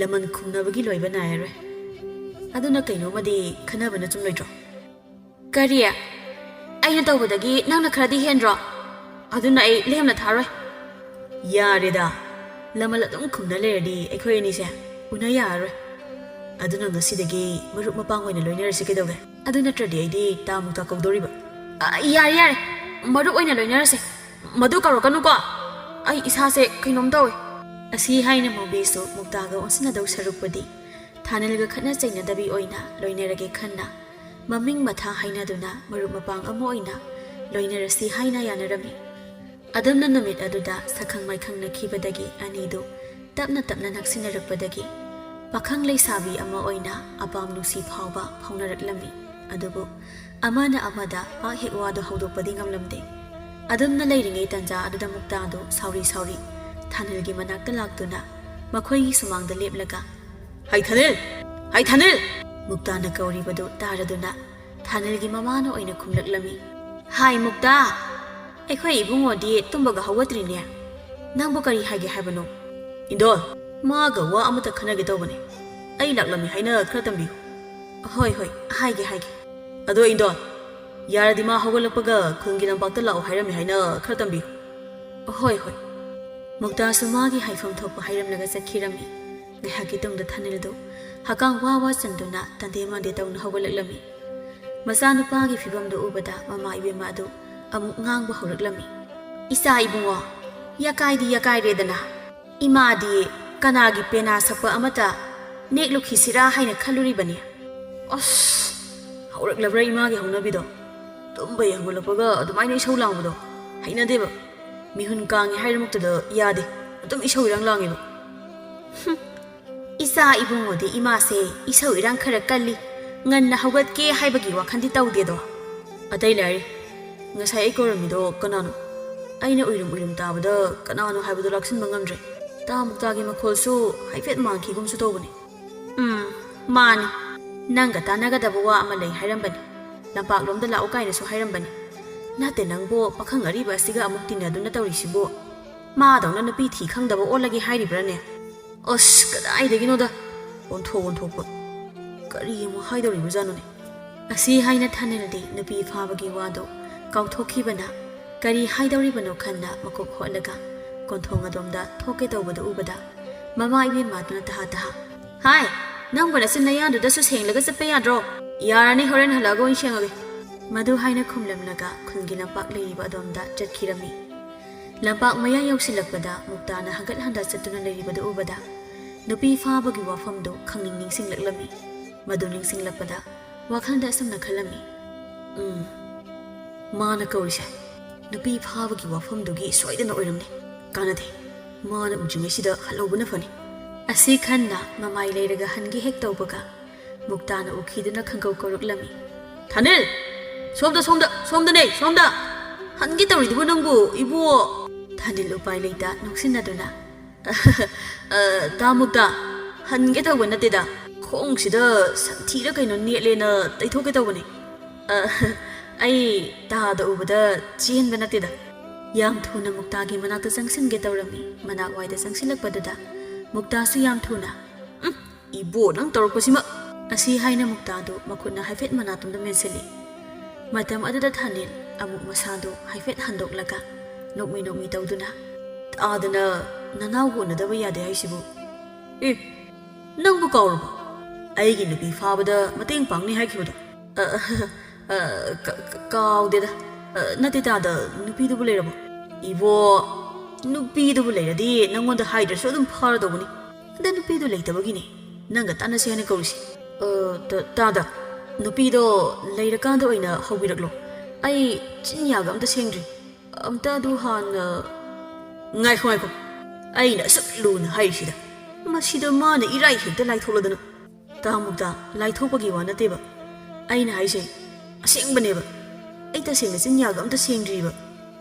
ꯂꯃꯟ ꯈꯨꯝꯅꯕꯒꯤ ꯂꯣꯏꯕ ꯅꯥꯏꯔꯔꯣꯏ꯫ ꯑꯗꯨꯅ ꯀꯩꯅꯣꯝꯃꯗꯤ ꯈꯟꯅꯕꯅ ꯆꯨꯝꯂꯣꯏꯗ꯭ꯔꯣ?" "ꯀꯔꯤ? ꯑꯩꯅ ꯇꯧꯕꯗꯒꯤ ꯅꯪꯅ ꯈꯔꯗꯤ ꯍꯦꯟꯗ꯭ꯔꯣ? ꯑꯗꯨꯅ ꯑꯩ ꯂꯦꯝꯅ ꯊꯥꯔꯣꯏ꯫" "ꯌꯥꯔꯦꯗ, ꯂꯃꯟ ꯑꯗꯨꯝ ꯈꯨꯝꯅ ꯂꯩꯔꯗꯤ ꯑꯩꯈꯣꯏ ꯑꯅꯤꯁꯦ ꯎꯅ ꯌꯥꯔꯔꯣꯏ꯫ ꯑꯗꯨꯅ ꯉꯁꯤꯗꯒꯤ ꯃꯔꯨꯞ ꯃꯄꯥꯡ ꯑꯣꯏꯅ ꯂꯣꯏꯅꯔꯁꯤ ꯀꯩꯗꯧꯒꯦ? ꯑꯗꯨ ꯅꯠꯇ꯭ꯔꯗꯤ ꯑꯩꯗꯤ ꯇꯥ ꯃꯨꯛꯇꯥ ꯀꯧꯗꯧꯔꯤꯕ꯫" "ꯑ, ꯌꯥꯔꯦ, ꯌꯥꯔꯦ, ꯃꯔꯨꯞ ꯑꯣꯏꯅ ꯂꯣꯏꯅꯔꯁꯦ꯫ ꯃꯗꯨ ꯀꯧꯔꯛꯀꯅꯨꯀꯣ꯫ ꯑꯩ ꯏꯁꯥꯁꯦ ꯀꯩꯅꯣꯝ ꯇꯧꯋꯦ꯫" ꯑꯁꯤ ꯍꯥꯏꯅ ꯃꯣꯕꯤꯁꯨ ꯃꯨꯛꯇꯥꯒ ꯑꯣꯟꯁꯤꯟꯅꯗꯧ ꯁꯔꯨꯛꯄꯨꯗꯤ ꯊꯥꯅꯤꯜꯒ ꯈꯠꯅ ꯆꯩꯅꯗꯕꯤ ꯑꯣꯏꯅ ꯂꯣꯏꯅꯔꯒꯦ ꯈꯟꯅ ꯃꯃꯤꯡ ꯃꯊꯥ ꯍꯥꯏꯅꯗꯨꯅ ꯃꯔꯨꯞ ꯃꯄꯥꯡ ꯑꯃ ꯑꯣꯏꯅ ꯂꯣꯏꯅꯔꯁꯤ ꯍꯥꯏꯅ ꯌꯥꯅꯔꯝꯃꯤ꯫ ꯑꯗꯨꯝꯅ ꯅꯨꯃꯤꯠ ꯑꯗꯨꯗ ꯁꯛꯈꯪ ꯃꯥꯏꯈꯪꯅꯈꯤꯕꯗꯒꯤ ꯑꯅꯤꯗꯨ ꯇꯞꯅ ꯇꯞꯅ ꯅꯛꯁꯤꯟꯅꯔꯛꯄꯗꯒꯤ ꯄꯥꯈꯪ ꯂꯩꯁꯥꯕꯤ ꯑꯃ ꯑꯣꯏꯅ ꯑꯄꯥꯝ ꯅꯨꯡꯁꯤ ꯐꯥꯎꯕ ꯐꯥꯎꯅꯔꯛꯂꯝꯃꯤ꯫ ꯑꯗꯨꯕꯨ ꯑꯃꯅ ꯑꯃꯗ ꯄꯥꯛ ꯍꯦꯛ ꯋꯥꯗꯨ ꯍꯧꯗꯣꯛꯄꯗꯤ ꯉꯝꯂꯝꯗꯦ꯫ ꯑꯗꯨꯝꯅ ꯂꯩꯔꯤꯉꯩ ꯇꯟꯖꯥ ꯑꯗꯨꯗ ꯃꯨꯛꯇꯥꯗꯨ ꯁꯥꯎꯔꯤ ꯁꯥꯎꯔꯤ ꯊꯥꯅꯤꯜꯒꯤ ꯃꯅꯥꯛꯇ ꯂꯥꯛꯇꯨꯅ ꯃꯈꯣꯏꯒꯤ ꯁꯨꯃꯥꯡꯗ ꯂꯦꯞꯂꯒ, "ꯍꯩ ꯊꯥꯅꯤꯜ! ꯍꯩ ꯊꯥꯅꯤꯜ!" ꯃꯨꯛꯇꯥꯅ ꯀꯧꯔꯤꯕꯗꯨ ꯇꯥꯔꯗꯨꯅ ꯊꯥꯅꯤꯜꯒꯤ ꯃꯃꯥꯅ ꯑꯣꯏꯅ ꯈꯨꯝꯂꯛꯂꯝꯃꯤ꯫ "ꯍꯥꯏ ꯃꯨꯛꯇꯥ! ꯑꯩꯈꯣꯏ ꯏꯕꯨꯡꯉꯣꯗꯤ ꯇꯨꯝꯕꯒ ꯍꯧꯒꯠꯇ꯭ꯔꯤꯅꯦ꯫ ꯅꯪꯕꯨ ꯀꯔꯤ ꯍꯥꯏꯒꯦ ꯍꯥꯏꯕꯅꯣ?" "ꯏꯟꯗꯣꯜ, ꯃꯥꯒ ꯋꯥ ꯑꯃꯇ ꯈꯟꯅꯒꯦ ꯇꯧꯕꯅꯦ꯫ ꯑꯩ ꯂꯥꯛꯂꯝꯃꯤ ꯍꯥꯏꯅ ꯈꯔ ꯇꯝꯕꯤꯌꯨ꯫" "ꯍꯣꯏ, ꯍꯣꯏ, ꯍꯥꯏꯒꯦ, ꯍꯥꯏꯒꯦ꯫" "ꯑꯗꯣ ꯏꯟꯗꯣꯜ, ꯌꯥꯔꯗꯤ ꯃꯥ ꯍꯧꯒꯠꯂꯛꯄꯒ ꯈꯨꯟꯒꯤ ꯂꯝꯄꯥꯛꯇ ꯂꯥꯛꯑꯣ ꯍꯥꯏꯔꯝꯃꯤ ꯍꯥꯏꯅ ꯈꯔ ꯇꯝꯕꯤꯌꯨ꯫" "ꯍꯣꯏ, ꯍꯣꯏ꯫" ꯃꯨꯛꯇꯥꯁꯨ ꯃꯥꯒꯤ ꯍꯥꯏꯐꯝ ꯊꯣꯛꯄ ꯍꯥꯏꯔꯝꯂꯒ ꯆꯠꯈꯤꯔꯝꯃꯤ꯫ ꯉꯥꯏꯍꯥꯛꯀꯤ ꯇꯨꯡꯗ ꯊꯥꯅꯤꯜꯗꯨ ꯍꯀꯥꯝ ꯋꯥ ꯋꯥ ꯆꯟꯗꯨꯅ ꯇꯟꯗꯦ ꯃꯥꯟꯗꯦ ꯇꯧꯅ ꯍꯧꯒꯠꯂꯛꯂꯝꯃꯤ꯫ ꯃꯆꯥꯅꯨꯄꯥꯒꯤ ꯐꯤꯕꯝꯗꯨ ꯎꯕꯗ ꯃꯃꯥ ꯏꯕꯦꯝꯃ ꯑꯗꯨ ꯑꯃꯨꯛ ꯉꯥꯡꯕ ꯍꯧꯔꯛꯂꯝꯃꯤ꯫ "ꯏꯆꯥ ꯏꯕꯨꯡꯉꯣ, ꯌꯥꯀꯥꯏꯗꯤ ꯌꯥꯀꯥꯏꯔꯦꯗꯅ꯫ ꯏꯃꯥꯗꯤ ꯀꯅꯥꯒꯤ ꯄꯦꯅꯥ ꯁꯛꯄ ꯑꯃꯇ ꯅꯦꯛꯂꯨꯈꯤꯁꯤꯔꯥ ꯍꯥꯏꯅ ꯈꯜꯂꯨꯔꯤꯕꯅꯤ꯫ ꯑꯁ, ꯍꯧꯔꯛꯂꯕ꯭ꯔꯥ ꯏꯃꯥꯒꯤ ꯍꯧꯅꯕꯤꯗꯣ? ꯇꯨꯝꯕ ꯍꯧꯒꯠꯂꯛꯄꯒ ꯑꯗꯨꯃꯥꯏꯅ ꯏꯁꯧ ꯂꯥꯡꯕꯗꯣ?" ꯍꯩꯅꯗꯦꯕ꯫ ꯃꯤꯍꯨꯟ ꯀꯥꯡꯉꯦ ꯍꯥꯏꯔꯃꯛꯇꯗ ꯌꯥꯗꯦ꯫ ꯑꯗꯨꯝ ꯏꯁꯧ ꯏꯔꯥꯡ ꯂꯥꯡꯉꯦꯕ꯫ ꯍꯨꯝ, ꯏꯆꯥ ꯏꯕꯨꯡꯉꯣꯗꯤ ꯏꯃꯥꯁꯦ ꯏꯁꯧ ꯏꯔꯥꯡ ꯈꯔ ꯀꯜꯂꯤ꯫ ꯉꯟꯅ ꯍꯧꯒꯠꯀꯦ ꯍꯥꯏꯕꯒꯤ ꯋꯥꯈꯜꯗꯤ ꯇꯧꯗꯦꯗꯣ꯫ ꯑꯇꯩ ꯂꯥꯏꯔꯤ꯫ ꯉꯁꯥꯏ ꯑꯩ ꯀꯧꯔꯝꯃꯤꯗꯣ ꯀꯅꯥꯅꯣ? ꯑꯩꯅ ꯎꯏꯔꯨꯝ ꯎꯏꯔꯨꯝ ꯇꯥꯕꯗ ꯀꯅꯥꯅꯣ ꯍꯥꯏꯕꯗꯣ ꯂꯥꯛꯁꯤꯟꯕ ꯉꯝꯗ꯭ꯔꯦ꯫ ꯇꯥ ꯃꯨꯛꯇꯥꯒꯤ ꯃꯈꯣꯜꯁꯨ ꯍꯥꯏꯐꯦꯠ ꯃꯥꯟꯈꯤꯒꯨꯝꯁꯨ ꯇꯧꯕꯅꯦ꯫ ꯎꯝ, ꯃꯥꯅꯤ꯫ ꯅꯪꯒ ꯇꯥꯟꯅꯒꯗꯕ ꯋꯥ ꯑꯃ ꯂꯩ ꯍꯥꯏꯔꯝꯕꯅꯤ꯫ ꯂꯝꯄꯥꯛꯂꯣꯝꯗ ꯂꯥꯛꯎ ꯀꯥꯏꯅꯁꯨ ꯍꯥꯏꯔꯝꯕꯅꯤ꯫ ꯅꯠꯇꯦ ꯅꯪꯕꯨ ꯄꯥꯈꯪ ꯑꯔꯤꯕ ꯑꯁꯤꯒ ꯑꯃꯨꯛ ꯇꯤꯟꯅꯗꯨꯅ ꯇꯧꯔꯤꯁꯤꯕꯨ? ꯃꯥꯗꯧꯅ ꯅꯨꯄꯤ ꯊꯤ ꯈꯪꯗꯕ ꯑꯣꯜꯂꯒꯦ ꯍꯥꯏꯔꯤꯕ꯭ꯔꯥꯅꯦ? ꯑꯁ, ꯀꯗꯥꯏꯗꯒꯤꯅꯣꯗ? ꯑꯣꯟꯊꯣꯛ ꯑꯣꯟꯊꯣꯛꯄ꯫ ꯀꯔꯤ ꯑꯃꯨꯛ ꯍꯥꯏꯗꯧꯔꯤꯕꯖꯥꯠꯅꯣꯅꯦ? ꯑꯁꯤ ꯍꯥꯏꯅ ꯊꯥꯅꯤꯜꯗꯤ ꯅꯨꯄꯤ ꯐꯥꯕꯒꯤ ꯋꯥꯗꯣ ꯀꯥꯎꯊꯣꯛꯈꯤꯕꯅ ꯀꯔꯤ ꯍꯥꯏꯗꯧꯔꯤꯕꯅꯣ ꯈꯟꯅ ꯃꯀꯣꯛ ꯍꯣꯠꯂꯒ ꯀꯣꯟꯊꯣꯡ ꯑꯗꯣꯝꯗ ꯊꯣꯛꯀꯦ ꯇꯧꯕꯗꯨ ꯎꯕꯗ ꯃꯃꯥ ꯏꯕꯦꯝꯃꯗꯨꯅ ꯇꯍꯥ ꯇꯍꯥ, "ꯍꯥꯏ, ꯅꯪꯕꯨ ꯅꯆꯤꯟ ꯅꯌꯥꯗꯨꯗꯁꯨ ꯁꯦꯡꯂꯒ ꯆꯠꯄ ꯌꯥꯗ꯭ꯔꯣ?" "ꯌꯥꯔꯅꯤ, ꯍꯣꯔꯦꯟ ꯍꯜꯂꯛꯑꯒ ꯑꯣꯏꯅ ꯁꯦꯡꯉꯒꯦ꯫" ꯃꯗꯨ ꯍꯥꯏꯅ ꯈꯨꯝꯂꯝꯂꯒ ꯈꯨꯟꯒꯤ ꯂꯝꯄꯥꯛ ꯂꯩꯔꯤꯕ ꯑꯗꯣꯝꯗ ꯆꯠꯈꯤꯔꯝꯃꯤ꯫ ꯂꯝꯄꯥꯛ ꯃꯌꯥ ꯌꯧꯁꯤꯜꯂꯛꯄꯗ ꯃꯨꯛꯇꯥꯅ ꯍꯪꯒꯠ ꯍꯟꯗ ꯆꯠꯇꯨꯅ ꯂꯩꯔꯤꯕꯗꯨ ꯎꯕꯗ ꯅꯨꯄꯤ ꯐꯥꯕꯒꯤ ꯋꯥꯐꯝꯗꯨ ꯈꯪꯅꯤꯡ ꯅꯤꯡꯁꯤꯡꯂꯛꯂꯝꯃꯤ꯫ ꯃꯗꯨ ꯅꯤꯡꯁꯤꯡꯂꯛꯄꯗ ꯋꯥꯈꯜꯗ ꯑꯁꯨꯝꯅ ꯈꯜꯂꯝꯃꯤ, "ꯎꯝ, ꯃꯥꯅ ꯀꯧꯔꯤꯁꯦ ꯅꯨꯄꯤ ꯐꯥꯕꯒꯤ ꯋꯥꯐꯝꯗꯨꯒꯤ ꯁꯣꯏꯗꯅ ꯑꯣꯏꯔꯝꯅꯤ꯫ ꯀꯥꯟꯅꯗꯦ, ꯃꯥꯅ ꯎꯗ꯭ꯔꯤꯉꯩꯁꯤꯗ ꯍꯜꯍꯧꯕꯅ ꯐꯅꯤ꯫" ꯑꯁꯤ ꯈꯟꯅ ꯃꯃꯥꯏ ꯂꯩꯔꯒ ꯍꯟꯒꯦ ꯍꯦꯛ ꯇꯧꯕꯒ ꯃꯨꯛꯇꯥꯅ ꯎꯈꯤꯗꯨꯅ ꯈꯪꯒꯧ ꯀꯧꯔꯛꯂꯝꯃꯤ꯫ "ꯊꯥꯅꯤꯜ! ꯁꯣꯝꯗ, ꯁꯣꯝꯗ, ꯁꯣꯝꯗꯅꯦ, ꯁꯣꯝꯗ! ꯍꯟꯒꯦ ꯇꯧꯔꯤꯗꯨꯕꯨ ꯅꯪꯕꯨ, ꯏꯕꯣ!" ꯊꯥꯅꯤꯜ ꯎꯄꯥꯏ ꯂꯩꯇ ꯅꯣꯛꯁꯤꯟꯅꯗꯨꯅ, "ꯑ, ꯇꯥ ꯃꯨꯛꯇꯥ, ꯍꯟꯒꯦ ꯇꯧꯕ ꯅꯠꯇꯦꯗ꯫ ꯈꯣꯡꯁꯤꯗ ꯁꯟꯊꯤꯔ ꯀꯩꯅꯣ ꯅꯦꯠꯂꯦꯅ ꯇꯩꯊꯣꯛꯀꯦ ꯇꯧꯕꯅꯦ꯫ ꯑ, ꯑꯩ ꯇꯥꯗ ꯎꯕꯗ ꯆꯦꯟꯕ ꯅꯠꯇꯦꯗ꯫" ꯌꯥꯝ ꯊꯨꯅ ꯃꯨꯛꯇꯥꯒꯤ ꯃꯅꯥꯛꯇ ꯆꯪꯁꯤꯟꯒꯦ ꯇꯧꯔꯝꯃꯤ꯫ ꯃꯅꯥꯛ ꯋꯥꯏꯗ ꯆꯪꯁꯤꯜꯂꯛꯄꯗꯨꯗ ꯃꯨꯛꯇꯥꯁꯨ ꯌꯥꯝ ꯊꯨꯅ, "ꯎꯝ, ꯏꯕꯣ, ꯅꯪ ꯇꯧꯔꯛꯄꯁꯤꯃ!" ꯑꯁꯤ ꯍꯥꯏꯅ ꯃꯨꯛꯇꯥꯗꯨ ꯃꯈꯨꯠꯅ ꯍꯥꯏꯐꯦꯠ ꯃꯅꯥꯇꯣꯟꯗ ꯃꯦꯟꯁꯤꯜꯂꯤ꯫ ꯃꯇꯝ ꯑꯗꯨꯗ ꯊꯥꯅꯤꯜ ꯑꯃꯨꯛ ꯃꯁꯥꯗꯨ ꯍꯥꯏꯐꯦꯠ ꯍꯟꯗꯣꯛꯂꯒ ꯅꯣꯛꯃꯤ ꯅꯣꯛꯃꯤ ꯇꯧꯗꯨꯅ, "ꯇꯥꯗꯅ ꯅꯅꯥꯎꯒ ꯎꯅꯗꯕ ꯌꯥꯗꯦ ꯍꯥꯏꯁꯤꯕꯨ? ꯑꯦ, ꯅꯪꯕꯨ ꯀꯥꯎꯔꯕꯣ? ꯑꯩꯒꯤ ꯅꯨꯄꯤ ꯐꯥꯕꯗ ꯃꯇꯦꯡ ꯄꯥꯡꯅꯤ ꯍꯥꯏꯈꯤꯕꯗꯣ?" "ꯑ, ꯑ, ꯀ-, ꯀ-, ꯀꯥꯎꯗꯦꯗ꯫ ꯑ, ꯅꯠꯇꯦ ꯇꯥꯗ, ꯅꯨꯄꯤꯗꯨꯕꯨ ꯂꯩꯔꯕꯣ?" "ꯏꯕꯣ, ꯅꯨꯄꯤꯗꯨꯕꯨ ꯂꯩꯔꯗꯤ ꯅꯪꯉꯣꯟꯗ ꯍꯥꯏꯗ꯭ꯔꯁꯨ ꯑꯗꯨꯝ ꯐꯥꯔꯗꯧꯕꯅꯤ꯫ ꯑꯗ ꯅꯨꯄꯤꯗꯨ ꯂꯩꯇꯕꯒꯤꯅꯦ ꯅꯪꯒ ꯇꯥꯟꯅꯁꯦ ꯍꯥꯏꯅ ꯀꯧꯔꯤꯁꯦ꯫ ꯑ, ꯇ-, ꯇꯥꯗ, ꯅꯨꯄꯤꯗꯣ ꯂꯩꯔꯀꯥꯟꯗ ꯑꯣꯏꯅ ꯍꯧꯕꯤꯔꯛꯂꯣ꯫ ꯑꯩ ꯆꯤꯟ ꯌꯥꯒ ꯑꯝꯇ ꯁꯦꯡꯗ꯭ꯔꯤ꯫" ꯑꯝꯇ ꯑꯗꯨ ꯍꯥꯟꯅ꯫ ꯉꯥꯏꯈꯣ, ꯉꯥꯏꯈꯣ꯫ ꯑꯩꯅ ꯑꯁꯨꯛ ꯂꯨꯅ ꯍꯥꯏꯔꯤꯁꯤꯗ꯫ ꯃꯁꯤꯗ ꯃꯥꯅ ꯏꯔꯥꯏ ꯍꯦꯛꯇ ꯂꯥꯏꯊꯣꯛꯂꯗꯅ꯫ ꯇꯥ ꯃꯨꯛꯇꯥ, ꯂꯥꯏꯊꯣꯛꯄꯒꯤ ꯋꯥ ꯅꯠꯇꯦꯕ꯫ ꯑꯩꯅ ꯍꯥꯏꯁꯦ ꯑꯁꯦꯡꯕꯅꯦꯕ꯫ ꯑꯩ ꯇꯁꯦꯡꯅ ꯆꯤꯟꯌꯥꯒ ꯑꯝꯇ ꯁꯦꯡꯗ꯭ꯔꯤꯕ꯫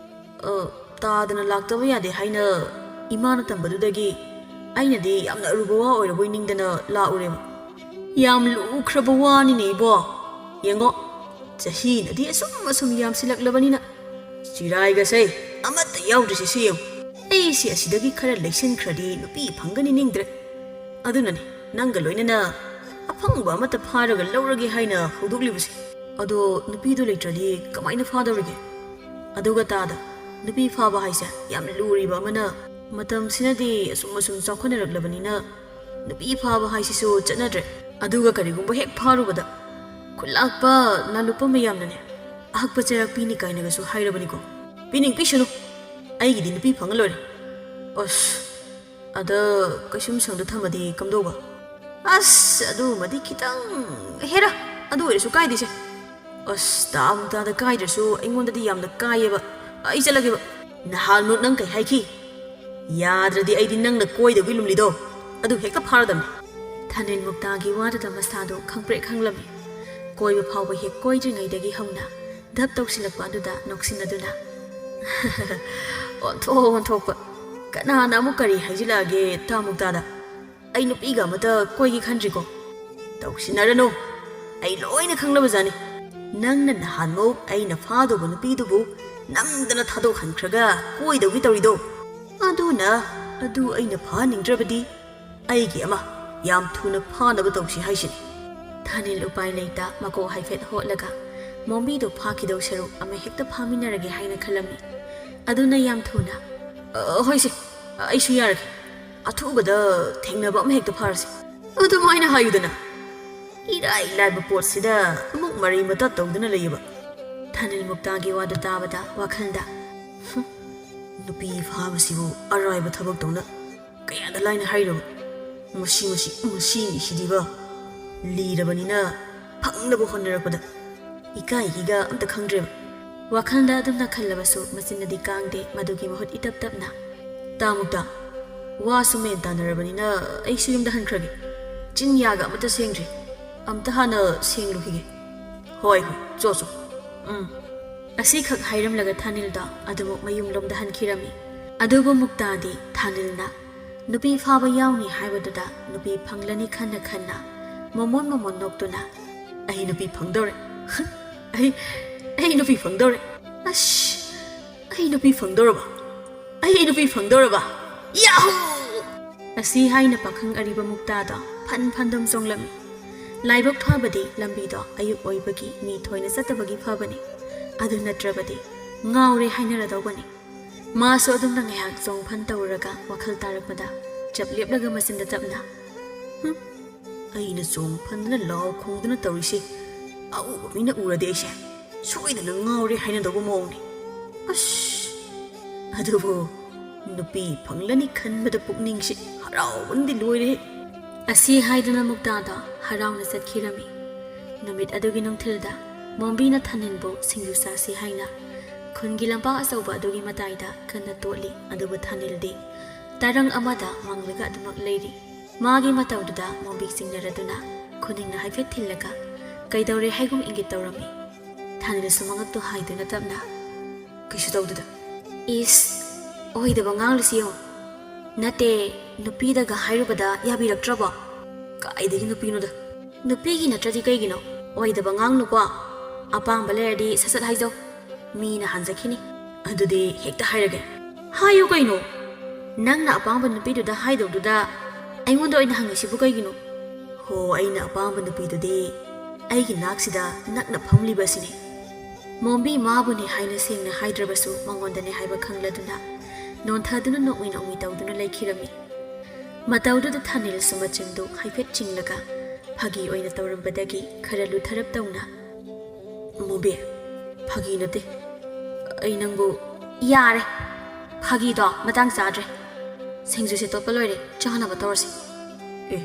ꯑ, ꯇꯥꯗꯅ ꯂꯥꯛꯇꯕ ꯌꯥꯗꯦ ꯍꯥꯏꯅ ꯏꯃꯥꯅ ꯇꯝꯕꯗꯨꯗꯒꯤ ꯑꯩꯅꯗꯤ ꯌꯥꯝꯅ ꯑꯔꯨꯕ ꯋꯥ ꯑꯣꯏꯔꯕꯣꯏ ꯅꯤꯡꯗꯅ ꯂꯥꯛꯎꯔꯦꯕ꯫ ꯌꯥꯝ ꯂꯨꯈ꯭ꯔꯕ ꯋꯥꯅꯤꯅꯦ ꯏꯕꯣ꯫ ꯌꯦꯡꯉꯣ, ꯆꯍꯤꯅꯗꯤ ꯑꯁꯨꯝ ꯑꯁꯨꯝ ꯌꯥꯝꯁꯤꯜꯂꯛꯂꯕꯅꯤꯅ ꯆꯤꯔꯥꯏꯒꯁꯦ ꯑꯃꯠꯇ ꯌꯥꯎꯗ꯭ꯔꯤꯁꯦ ꯁꯤ ꯌꯦꯡꯉꯨ꯫ ꯑꯩꯁꯦ ꯑꯁꯤꯗꯒꯤ ꯈꯔ ꯂꯩꯁꯤꯟꯈ꯭ꯔꯗꯤ ꯅꯨꯄꯤ ꯐꯪꯒꯅꯤ ꯅꯤꯡꯗ꯭ꯔꯦ꯫ ꯑꯗꯨꯅꯅꯦ ꯅꯪꯒ ꯂꯣꯏꯅꯅ ꯑꯐꯪꯕ ꯑꯃꯠꯇ ꯐꯥꯔꯒ ꯂꯧꯔꯒꯦ ꯍꯥꯏꯅ ꯍꯧꯗꯣꯛꯂꯤꯕꯁꯦ꯫ ꯑꯗꯣ ꯅꯨꯄꯤꯗꯣ ꯂꯩꯇ꯭ꯔꯗꯤ ꯀꯃꯥꯏꯅ ꯐꯥꯗꯧꯔꯤꯒꯦ? ꯑꯗꯨꯒ ꯇꯥꯗ, ꯅꯨꯄꯤ ꯐꯥꯕ ꯍꯥꯏꯁꯦ ꯌꯥꯝ ꯂꯨꯔꯤꯕ ꯑꯃꯅ꯫ ꯃꯇꯝꯁꯤꯅꯗꯤ ꯑꯁꯨꯝ ꯑꯁꯨꯝ ꯆꯥꯎꯈꯠꯅꯔꯛꯂꯕꯅꯤꯅ ꯅꯨꯄꯤ ꯐꯥꯕ ꯍꯥꯏꯁꯤꯁꯨ ꯆꯠꯅꯗ꯭ꯔꯦ꯫ ꯑꯗꯨꯒ ꯀꯔꯤꯒꯨꯝꯕ ꯍꯦꯛ ꯐꯥꯔꯨꯕꯗ ꯈꯨꯠꯂꯥꯛꯄ ꯂꯥꯂꯨꯞꯄ ꯃꯌꯥꯝꯅꯅꯦ ꯑꯍꯛꯄ ꯆꯩꯔꯥꯛ ꯄꯤꯅꯤ ꯀꯥꯏꯅꯒꯁꯨ ꯍꯥꯏꯔꯕꯅꯤꯀꯣ꯫ ꯄꯤꯅꯤꯡ ꯄꯤꯁꯅꯨ, ꯑꯩꯒꯤꯗꯤ ꯅꯨꯄꯤ ꯐꯪꯉ ꯂꯣꯏꯔꯦ꯫ ꯑꯁ, ꯑꯗ ꯀꯩꯁꯨꯝ ꯁꯪꯗ ꯊꯝꯃꯗꯤ ꯀꯝꯗꯧꯕ? ꯑꯁ, ꯑꯗꯨꯃꯗꯤ ꯈꯤꯇꯪ, ꯍꯦꯔꯥ, ꯑꯗꯨ ꯑꯣꯏꯔꯁꯨ ꯀꯥꯏꯗꯦꯁꯦ꯫ ꯑꯁ, ꯇꯥ ꯃꯨꯛꯇꯥꯗ ꯀꯥꯏꯗ꯭ꯔꯁꯨ ꯑꯩꯉꯣꯟꯗꯗꯤ ꯌꯥꯝꯅ ꯀꯥꯏꯌꯦꯕ꯫ ꯑꯩ ꯆꯠꯂꯒꯦꯕ꯫ ꯅꯍꯥꯟꯃꯨꯛ ꯅꯪ ꯀꯩ ꯍꯥꯏꯈꯤ? ꯌꯥꯗ꯭ꯔꯗꯤ ꯑꯩꯗꯤ ꯅꯪꯅ ꯀꯣꯏꯗꯧꯒꯤ ꯂꯨꯝꯂꯤꯗꯣ ꯑꯗꯨ ꯍꯦꯛꯇ ꯐꯥꯔꯗꯝꯅꯤ꯫ ꯊꯥꯅꯤꯜ ꯃꯨꯛꯇꯥꯒꯤ ꯋꯥꯗꯨꯗ ꯃꯁꯥꯗꯣ ꯈꯪꯄ꯭ꯔꯦꯛ ꯈꯪꯂꯝꯃꯤ꯫ ꯀꯣꯏꯕ ꯐꯥꯎꯕ ꯍꯦꯛ ꯀꯣꯏꯗ꯭ꯔꯤꯉꯩꯗꯒꯤ ꯍꯧꯅ ꯙꯞ ꯇꯧꯁꯤꯜꯂꯛꯄ ꯑꯗꯨꯗ ꯅꯣꯛꯁꯤꯟꯅꯗꯨꯅ, ꯑꯣꯟꯊꯣꯛ ꯑꯣꯟꯊꯣꯛꯄ꯫ ꯀꯅꯥꯅ ꯑꯃꯨꯛ ꯀꯔꯤ ꯍꯥꯏꯖꯤꯜꯂꯛꯑꯒꯦ ꯇꯥ ꯃꯨꯛꯇꯥꯗ? ꯑꯩ ꯅꯨꯄꯤꯒ ꯑꯃꯇ ꯀꯣꯏꯒꯦ ꯈꯟꯗ꯭ꯔꯤꯀꯣ꯫ ꯇꯧꯁꯤꯟꯅꯔꯅꯨ, ꯑꯩ ꯂꯣꯏꯅ ꯈꯪꯂꯕꯖꯥꯠꯅꯤ꯫ ꯅꯪꯅ ꯅꯍꯥꯟꯃꯨꯛ ꯑꯩꯅ ꯐꯥꯗꯧꯕ ꯅꯨꯄꯤꯗꯨꯕꯨ ꯅꯝꯗꯅ ꯊꯥꯗꯣꯛꯍꯟꯈ꯭ꯔꯒ ꯀꯣꯏꯗꯧꯒꯤ ꯇꯧꯔꯤꯗꯣ꯫ ꯑꯗꯨꯅ ꯑꯗꯨ ꯑꯩꯅ ꯐꯥꯍꯟꯅꯤꯡꯗ꯭ꯔꯕꯗꯤ ꯑꯩꯒꯤ ꯑꯃ ꯌꯥꯝ ꯊꯨꯅ ꯐꯥꯅꯕ ꯇꯧꯁꯤ ꯍꯥꯏꯁꯤꯅꯤ꯫ ꯊꯥꯅꯤꯜ ꯎꯄꯥꯏ ꯂꯩꯇ ꯃꯀꯣꯛ ꯍꯥꯏꯐꯦꯠ ꯍꯣꯠꯂꯒ ꯃꯣꯝꯕꯤꯗꯣ ꯐꯥꯈꯤꯗꯧ ꯁꯔꯨꯛ ꯑꯃ ꯍꯦꯛꯇ ꯐꯥꯃꯤꯟꯅꯔꯒꯦ ꯍꯥꯏꯅ ꯈꯜꯂꯝꯃꯤ꯫ ꯑꯗꯨꯅ ꯌꯥꯝ ꯊꯨꯅ, "ꯑ, ꯍꯣꯏꯁꯦ, ꯑꯩꯁꯨ ꯌꯥꯔꯒꯦ꯫ ꯑꯊꯨꯕꯗ ꯊꯦꯡꯅꯕ ꯑꯃ ꯍꯦꯛꯇ ꯐꯥꯔꯁꯤ꯫" ꯑꯗꯨꯃꯥꯏꯅ ꯍꯥꯏꯌꯨꯗꯅ꯫ ꯏꯔꯥꯏ ꯂꯥꯏꯕ ꯄꯣꯠꯁꯤꯗ ꯑꯃꯨꯛ ꯃꯔꯩ ꯃꯇꯠ ꯇꯧꯗꯨꯅ ꯂꯩꯌꯦꯕ꯫ ꯊꯥꯅꯤꯜ ꯃꯨꯛꯇꯥꯒꯤ ꯋꯥꯗꯨ ꯇꯥꯕꯗ ꯋꯥꯈꯜꯗ, "ꯍꯨꯝ, ꯅꯨꯄꯤ ꯐꯥꯕꯁꯤꯕꯨ ꯑꯔꯥꯏꯕ ꯊꯕꯛꯇꯧꯅ ꯀꯌꯥꯗ ꯂꯥꯏꯅ ꯍꯥꯏꯔꯕ? ꯃꯁꯤ, ꯃꯁꯤ, ꯃꯁꯤ ꯃꯤꯁꯤꯗꯤꯕ ꯂꯤꯔꯕꯅꯤꯅ ꯐꯪꯅꯕ ꯍꯣꯠꯅꯔꯛꯄꯗ ꯏꯀꯥꯏꯒꯤꯒ ꯑꯝꯇ ꯈꯪꯗ꯭ꯔꯦꯕ꯫ ꯋꯥꯈꯜꯗ ꯑꯗꯨꯝꯅ ꯈꯜꯂꯕꯁꯨ ꯃꯆꯤꯟꯅꯗꯤ ꯀꯥꯡꯗꯦ꯫ ꯃꯗꯨꯒꯤ ꯃꯍꯨꯠ ꯏꯇꯞ ꯇꯞꯅ, "ꯇꯥ ꯃꯨꯛꯇꯥ, ꯋꯥꯁꯨ ꯃꯦꯟ ꯇꯥꯅꯔꯕꯅꯤꯅ ꯑꯩꯁꯨ ꯌꯨꯝꯗ ꯍꯟꯈ꯭ꯔꯒꯦ꯫ ꯆꯤꯟ ꯌꯥꯒ ꯑꯃꯠꯇ ꯁꯦꯡꯗ꯭ꯔꯤ꯫ ꯑꯝꯇ ꯍꯥꯟꯅ ꯁꯦꯡꯂꯨꯈꯤꯒꯦ꯫ ꯍꯣꯏ, ꯍꯣꯏ, ꯆꯣ, ꯆꯣ꯫ ꯎꯝ꯫" ꯑꯁꯤꯈꯛ ꯍꯥꯏꯔꯝꯂꯒ ꯊꯥꯅꯤꯜꯗꯣ ꯑꯗꯨꯃꯛ ꯃꯌꯨꯝꯂꯣꯝꯗ ꯍꯟꯈꯤꯔꯝꯃꯤ꯫ ꯑꯗꯨꯕꯨ ꯃꯨꯛꯇꯥꯗꯤ ꯊꯥꯅꯤꯜꯅ ꯅꯨꯄꯤ ꯐꯥꯕ ꯌꯥꯎꯅꯤ ꯍꯥꯏꯕꯗꯨꯗ ꯅꯨꯄꯤ ꯐꯪꯂꯅꯤ ꯈꯟꯅ ꯈꯟꯅ ꯃꯃꯣꯟ ꯃꯃꯣꯟ ꯅꯣꯛꯇꯨꯅ, "ꯑꯩ ꯅꯨꯄꯤ ꯐꯪꯗꯧꯔꯦ꯫ ꯑꯩ, ꯑꯩ ꯅꯨꯄꯤ ꯐꯪꯗꯧꯔꯦ꯫ ꯑꯁ, ꯑꯩ ꯅꯨꯄꯤ ꯐꯪꯗꯧꯔꯕ? ꯑꯩ ꯅꯨꯄꯤ ꯐꯪꯗꯧꯔꯕ? ꯌꯥꯍꯨ!" ꯑꯁꯤ ꯍꯥꯏꯅ ꯄꯥꯈꯪ ꯑꯔꯤꯕ ꯃꯨꯛꯇꯥꯗꯣ ꯐꯟ ꯐꯟꯗꯨꯝ ꯆꯣꯡꯂꯝꯃꯤ꯫ ꯂꯥꯏꯕꯛ ꯐꯕꯗꯤ ꯂꯝꯕꯤꯗꯣ ꯑꯌꯨꯛ ꯑꯣꯏꯕꯒꯤ ꯃꯤ ꯊꯣꯏꯅ ꯆꯠꯇꯕꯒꯤ ꯐꯕꯅꯤ꯫ ꯑꯗꯨ ꯅꯠꯇ꯭ꯔꯕꯗꯤ ꯉꯥꯎꯔꯦ ꯍꯥꯏꯅꯔꯗꯧꯕꯅꯤ꯫ ꯃꯥꯁꯨ ꯑꯗꯨꯝꯅ ꯉꯥꯏꯍꯥꯛ ꯆꯣꯡ ꯐꯟ ꯇꯧꯔꯨꯔꯒ ꯋꯥꯈꯜ ꯇꯥꯔꯛꯄꯗ ꯆꯞ ꯂꯦꯞꯂꯒ ꯃꯆꯤꯟꯗ ꯇꯞꯅ, "ꯍꯨꯝ, ꯑꯩꯅ ꯆꯣꯡ ꯐꯟꯗꯨꯅ ꯂꯥꯎ ꯈꯣꯡꯗꯨꯅ ꯇꯧꯔꯤꯁꯦ ꯑꯎꯕ ꯃꯤꯅ ꯎꯔꯗꯤ ꯑꯩꯁꯦ ꯁꯣꯏꯗꯅ ꯉꯥꯎꯔꯦ ꯍꯥꯏꯅꯗꯧꯕ ꯃꯑꯣꯡꯅꯤ꯫ ꯑꯁ, ꯑꯗꯨꯕꯨ ꯅꯨꯄꯤ ꯐꯪꯂꯅꯤ ꯈꯟꯕꯗ ꯄꯨꯛꯅꯤꯡꯁꯤ ꯍꯔꯥꯎꯕꯅꯗꯤ ꯂꯣꯏꯔꯦ꯫" ꯑꯁꯤ ꯍꯥꯏꯗꯨꯅ ꯃꯨꯛꯇꯥꯗꯣ ꯍꯔꯥꯎꯅ ꯆꯠꯈꯤꯔꯝꯃꯤ꯫ ꯅꯨꯃꯤꯠ ꯑꯗꯨꯒꯤ ꯅꯨꯡꯊꯤꯜꯗ ꯃꯣꯝꯕꯤꯅ ꯊꯥꯅꯤꯜꯕꯨ ꯁꯤꯡꯖꯨ ꯆꯥꯁꯤ ꯍꯥꯏꯅ ꯈꯨꯟꯒꯤ ꯂꯝꯄꯥꯛ ꯑꯆꯧꯕ ꯑꯗꯨꯒꯤ ꯃꯇꯥꯏꯗ ꯀꯟꯅ ꯇꯣꯠꯂꯤ꯫ ꯑꯗꯨꯕꯨ ꯊꯥꯅꯤꯜꯗꯤ ꯇꯔꯪ ꯑꯃꯗ ꯃꯪꯂꯒ ꯑꯗꯨꯃꯛ ꯂꯩꯔꯤ꯫ ꯃꯥꯒꯤ ꯃꯇꯧꯗꯨꯗ ꯃꯣꯝꯕꯤ ꯆꯤꯡꯅꯔꯗꯨꯅ ꯈꯨꯅꯤꯡꯅ ꯍꯥꯏꯐꯦꯠ ꯊꯤꯜꯂꯒ ꯀꯩꯗꯧꯔꯦ ꯍꯥꯏꯒꯨꯝ ꯏꯪꯒꯤꯠ ꯇꯧꯔꯝꯃꯤ꯫ ꯊꯥꯅꯤꯜꯁꯨ ꯃꯉꯛꯇꯨ ꯍꯥꯏꯗꯨꯅ ꯇꯞꯅ, "ꯀꯩꯁꯨ ꯇꯧꯗꯦꯗ꯫" "ꯏꯁ, ꯑꯣꯏꯗꯕ ꯉꯥꯡꯂꯤꯁꯤ ꯌꯦꯡꯉꯨ꯫ ꯅꯠꯇꯦ, ꯅꯨꯄꯤꯗꯒ ꯍꯥꯏꯔꯨꯕꯗ ꯌꯥꯕꯤꯔꯛꯇ꯭ꯔꯕꯣ?" "ꯀꯥꯏꯗꯒꯤ ꯅꯨꯄꯤꯅꯣꯗ?" "ꯅꯨꯄꯤꯒꯤ ꯅꯠꯇ꯭ꯔꯗꯤ ꯀꯩꯒꯤꯅꯣ? ꯑꯣꯏꯗꯕ ꯉꯥꯡꯅꯨꯀꯣ꯫ ꯑꯄꯥꯝꯕ ꯂꯩꯔꯗꯤ ꯁꯠ ꯁꯠ ꯍꯥꯏꯖꯧ꯫ ꯃꯤꯅ ꯍꯥꯟꯖꯈꯤꯅꯤ꯫" "ꯑꯗꯨꯗꯤ ꯍꯦꯛꯇ ꯍꯥꯏꯔꯒꯦ꯫" "ꯍꯥꯏꯌꯨ ꯀꯩꯅꯣ꯫ ꯅꯪꯅ ꯑꯄꯥꯝꯕ ꯅꯨꯄꯤꯗꯨꯗ ꯍꯥꯏꯗꯧꯗꯨꯗ ꯑꯩꯉꯣꯟꯗ ꯑꯣꯏꯅ ꯍꯪꯉꯤꯁꯤꯕꯨ ꯀꯩꯒꯤꯅꯣ?" "ꯍꯣ, ꯑꯩꯅ ꯑꯄꯥꯝꯕ ꯅꯨꯄꯤꯗꯨꯗꯤ ꯑꯩꯒꯤ ꯅꯥꯛꯁꯤꯗ ꯅꯛꯅ ꯐꯝꯂꯤꯕꯁꯤꯅꯤ꯫" ꯃꯣꯝꯕꯤ ꯃꯥꯕꯨꯅꯦ ꯍꯥꯏꯅ ꯁꯦꯡꯅ ꯍꯥꯏꯗ꯭ꯔꯕꯁꯨ ꯃꯉꯣꯟꯗꯅꯦ ꯍꯥꯏꯕ ꯈꯪꯂꯗꯨꯅ ꯅꯣꯟꯊꯗꯨꯅ ꯅꯣꯛꯃꯤ ꯅꯣꯛꯃꯤ ꯇꯧꯗꯨꯅ ꯂꯩꯈꯤꯔꯝꯃꯤ꯫ ꯃꯇꯧꯗꯨꯗ ꯊꯥꯅꯤꯜꯁꯨ ꯃꯆꯤꯟꯗꯨ ꯍꯥꯏꯐꯦꯠ ꯆꯤꯡꯂꯒ ꯐꯥꯒꯤ ꯑꯣꯏꯅ ꯇꯧꯔꯝꯕꯗꯒꯤ ꯈꯔ ꯂꯨꯊꯔꯞ ꯇꯧꯅ, "ꯃꯣꯝꯕꯤ, ꯐꯥꯒꯤ ꯅꯠꯇꯦ꯫ ꯑꯩ ꯅꯪꯕꯨ..." "ꯌꯥꯔꯦ, ꯐꯥꯒꯤꯗꯣ ꯃꯇꯥꯡ ꯆꯥꯗ꯭ꯔꯦ꯫ ꯁꯤꯡꯖꯨꯁꯦ ꯇꯣꯠꯄ ꯂꯣꯏꯔꯦ, ꯆꯥꯅꯕ ꯇꯧꯔꯁꯤ꯫" "ꯑꯦ,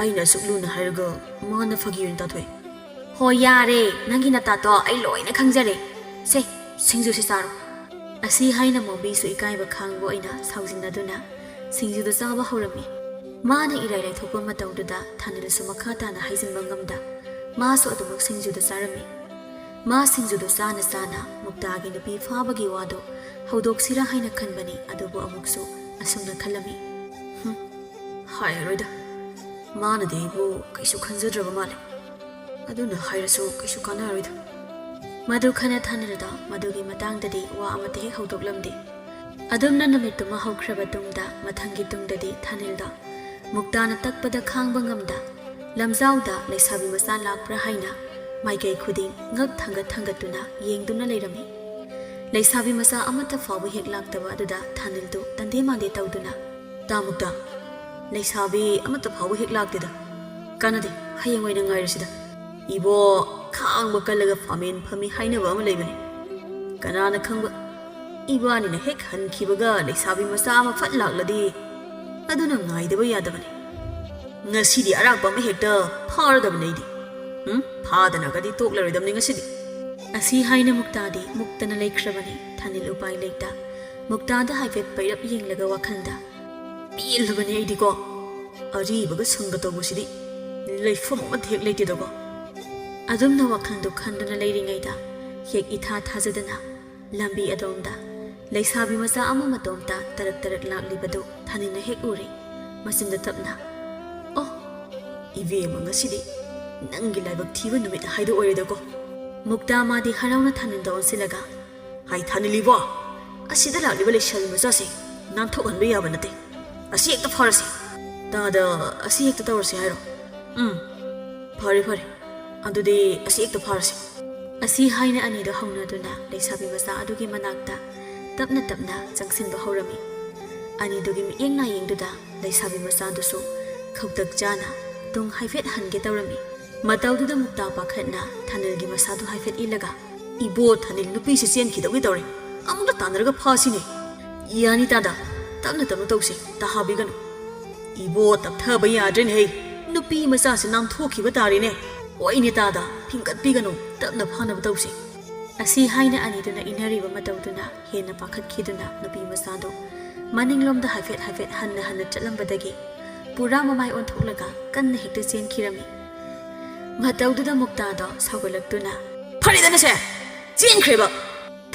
ꯑꯩꯅ ꯑꯁꯨꯛ ꯂꯨꯅ ꯍꯥꯏꯔꯒ ꯃꯥꯅ ꯐꯥꯒꯤ ꯑꯣꯏꯅ ꯇꯥꯊꯣꯛꯑꯦ꯫" "ꯍꯣ, ꯌꯥꯔꯦ, ꯅꯪꯒꯤ ꯅꯇꯥꯠꯇꯣ ꯑꯩ ꯂꯣꯏꯅ ꯈꯪꯖꯔꯦ꯫ "ꯁꯦ, ꯁꯤꯡꯖꯨꯁꯤ ꯆꯥꯔꯣ꯫" ꯑꯁꯤ ꯍꯥꯏꯅ ꯃꯣꯕꯤꯁꯨ ꯏꯀꯥꯏꯕ ꯈꯥꯡꯕ ꯑꯣꯏꯅ ꯁꯥꯎꯖꯤꯟꯅꯗꯨꯅ ꯁꯤꯡꯖꯨꯗꯨ ꯆꯥꯕ ꯍꯧꯔꯝꯃꯤ꯫ ꯃꯥꯅ ꯏꯔꯥꯏ ꯂꯥꯏꯊꯣꯛꯄ ꯃꯇꯧꯗꯨꯗ ꯊꯥꯅꯤꯜꯁꯨ ꯃꯈꯥ ꯇꯥꯅ ꯍꯥꯏꯖꯤꯟꯕ ꯉꯝꯗ ꯃꯥꯁꯨ ꯑꯗꯨꯃꯛ ꯁꯤꯡꯖꯨꯗꯨ ꯆꯥꯔꯝꯃꯤ꯫ ꯃꯥ ꯁꯤꯡꯖꯨꯗꯨ ꯆꯥꯅ ꯆꯥꯅ ꯃꯨꯛꯇꯥꯒꯤ ꯅꯨꯄꯤ ꯐꯥꯕꯒꯤ ꯋꯥꯗꯨ ꯍꯧꯗꯣꯛꯁꯤꯔꯥ ꯍꯥꯏꯅ ꯈꯟꯕꯅꯤ, ꯑꯗꯨꯕꯨ ꯑꯃꯨꯛꯁꯨ ꯑꯁꯨꯝꯅ ꯈꯜꯂꯝꯃꯤ, "ꯍꯨꯝ, ꯍꯥꯏꯔꯔꯣꯏꯗ꯫ ꯃꯥꯅꯗꯤ ꯑꯩꯕꯨ ꯀꯩꯁꯨ ꯈꯟꯖꯗ꯭ꯔꯕ ꯃꯥꯜꯂꯦ꯫ ꯑꯗꯨꯅ ꯍꯥꯏꯔꯁꯨ ꯀꯩꯁꯨ ꯀꯥꯟꯅꯔꯣꯏꯗ꯫" ꯃꯗꯨ ꯈꯟꯅ ꯊꯥꯅꯤꯜꯗ ꯃꯗꯨꯒꯤ ꯃꯇꯥꯡꯗꯗꯤ ꯋꯥ ꯑꯃꯠꯇ ꯍꯦꯛ ꯍꯧꯗꯣꯛꯂꯝꯗꯦ꯫ ꯑꯗꯨꯝꯅ ꯅꯨꯃꯤꯠꯇꯨꯃ ꯍꯧꯈ꯭ꯔꯕ ꯇꯨꯡꯗ ꯃꯊꯪꯒꯤ ꯇꯨꯡꯗꯗꯤ ꯊꯥꯅꯤꯜꯗ ꯃꯨꯛꯇꯥꯅ ꯇꯛꯄꯗ ꯈꯥꯡꯕ ꯉꯝꯗ ꯂꯝꯖꯥꯎꯗ ꯂꯩꯁꯥꯕꯤ ꯃꯆꯥ ꯂꯥꯛꯄ꯭ꯔꯥ ꯍꯥꯏꯅ ꯃꯥꯏꯀꯩ ꯈꯨꯗꯤꯡ ꯉꯛ ꯊꯥꯡꯒꯠ ꯊꯥꯡꯒꯠꯇꯨꯅ ꯌꯦꯡꯗꯨꯅ ꯂꯩꯔꯝꯃꯤ꯫ ꯂꯩꯁꯥꯕꯤ ꯃꯆꯥ ꯑꯃꯠꯇ ꯐꯥꯎꯕ ꯍꯦꯛ ꯂꯥꯛꯇꯕ ꯑꯗꯨꯗ ꯊꯥꯅꯤꯜꯗꯨ ꯇꯟꯗꯦ ꯃꯥꯟꯗꯦ ꯇꯧꯗꯨꯅ, "ꯇꯥ ꯃꯨꯛꯇꯥ, ꯂꯩꯁꯥꯕꯤ ꯑꯃꯠꯇ ꯐꯥꯎꯕ ꯍꯦꯛ ꯂꯥꯛꯇꯦꯗ꯫ ꯀꯥꯟꯅꯗꯦ, ꯍꯌꯦꯡ ꯑꯣꯏꯅ ꯉꯥꯏꯔꯁꯤꯗ꯫ ꯏꯕꯣ, ꯈꯥꯡꯕ ꯀꯜꯂꯒ ꯐꯥꯃꯦꯟ ꯐꯝꯃꯤ ꯍꯥꯏꯅꯕ ꯑꯃ ꯂꯩꯕꯅꯤ꯫ ꯀꯅꯥꯅ ꯈꯪꯕ, ꯏꯕꯥꯅꯤꯅ ꯍꯦꯛ ꯍꯟꯈꯤꯕꯒ ꯂꯩꯁꯥꯕꯤ ꯃꯆꯥ ꯑꯃ ꯐꯠ ꯂꯥꯛꯂꯗꯤ ꯑꯗꯨꯅ ꯉꯥꯏꯗꯕ ꯌꯥꯗꯕꯅꯤ꯫ ꯉꯁꯤꯗꯤ ꯑꯔꯥꯛꯄ ꯑꯃ ꯍꯦꯛꯇ ꯐꯥꯔꯗꯕꯅꯤ ꯑꯩꯗꯤ꯫ ꯎꯝ, ꯐꯥꯗꯅꯒꯗꯤ ꯇꯣꯛꯂꯔꯣꯏꯗꯕꯅꯤ ꯉꯁꯤꯗꯤ꯫" ꯑꯁꯤ ꯍꯥꯏꯅ ꯃꯨꯛꯇꯥꯗꯤ ꯃꯨꯛꯇꯅ ꯂꯩꯈ꯭ꯔꯕꯅꯤ꯫ ꯊꯥꯅꯤꯜ ꯎꯄꯥꯏ ꯂꯩꯇ ꯃꯨꯛꯇꯥꯗ ꯍꯥꯏꯐꯦꯠ ꯄꯩꯔꯞ ꯌꯦꯡꯂꯒ ꯋꯥꯈꯜꯗ, "ꯄꯦꯜꯂꯕꯅꯤ ꯑꯩꯗꯤꯀꯣ꯫ ꯑꯔꯤꯕꯒ ꯁꯪꯒ ꯇꯧꯕꯁꯤꯗꯤ ꯂꯩꯐꯝ ꯑꯃꯠꯇ ꯍꯦꯛ ꯂꯩꯇꯦꯗꯀꯣ꯫" ꯑꯗꯨꯝꯅ ꯋꯥꯈꯜꯗꯨ ꯈꯟꯗꯨꯅ ꯂꯩꯔꯤꯉꯩꯗ ꯍꯦꯛ ꯏꯊꯥ ꯊꯥꯖꯗꯅ ꯂꯝꯕꯤ ꯑꯗꯣꯝꯗ ꯂꯩꯁꯥꯕꯤ ꯃꯆꯥ ꯑꯃ ꯃꯇꯣꯝꯇ ꯇꯔꯛ ꯇꯔꯛ ꯂꯥꯛꯂꯤꯕꯗꯨ ꯊꯥꯅꯤꯜꯅ ꯍꯦꯛ ꯎꯔꯦ꯫ ꯃꯆꯤꯟꯗ ꯇꯞꯅ, "ꯑꯣ, ꯏꯕꯦꯝꯃ, ꯉꯁꯤꯗꯤ ꯅꯪꯒꯤ ꯂꯥꯏꯕꯛ ꯊꯤꯕ ꯅꯨꯃꯤꯠ ꯍꯥꯏꯗꯣ ꯑꯣꯏꯔꯦꯗꯀꯣ꯫" ꯃꯨꯛꯇꯥ ꯃꯥꯗꯤ ꯍꯔꯥꯎꯅ ꯊꯥꯅꯤꯜꯗ ꯑꯣꯟꯁꯤꯜꯂꯒ, "ꯍꯥꯏ ꯊꯥꯅꯤꯜ ꯏꯕꯣ, ꯑꯁꯤꯗ ꯂꯥꯛꯂꯤꯕ ꯂꯩꯁꯥꯕꯤ ꯃꯆꯥꯁꯦ ꯅꯥꯟꯊꯣꯛꯍꯟꯕ ꯌꯥꯕ ꯅꯠꯇꯦ꯫ ꯑꯁꯤ ꯍꯦꯛꯇ ꯐꯥꯔꯁꯤ꯫ ꯇꯥꯗ, ꯑꯁꯤ ꯍꯦꯛꯇ ꯇꯧꯔꯁꯤ ꯍꯥꯏꯔꯣ? ꯎꯝ, ꯐꯔꯦ, ꯐꯔꯦ꯫ ꯑꯗꯨꯗꯤ ꯑꯁꯤ ꯍꯦꯛꯇ ꯐꯥꯔꯁꯤ꯫" ꯑꯁꯤ ꯍꯥꯏꯅ ꯑꯅꯤꯗꯨ ꯍꯧꯅꯗꯨꯅ ꯂꯩꯁꯥꯕꯤ ꯃꯆꯥ ꯑꯗꯨꯒꯤ ꯃꯅꯥꯛꯇ ꯇꯞꯅ ꯇꯞꯅ ꯆꯪꯁꯤꯟꯕ ꯍꯧꯔꯝꯃꯤ꯫ ꯑꯅꯤꯗꯨꯒꯤ ꯃꯤꯠꯌꯦꯡ ꯅꯥꯌꯦꯡꯗꯨꯗ ꯂꯩꯁꯥꯕꯤ ꯃꯆꯥꯗꯨꯁꯨ ꯈꯧꯇꯛ ꯆꯥꯅ ꯇꯨꯡ ꯍꯥꯏꯐꯦꯠ ꯍꯟꯒꯦ ꯇꯧꯔꯝꯃꯤ꯫ ꯃꯇꯧꯗꯨꯗ ꯃꯨꯛꯇꯥ ꯄꯥꯈꯠꯅ ꯊꯥꯅꯤꯜꯒꯤ ꯃꯁꯥꯗꯨ ꯍꯥꯏꯐꯦꯠ ꯏꯜꯂꯒ, "ꯏꯕꯣ, ꯊꯥꯅꯤꯜ ꯅꯨꯄꯤꯁꯤ ꯆꯦꯟꯈꯤꯗꯧꯒꯤ ꯇꯧꯔꯦ꯫ ꯑꯃꯨꯛꯇ ꯇꯥꯟꯅꯔꯒ ꯐꯥꯁꯤꯅꯦ꯫" "ꯌꯥꯅꯤ ꯇꯥꯗ, ꯇꯞꯅ ꯇꯞꯅ ꯇꯧꯁꯦ, ꯇꯍꯥꯕꯤꯒꯅꯨ꯫" "ꯏꯕꯣ, ꯇꯞꯊꯕ ꯌꯥꯗ꯭ꯔꯦꯅꯦꯍꯦ꯫ ꯅꯨꯄꯤ ꯃꯆꯥꯁꯤ ꯅꯥꯟꯊꯣꯛꯈꯤꯕ ꯇꯥꯔꯦꯅꯦ꯫ ꯍꯣꯏꯅꯦ ꯇꯥꯗ, ꯐꯤꯡꯒꯠꯄꯤꯒꯅꯨ, ꯇꯞꯅ ꯐꯥꯅꯕ ꯇꯧꯁꯦ꯫" ꯑꯁꯤ ꯍꯥꯏꯅ ꯑꯅꯤꯗꯨꯅ ꯏꯟꯅꯔꯤꯕ ꯃꯇꯧꯗꯨꯅ ꯍꯦꯟꯅ ꯄꯥꯈꯠꯈꯤꯗꯨꯅ ꯅꯨꯄꯤ ꯃꯆꯥꯗꯨ ꯃꯅꯤꯡꯂꯣꯝꯗ ꯍꯥꯏꯐꯦꯠ ꯍꯥꯏꯐꯦꯠ ꯍꯟꯅ ꯍꯟꯅ ꯆꯠꯂꯝꯕꯗꯒꯤ ꯄꯨꯔꯥ ꯃꯃꯥꯏ ꯑꯣꯟꯊꯣꯛꯂꯒ ꯀꯟꯅ ꯍꯦꯛꯇ ꯆꯦꯟꯈꯤꯔꯝꯃꯤ꯫ ꯃꯇꯧꯗꯨꯗ ꯃꯨꯛꯇꯥꯗꯣ ꯁꯥꯎꯒꯠꯂꯛꯇꯨꯅ, "ꯐꯔꯦꯗꯅꯁꯦ, ꯆꯦꯟꯈ꯭ꯔꯦꯕ꯫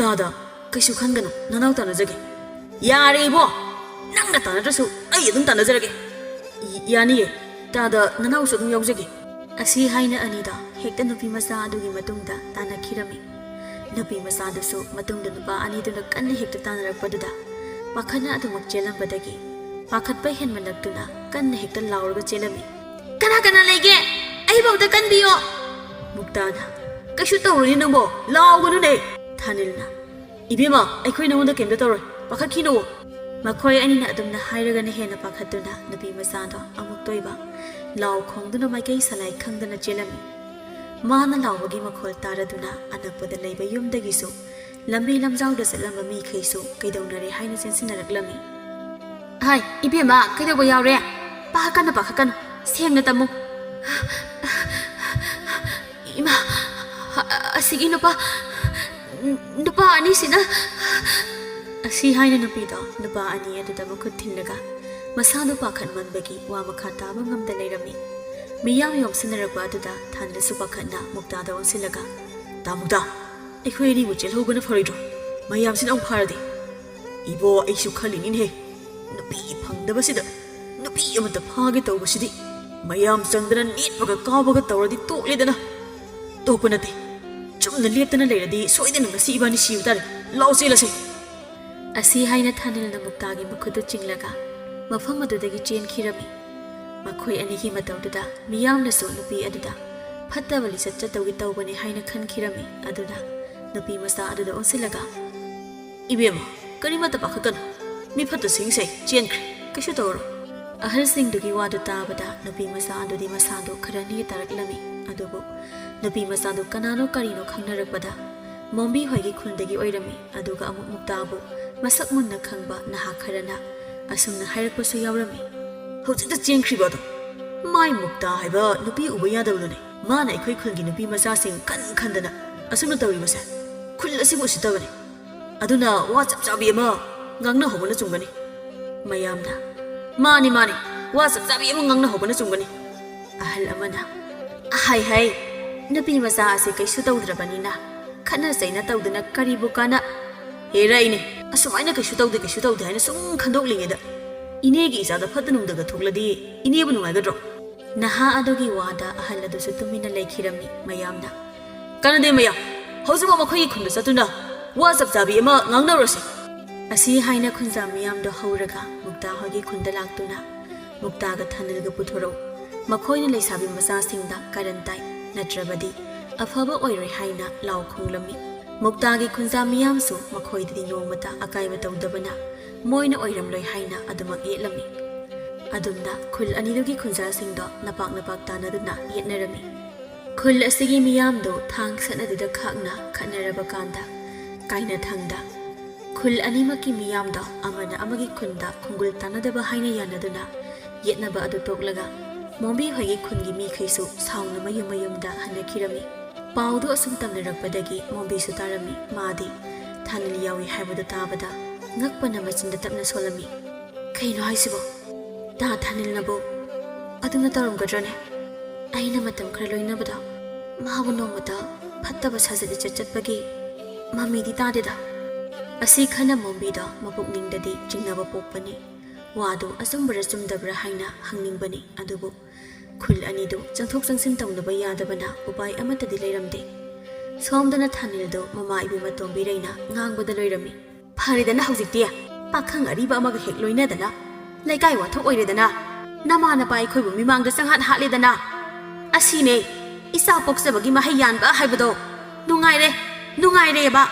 ꯇꯥꯗ, ꯀꯩꯁꯨ ꯈꯟꯒꯅꯨ, ꯅꯅꯥꯎ ꯇꯥꯟꯅꯖꯒꯦ꯫ ꯌꯥꯔꯦ ꯏꯕꯣ, ꯅꯪꯅ ꯇꯥꯟꯅꯗ꯭ꯔꯁꯨ ꯑꯩ ꯑꯗꯨꯝ ꯇꯥꯟꯅꯖꯔꯒꯦ꯫ ꯌꯥꯅꯤꯌꯦ, ꯇꯥꯗ, ꯅꯅꯥꯎꯁꯨ ꯑꯗꯨꯝ ꯌꯥꯎꯖꯒꯦ"꯫ ꯑꯁꯤ ꯍꯥꯏꯅ ꯑꯅꯤꯗꯣ ꯍꯦꯛꯇ ꯅꯨꯄꯤ ꯃꯆꯥ ꯑꯗꯨꯒꯤ ꯃꯇꯨꯡꯗ ꯇꯥꯟꯅꯈꯤꯔꯝꯃꯤ꯫ ꯅꯨꯄꯤ ꯃꯆꯥꯗꯨꯁꯨ ꯃꯇꯨꯡꯗ ꯅꯨꯄꯥ ꯑꯅꯤꯗꯨꯅ ꯀꯟꯅ ꯍꯦꯛꯇ ꯇꯥꯟꯅꯔꯛꯄꯗꯨꯗ ꯄꯥꯈꯠꯅ ꯑꯗꯨꯃꯛ ꯆꯦꯜꯂꯝꯕꯗꯒꯤ ꯄꯥꯈꯠꯄ ꯍꯦꯟꯃꯟꯂꯛꯇꯨꯅ ꯀꯟꯅ ꯍꯦꯛꯇ ꯂꯥꯎꯔꯒ ꯆꯦꯜꯂꯝꯃꯤ꯫ "ꯀꯅꯥ ꯀꯅꯥ ꯂꯩꯒꯦ? ꯑꯩꯕꯨ ꯑꯝꯇ ꯀꯟꯕꯤꯌꯣ!" ꯃꯨꯛꯇꯥꯅ, "ꯀꯩꯁꯨ ꯇꯧꯔꯣꯏꯅꯦ ꯅꯪꯕꯣ, ꯂꯥꯎꯒꯅꯨꯅꯦ!" ꯊꯥꯅꯤꯜꯅ, "ꯏꯕꯦꯝꯃ, ꯑꯩꯈꯣꯏ ꯅꯉꯣꯟꯗ ꯀꯩꯝꯇ ꯇꯧꯔꯣꯏ, ꯄꯥꯈꯠꯈꯤꯅꯨ"꯫ ꯃꯈꯣꯏ ꯑꯅꯤꯅ ꯑꯗꯨꯝꯅ ꯍꯥꯏꯔꯒꯅ ꯍꯦꯟꯅ ꯄꯥꯈꯠꯇꯨꯅ ꯅꯨꯄꯤ ꯃꯆꯥꯗꯣ ꯑꯃꯨꯛꯇ ꯑꯣꯏꯕ ꯂꯥꯎ ꯈꯣꯡꯗꯨꯅ ꯃꯥꯏꯀꯩ ꯁꯂꯥꯏ ꯈꯪꯗꯅ ꯆꯦꯜꯂꯝꯃꯤ꯫ ꯃꯥꯅ ꯂꯥꯎꯕꯒꯤ ꯃꯈꯣꯜ ꯇꯥꯔꯗꯨꯅ ꯑꯅꯛꯄꯗ ꯂꯩꯕ ꯌꯨꯝꯗꯒꯤꯁꯨ ꯂꯝꯕꯤ ꯂꯝꯖꯥꯎꯗ ꯆꯠꯂꯝꯕ ꯃꯤꯈꯩꯁꯨ ꯀꯩꯗꯧꯅꯔꯦ ꯍꯥꯏꯅ ꯆꯦꯟꯁꯤꯟꯅꯔꯛꯂꯝꯃꯤ꯫ "ꯍꯥꯏ, ꯏꯕꯦꯝꯃ, ꯀꯩꯗꯧꯕ ꯌꯥꯎꯔꯦ? ꯄꯥꯈꯠꯀꯅꯨ, ꯄꯥꯈꯠꯀꯅꯨ, ꯁꯦꯡꯅ ꯇꯝꯃꯨ"꯫ "ꯏꯃꯥ, ꯑ-, ꯑꯁꯤꯒꯤ ꯅꯨꯄꯥ, ꯅꯨꯄꯥ ꯑꯅꯤꯁꯤꯅ"꯫ ꯑꯁꯤ ꯍꯥꯏꯅ ꯅꯨꯄꯤꯗꯣ ꯅꯨꯄꯥ ꯑꯅꯤ ꯑꯗꯨꯗ ꯃꯈꯨꯠ ꯊꯤꯜꯂꯒ ꯃꯁꯥꯗꯨ ꯄꯥꯈꯠꯃꯟꯕꯒꯤ ꯋꯥ ꯃꯈꯥ ꯇꯥꯕ ꯉꯝꯗ ꯂꯩꯔꯝꯃꯤ꯫ ꯃꯤꯌꯥꯝ ꯌꯣꯝꯁꯤꯟꯅꯔꯛꯄ ꯑꯗꯨꯗ ꯊꯥꯟꯗꯁꯨ ꯄꯥꯈꯠꯅ ꯃꯨꯛꯇꯥꯗ ꯑꯣꯟꯁꯤꯜꯂꯒ, "ꯇꯥ ꯃꯨꯛꯇꯥ, ꯑꯩꯈꯣꯏ ꯑꯅꯤꯕꯨ ꯆꯦꯜꯍꯧꯕꯅ ꯐꯔꯣꯏꯗ꯭ꯔꯣ? ꯃꯌꯥꯝꯁꯤꯅ ꯑꯃꯨꯛ ꯐꯥꯔꯗꯤ?" "ꯏꯕꯣ, ꯑꯩꯁꯨ ꯈꯜꯂꯤꯅꯤꯅꯦꯍꯦ, ꯅꯨꯄꯤ ꯐꯪꯗꯕꯁꯤꯗ ꯅꯨꯄꯤ ꯑꯃꯇ ꯐꯥꯒꯦ ꯇꯧꯕꯁꯤꯗꯤ꯫ ꯃꯌꯥꯝ ꯆꯪꯗꯅ ꯅꯦꯠꯄꯒ ꯀꯥꯎꯕꯒ ꯇꯧꯔꯗꯤ ꯇꯣꯛꯂꯦꯗꯅ꯫ ꯇꯣꯛꯄ ꯅꯠꯇꯦ, ꯆꯨꯝꯅ ꯂꯦꯞꯇꯅ ꯂꯩꯔꯗꯤ ꯁꯣꯏꯗꯅ ꯉꯁꯤ ꯏꯕꯥꯅꯤ ꯁꯤꯕ ꯇꯥꯔꯦ꯫ ꯂꯥꯎ ꯆꯦꯜꯂꯁꯦ"꯫ ꯑꯁꯤ ꯍꯥꯏꯅ ꯊꯥꯅꯤꯜꯅ ꯃꯨꯛꯇꯥꯒꯤ ꯃꯈꯨꯠꯇꯨ ꯆꯤꯡꯂꯒ ꯃꯐꯝ ꯑꯗꯨꯗꯒꯤ ꯆꯦꯟꯈꯤꯔꯝꯃꯤ꯫ ꯃꯈꯣꯏ ꯑꯅꯤꯒꯤ ꯃꯇꯧꯗꯨꯗ ꯃꯤꯌꯥꯝꯅꯁꯨ ꯅꯨꯄꯤ ꯑꯗꯨꯗ ꯐꯠꯇꯕ ꯂꯤꯆꯠ ꯆꯠꯇꯧꯒꯤ ꯇꯧꯕꯅꯤ ꯍꯥꯏꯅ ꯈꯟꯈꯤꯔꯝꯃꯤ꯫ ꯑꯗꯨꯅ ꯅꯨꯄꯤ ꯃꯆꯥ ꯑꯗꯨꯗ ꯑꯣꯟꯁꯤꯜꯂꯒ, "ꯏꯕꯦꯝꯃ, ꯀꯔꯤꯃꯠꯇ ꯄꯥꯈꯠꯀꯅꯨ꯫ ꯃꯤ ꯐꯠꯇꯁꯤꯡꯁꯦ ꯆꯦꯟꯈ꯭ꯔꯦ꯫ ꯀꯩꯁꯨ ꯇꯧꯔꯣꯏ"꯫ ꯑꯍꯜꯁꯤꯡꯗꯨꯒꯤ ꯋꯥꯗꯨ ꯇꯥꯕꯗ ꯅꯨꯄꯤ ꯃꯆꯥ ꯑꯗꯨꯗꯤ ꯃꯁꯥꯗꯨ ꯈꯔ ꯅꯦ ꯇꯥꯔꯛꯂꯝꯃꯤ꯫ ꯑꯗꯨꯕꯨ ꯅꯨꯄꯤ ꯃꯆꯥꯗꯨ ꯀꯅꯥꯅꯣ ꯀꯔꯤꯅꯣ ꯈꯪꯅꯔꯛꯄꯗ ꯃꯣꯝꯕꯤ ꯍꯣꯏꯒꯤ ꯈꯨꯜꯗꯒꯤ ꯑꯣꯏꯔꯝꯃꯤ꯫ ꯑꯗꯨꯒ ꯑꯃꯨꯛ ꯃꯨꯛꯇꯥꯕꯨ ꯃꯁꯛ ꯃꯨꯟꯅ ꯈꯪꯕ ꯅꯍꯥ ꯈꯔꯅ ꯑꯁꯨꯝꯅ ꯍꯥꯏꯔꯛꯄꯁꯨ ꯌꯥꯎꯔꯝꯃꯤ꯫ "ꯍꯧꯖꯤꯛꯇ ꯆꯦꯟꯈ꯭ꯔꯤꯕ ꯑꯗꯣ ꯃꯥꯏ ꯃꯨꯛꯇꯥ ꯍꯥꯏꯕ ꯅꯨꯄꯤ ꯎꯕ ꯌꯥꯗꯕꯗꯨꯅꯦ꯫ ꯃꯥꯅ ꯑꯩꯈꯣꯏ ꯈꯨꯜꯒꯤ ꯅꯨꯄꯤ ꯃꯆꯥꯁꯤꯡ ꯈꯟ ꯈꯟꯗꯅ ꯑꯁꯨꯝꯅ ꯇꯧꯔꯤꯕꯁꯦ"꯫ ꯈꯨꯜ ꯑꯁꯤꯕꯨ ꯎꯁꯤꯠꯇꯕꯅꯤ꯫ ꯑꯗꯨꯅ ꯋꯥ ꯆꯞ ꯆꯥꯕꯤ ꯑꯃ ꯉꯥꯡꯅꯍꯧꯕꯅ ꯆꯨꯝꯒꯅꯤ꯫ ꯃꯌꯥꯝꯅ, "ꯃꯥꯅꯤ, ꯃꯥꯅꯤ, ꯋꯥ ꯆꯞ ꯆꯥꯕꯤ ꯑꯃ ꯉꯥꯡꯅꯍꯧꯕꯅ ꯆꯨꯝꯒꯅꯤ"꯫ ꯑꯍꯜ ꯑꯃꯅ, "ꯍꯥꯏ ꯍꯥꯏ, ꯅꯨꯄꯤ ꯃꯆꯥ ꯑꯁꯤ ꯀꯩꯁꯨ ꯇꯧꯗ꯭ꯔꯕꯅꯤꯅ ꯈꯠꯅ ꯆꯩꯅ ꯇꯧꯗꯅ ꯀꯔꯤꯕꯨ ꯀꯥꯟꯅ-" "ꯍꯦꯔꯥ ꯏꯅꯦ, ꯑꯁꯨꯃꯥꯏꯅ ꯀꯩꯁꯨ ꯇꯧꯗꯦ, ꯀꯩꯁꯨ ꯇꯧꯗꯦ ꯍꯥꯏꯅ ꯁꯨꯝ ꯈꯟꯗꯣꯛꯂꯤꯉꯩꯗ ꯏꯅꯦꯒꯤ ꯏꯆꯥꯗ ꯐꯠꯇ ꯅꯨꯡꯗꯒ ꯊꯣꯛꯂꯗꯤ ꯏꯅꯦꯕꯨ ꯅꯨꯡꯉꯥꯏꯒꯗ꯭ꯔꯣ?" ꯅꯍꯥ ꯑꯗꯨꯒꯤ ꯋꯥꯗ ꯑꯍꯜ ꯑꯗꯨꯁꯨ ꯇꯨꯃꯤꯟꯅ ꯂꯩꯈꯤꯔꯝꯃꯤ꯫ ꯃꯌꯥꯝꯅ, "ꯀꯥꯟꯅꯗꯦ ꯃꯌꯥꯝ, ꯍꯧꯖꯤꯛꯃꯛ ꯃꯈꯣꯏꯒꯤ ꯈꯨꯟꯗ ꯆꯠꯇꯨꯅ ꯋꯥ ꯆꯞ ꯆꯥꯕꯤ ꯑꯃ ꯉꯥꯡꯅꯔꯨꯔꯁꯤ"꯫ ꯑꯁꯤ ꯍꯥꯏꯅ ꯈꯨꯟꯖꯥ ꯃꯤꯌꯥꯝꯗꯣ ꯍꯧꯔꯒ ꯃꯨꯛꯇꯥ ꯍꯣꯏꯒꯤ ꯈꯨꯟꯗ ꯂꯥꯛꯇꯨꯅ ꯃꯨꯛꯇꯥꯒ ꯊꯥꯅꯤꯜꯒ ꯄꯨꯊꯣꯔꯛꯎ, ꯃꯈꯣꯏꯅ ꯂꯩꯁꯥꯕꯤ ꯃꯆꯥꯁꯤꯡꯗ ꯀꯥꯔꯟ ꯇꯥꯏ, ꯅꯠꯇ꯭ꯔꯕꯗꯤ ꯑꯐꯕ ꯑꯣꯏꯔꯣꯏ ꯍꯥꯏꯅ ꯂꯥꯎ ꯈꯣꯡꯂꯝꯃꯤ꯫ ꯃꯨꯛꯇꯥꯒꯤ ꯈꯨꯟꯖꯥ ꯃꯤꯌꯥꯝꯁꯨ ꯃꯈꯣꯏꯗꯗꯤ ꯅꯣꯡꯃꯇ ꯑꯀꯥꯏꯕ ꯇꯧꯗꯕꯅ ꯃꯣꯏꯅ ꯑꯣꯏꯔꯝꯂꯣꯏ ꯍꯥꯏꯅ ꯑꯗꯨꯃꯛ ꯌꯦꯠꯂꯝꯃꯤ꯫ ꯑꯗꯨꯝꯅ ꯈꯨꯜ ꯑꯅꯤꯗꯨꯒꯤ ꯈꯨꯟꯖꯥꯁꯤꯡꯗꯣ ꯅꯄꯥꯛ ꯅꯄꯥꯛ ꯇꯥꯅꯗꯨꯅ ꯌꯦꯠꯅꯔꯝꯃꯤ꯫ ꯈꯨꯜ ꯑꯁꯤꯒꯤ ꯃꯤꯌꯥꯝꯗꯨ ꯊꯥꯡ ꯁꯠꯅꯗꯨꯗ ꯈꯥꯛꯅ ꯈꯠꯅꯔꯕ ꯀꯥꯟꯗ, ꯀꯥꯏꯅꯊꯪꯗ ꯈꯨꯜ ꯑꯅꯤꯃꯛꯀꯤ ꯃꯤꯌꯥꯝꯗꯣ ꯑꯃꯅ ꯑꯃꯒꯤ ꯈꯨꯟꯗ ꯈꯣꯡꯒꯨꯜ ꯇꯥꯟꯅꯗꯕ ꯍꯥꯏꯅ ꯌꯥꯅꯗꯨꯅ ꯌꯦꯠꯅꯕ ꯑꯗꯨ ꯇꯣꯛꯂꯒ ꯃꯣꯝꯕꯤ ꯍꯣꯏꯒꯤ ꯈꯨꯟꯒꯤ ꯃꯤꯈꯩꯁꯨ ꯁꯥꯎꯅ ꯃꯌꯨꯝ ꯃꯌꯨꯝꯗ ꯍꯟꯅꯈꯤꯔꯝꯃꯤ꯫ ꯄꯥꯎꯗꯨ ꯑꯁꯨꯝ ꯇꯝꯅꯔꯛꯄꯗꯒꯤ ꯃꯣꯝꯕꯤꯁꯨ ꯇꯥꯔꯝꯃꯤ꯫ ꯃꯥꯗꯤ ꯊꯥꯅꯤꯜ ꯌꯥꯎꯏ ꯍꯥꯏꯕꯗꯨ ꯇꯥꯕꯗ ꯉꯛꯄꯅ ꯃꯆꯤꯟꯗ ꯇꯞꯅ ꯁꯣꯜꯂꯝꯃꯤ꯫ "ꯀꯩꯅꯣ ꯍꯥꯏꯁꯤꯕꯣ? ꯗꯥ ꯊꯥꯅꯤꯜꯅꯕꯨ ꯑꯗꯨꯝꯅ ꯇꯧꯔꯝꯒꯗ꯭ꯔꯅꯦ? ꯑꯩꯅ ꯃꯇꯝ ꯈꯔ ꯂꯣꯏꯅꯕꯗ ꯃꯥꯕꯨ ꯅꯣꯡꯃꯇ ꯐꯠꯇꯕ ꯁꯥꯖꯠ ꯂꯤꯆꯠ ꯆꯠꯄꯒꯤ ꯃꯃꯤꯗꯤ ꯇꯥꯗꯦꯗ"꯫ ꯑꯁꯤ ꯈꯟꯅ ꯃꯣꯝꯕꯤꯗ ꯃꯄꯨꯛꯅꯤꯡꯗꯗꯤ ꯆꯤꯡꯅꯕ ꯄꯣꯛꯄꯅꯤ꯫ ꯋꯥꯗꯨ ꯑꯆꯨꯝꯕꯔ ꯆꯨꯝꯗꯕ꯭ꯔꯥ ꯍꯥꯏꯅ ꯍꯪꯅꯤꯡꯕꯅꯤ, ꯑꯗꯨꯕꯨ ꯈꯨꯜ ꯑꯅꯤꯗꯨ ꯆꯪꯊꯣꯛ ꯆꯪꯁꯤꯟ ꯇꯧꯅꯕ ꯌꯥꯗꯕꯅ ꯎꯄꯥꯏ ꯑꯃꯠꯇꯗꯤ ꯂꯩꯔꯝꯗꯦ꯫ ꯁꯣꯝꯗꯅ ꯊꯥꯅꯤꯜꯗꯨ ꯃꯃꯥ ꯏꯕꯦꯝꯃ ꯇꯣꯝꯕꯤꯔꯩꯅ ꯉꯥꯡꯕꯗ ꯂꯣꯏꯔꯝꯃꯤ꯫ "ꯐꯔꯦꯗꯅ ꯍꯧꯖꯤꯛꯇꯤ, ꯄꯥꯈꯪ ꯑꯔꯤꯕ ꯑꯃꯒ ꯍꯦꯛ ꯂꯣꯏꯅꯗꯅ ꯂꯩꯀꯥꯏ ꯋꯥꯊꯣꯛ ꯑꯣꯏꯔꯦꯗꯅ, ꯅꯃꯥ ꯅꯄꯥ ꯑꯩꯈꯣꯏꯕꯨ ꯃꯤꯃꯥꯡꯗ ꯆꯪꯍꯠ ꯍꯥꯠꯂꯦꯗꯅ꯫ ꯑꯁꯤꯅꯦ ꯏꯆꯥ ꯄꯣꯛꯆꯕꯒꯤ ꯃꯍꯩ ꯌꯥꯟꯕ ꯍꯥꯏꯕꯗꯣ꯫ ꯅꯨꯡꯉꯥꯏꯔꯦ, ꯅꯨꯡꯉꯥꯏꯔꯦꯕ꯫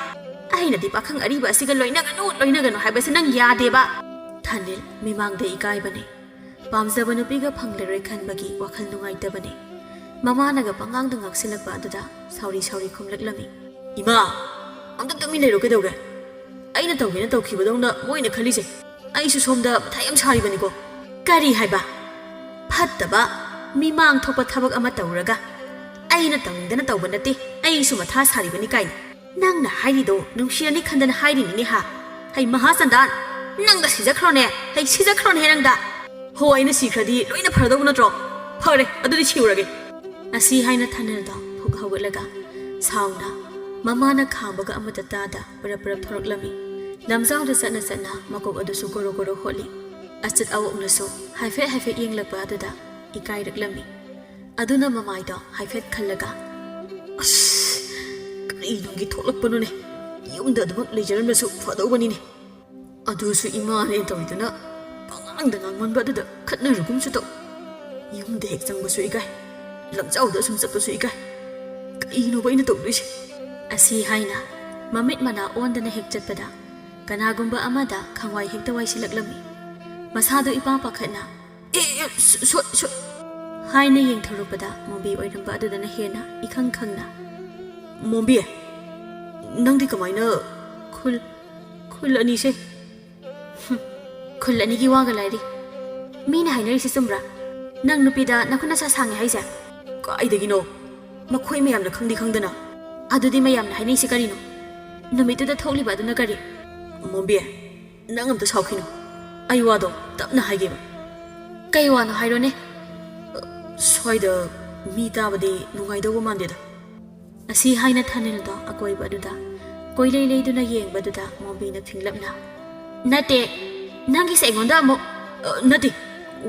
ꯑꯩꯅꯗꯤ ꯄꯥꯈꯪ ꯑꯔꯤꯕ ꯑꯁꯤꯒ ꯂꯣꯏꯅꯒꯅꯨ, ꯂꯣꯏꯅꯒꯅꯨ ꯍꯥꯏꯕꯁꯦ ꯅꯪ ꯌꯥꯗꯦꯕ"꯫ ꯊꯥꯅꯤꯜ ꯃꯤꯃꯥꯡꯗ ꯏꯀꯥꯏꯕꯅꯦ꯫ ꯄꯥꯝꯖꯕ ꯅꯨꯄꯤꯒ ꯐꯪꯂꯔꯣꯏ ꯈꯟꯕꯒꯤ ꯋꯥꯈꯜ ꯅꯨꯡꯉꯥꯏꯇꯕꯅꯤ꯫ ꯃꯃꯥꯅꯒ ꯄꯉꯥꯡꯗ ꯉꯥꯡꯁꯤꯜꯂꯛꯄ ꯑꯗꯨꯗ ꯁꯥꯎꯔꯤ ꯁꯥꯎꯔꯤ ꯈꯨꯝꯂꯛꯂꯝꯃꯤ꯫ "ꯏꯃꯥ, ꯑꯝꯇ ꯇꯨꯃꯤꯟ ꯂꯩꯔꯣ ꯀꯩꯗꯧꯔꯦ? ꯑꯩꯅ ꯇꯧꯒꯦꯅ ꯇꯧꯈꯤꯕꯗꯧꯅ ꯃꯣꯏꯅ ꯈꯜꯂꯤꯁꯦ ꯑꯩꯁꯨ ꯁꯣꯝꯗ ꯃꯊꯥ ꯌꯥꯝ ꯁꯥꯔꯤꯕꯅꯤꯀꯣ"꯫ "ꯀꯔꯤ ꯍꯥꯏꯕ? ꯐꯠꯇꯕ, ꯃꯤꯃꯥꯡ ꯊꯣꯛꯄ ꯊꯕꯛ ꯑꯃ ꯇꯧꯔꯒ ꯑꯩꯅ ꯇꯧꯅꯤꯡꯗꯅ ꯇꯧꯕ ꯅꯠꯇꯦ, ꯑꯩꯁꯨ ꯃꯊꯥ ꯁꯥꯔꯤꯕꯅꯤ ꯀꯥꯏꯅ꯫ "ꯅꯪꯅ ꯍꯥꯏꯔꯤꯗꯣ ꯅꯨꯡꯁꯤꯔꯅꯤ ꯈꯟꯗꯅ ꯍꯥꯏꯔꯤꯅꯤꯅꯦ ꯍꯥ? ꯍꯩ ꯃꯍꯥꯆꯟꯗꯥꯟ, ꯅꯪꯗ ꯁꯤꯖꯈ꯭ꯔꯣꯅꯦ, ꯍꯩ ꯁꯤꯖꯈ꯭ꯔꯣꯅꯦ ꯅꯪꯗ꯫ ꯍꯣ, ꯑꯩꯅ ꯁꯤꯈ꯭ꯔꯗꯤ ꯂꯣꯏꯅ ꯐꯔꯗꯧꯕ ꯅꯠꯇ꯭ꯔꯣ? ꯐꯔꯦ, ꯑꯗꯨꯗꯤ ꯁꯤꯔꯨꯔꯒꯦ꯫" ꯑꯁꯤ ꯍꯥꯏꯅ ꯊꯥꯅꯤꯜꯗꯣ ꯐꯨꯛ ꯍꯧꯒꯠꯂꯒ ꯁꯥꯎꯅ ꯃꯃꯥꯅ ꯈꯥꯝꯕꯒ ꯑꯃꯠꯇ ꯇꯥꯗ ꯄꯔꯞ ꯄꯔꯞ ꯊꯣꯔꯛꯂꯝꯃꯤ꯫ ꯂꯝꯖꯥꯎꯗ ꯆꯠꯅ ꯆꯠꯅ ꯃꯀꯣꯛ ꯑꯗꯨꯁꯨ ꯒꯣꯔꯣ ꯒꯣꯔꯣ ꯍꯣꯠꯂꯤ꯫ ꯑꯆꯠ ꯑꯋꯣꯛꯅꯁꯨ ꯍꯥꯏꯐꯦꯠ ꯍꯥꯏꯐꯦꯠ ꯌꯦꯡꯂꯛꯄ ꯑꯗꯨꯗ ꯏꯀꯥꯏꯔꯛꯂꯝꯃꯤ꯫ ꯑꯗꯨꯅ ꯃꯃꯥꯏꯗꯣ ꯍꯥꯏꯐꯦꯠ ꯈꯜꯂꯒ, "ꯑꯁ, ꯀꯔꯤꯅꯨꯡꯒꯤ ꯊꯣꯛꯂꯛꯄꯅꯣꯅꯦ? ꯌꯨꯝꯗ ꯑꯗꯨꯃꯛ ꯂꯩꯖꯔꯝꯕꯁꯨ ꯐꯗꯧꯕꯅꯤꯅꯦ꯫ ꯑꯗꯨꯁꯨ ꯏꯃꯥꯅꯦ ꯇꯧꯔꯤꯗꯨꯅ ꯄꯉꯥꯡꯗ ꯉꯥꯡꯃꯟꯕ ꯑꯗꯨꯗ ꯈꯠꯅꯔꯨꯒꯨꯝꯁꯨ ꯇꯧ꯫ ꯌꯨꯝꯗ ꯍꯦꯛ ꯆꯪꯕꯁꯨ ꯏꯀꯥꯏ, ꯂꯝꯖꯥꯎꯗ ꯑꯁꯨꯝ ꯆꯠꯄꯁꯨ ꯏꯀꯥꯏ꯫ ꯀꯔꯤꯅꯣꯕ ꯑꯩꯅ ꯇꯧꯗꯣꯏꯁꯦ?" ꯑꯁꯤ ꯍꯥꯏꯅ ꯃꯃꯤꯠ ꯃꯅꯥ ꯑꯣꯟꯗꯅ ꯍꯦꯛ ꯆꯠꯄꯗ ꯀꯅꯥꯒꯨꯝꯕ ꯑꯃꯗ ꯈꯪꯋꯥꯏ ꯍꯦꯛꯇ ꯋꯥꯏꯁꯤꯜꯂꯛꯂꯝꯃꯤ꯫ ꯃꯁꯥꯗꯣ ꯏꯄꯥ ꯄꯥꯈꯠꯅ, "ꯑꯦ, ꯑꯦ, ꯁꯣ-, ꯁꯣ-, ꯁꯣ-," ꯍꯥꯏꯅ ꯌꯦꯡꯊꯣꯔꯛꯄꯗ ꯃꯣꯝꯕꯤ ꯑꯣꯏꯔꯝꯕ ꯑꯗꯨꯗꯅ ꯍꯦꯟꯅ ꯏꯈꯪ ꯈꯪꯅ, "ꯃꯣꯝꯕꯤ, ꯅꯪꯗꯤ ꯀꯃꯥꯏꯅ?" "ꯈꯨꯜ, ꯈꯨꯜ ꯑꯅꯤꯁꯦ?" "ꯍꯨꯝ, ꯈꯨꯜ ꯑꯅꯤꯒꯤ ꯋꯥꯒ ꯂꯥꯏꯔꯤ꯫ ꯃꯤꯅ ꯍꯥꯏꯅꯔꯤꯁꯤ ꯆꯨꯝꯕ꯭ꯔꯥ? ꯅꯪ ꯅꯨꯄꯤꯗ ꯅꯈꯨꯠ ꯅꯁꯥ ꯁꯥꯡꯉꯦ ꯍꯥꯏꯁꯦ?" "ꯀꯥꯏꯗꯒꯤꯅꯣ? ꯃꯈꯣꯏ ꯃꯌꯥꯝꯅ ꯈꯪꯗꯤ ꯈꯪꯗꯅ꯫" "ꯑꯗꯨꯗꯤ ꯃꯌꯥꯝꯅ ꯍꯥꯏꯅꯩꯁꯤ ꯀꯔꯤꯅꯣ? ꯅꯨꯃꯤꯠꯇꯨꯗ ꯊꯣꯛꯂꯤꯕ ꯑꯗꯨꯅ ꯀꯔꯤ?" "ꯃꯣꯝꯕꯤ, ꯅꯪ ꯑꯝꯇ ꯁꯥꯎꯈꯤꯅꯨ꯫ ꯑꯩ ꯋꯥꯗꯣ ꯇꯞꯅ ꯍꯥꯏꯒꯦꯕ꯫" "ꯀꯩ ꯋꯥꯅꯣ ꯍꯥꯏꯔꯣꯅꯦ꯫" "ꯁ꯭ꯋꯥꯏꯗ ꯃꯤ ꯇꯥꯕꯗꯤ ꯅꯨꯡꯉꯥꯏꯗꯧꯕ ꯃꯥꯟꯗꯦꯗ꯫" ꯑꯁꯤ ꯍꯥꯏꯅ ꯊꯥꯅꯤꯜꯗꯣ ꯑꯀꯣꯏꯕ ꯑꯗꯨꯗ ꯀꯣꯏꯂꯩ ꯂꯩꯗꯨꯅ ꯌꯦꯡꯕꯗꯨꯗ ꯃꯣꯝꯕꯤꯅ ꯐꯤꯡꯂꯞꯅ, "ꯅꯠꯇꯦ, ꯅꯪꯒꯤꯁꯦ ꯑꯩꯉꯣꯟꯗ ꯑꯃꯨꯛ, ꯑ, ꯅꯠꯇꯦ,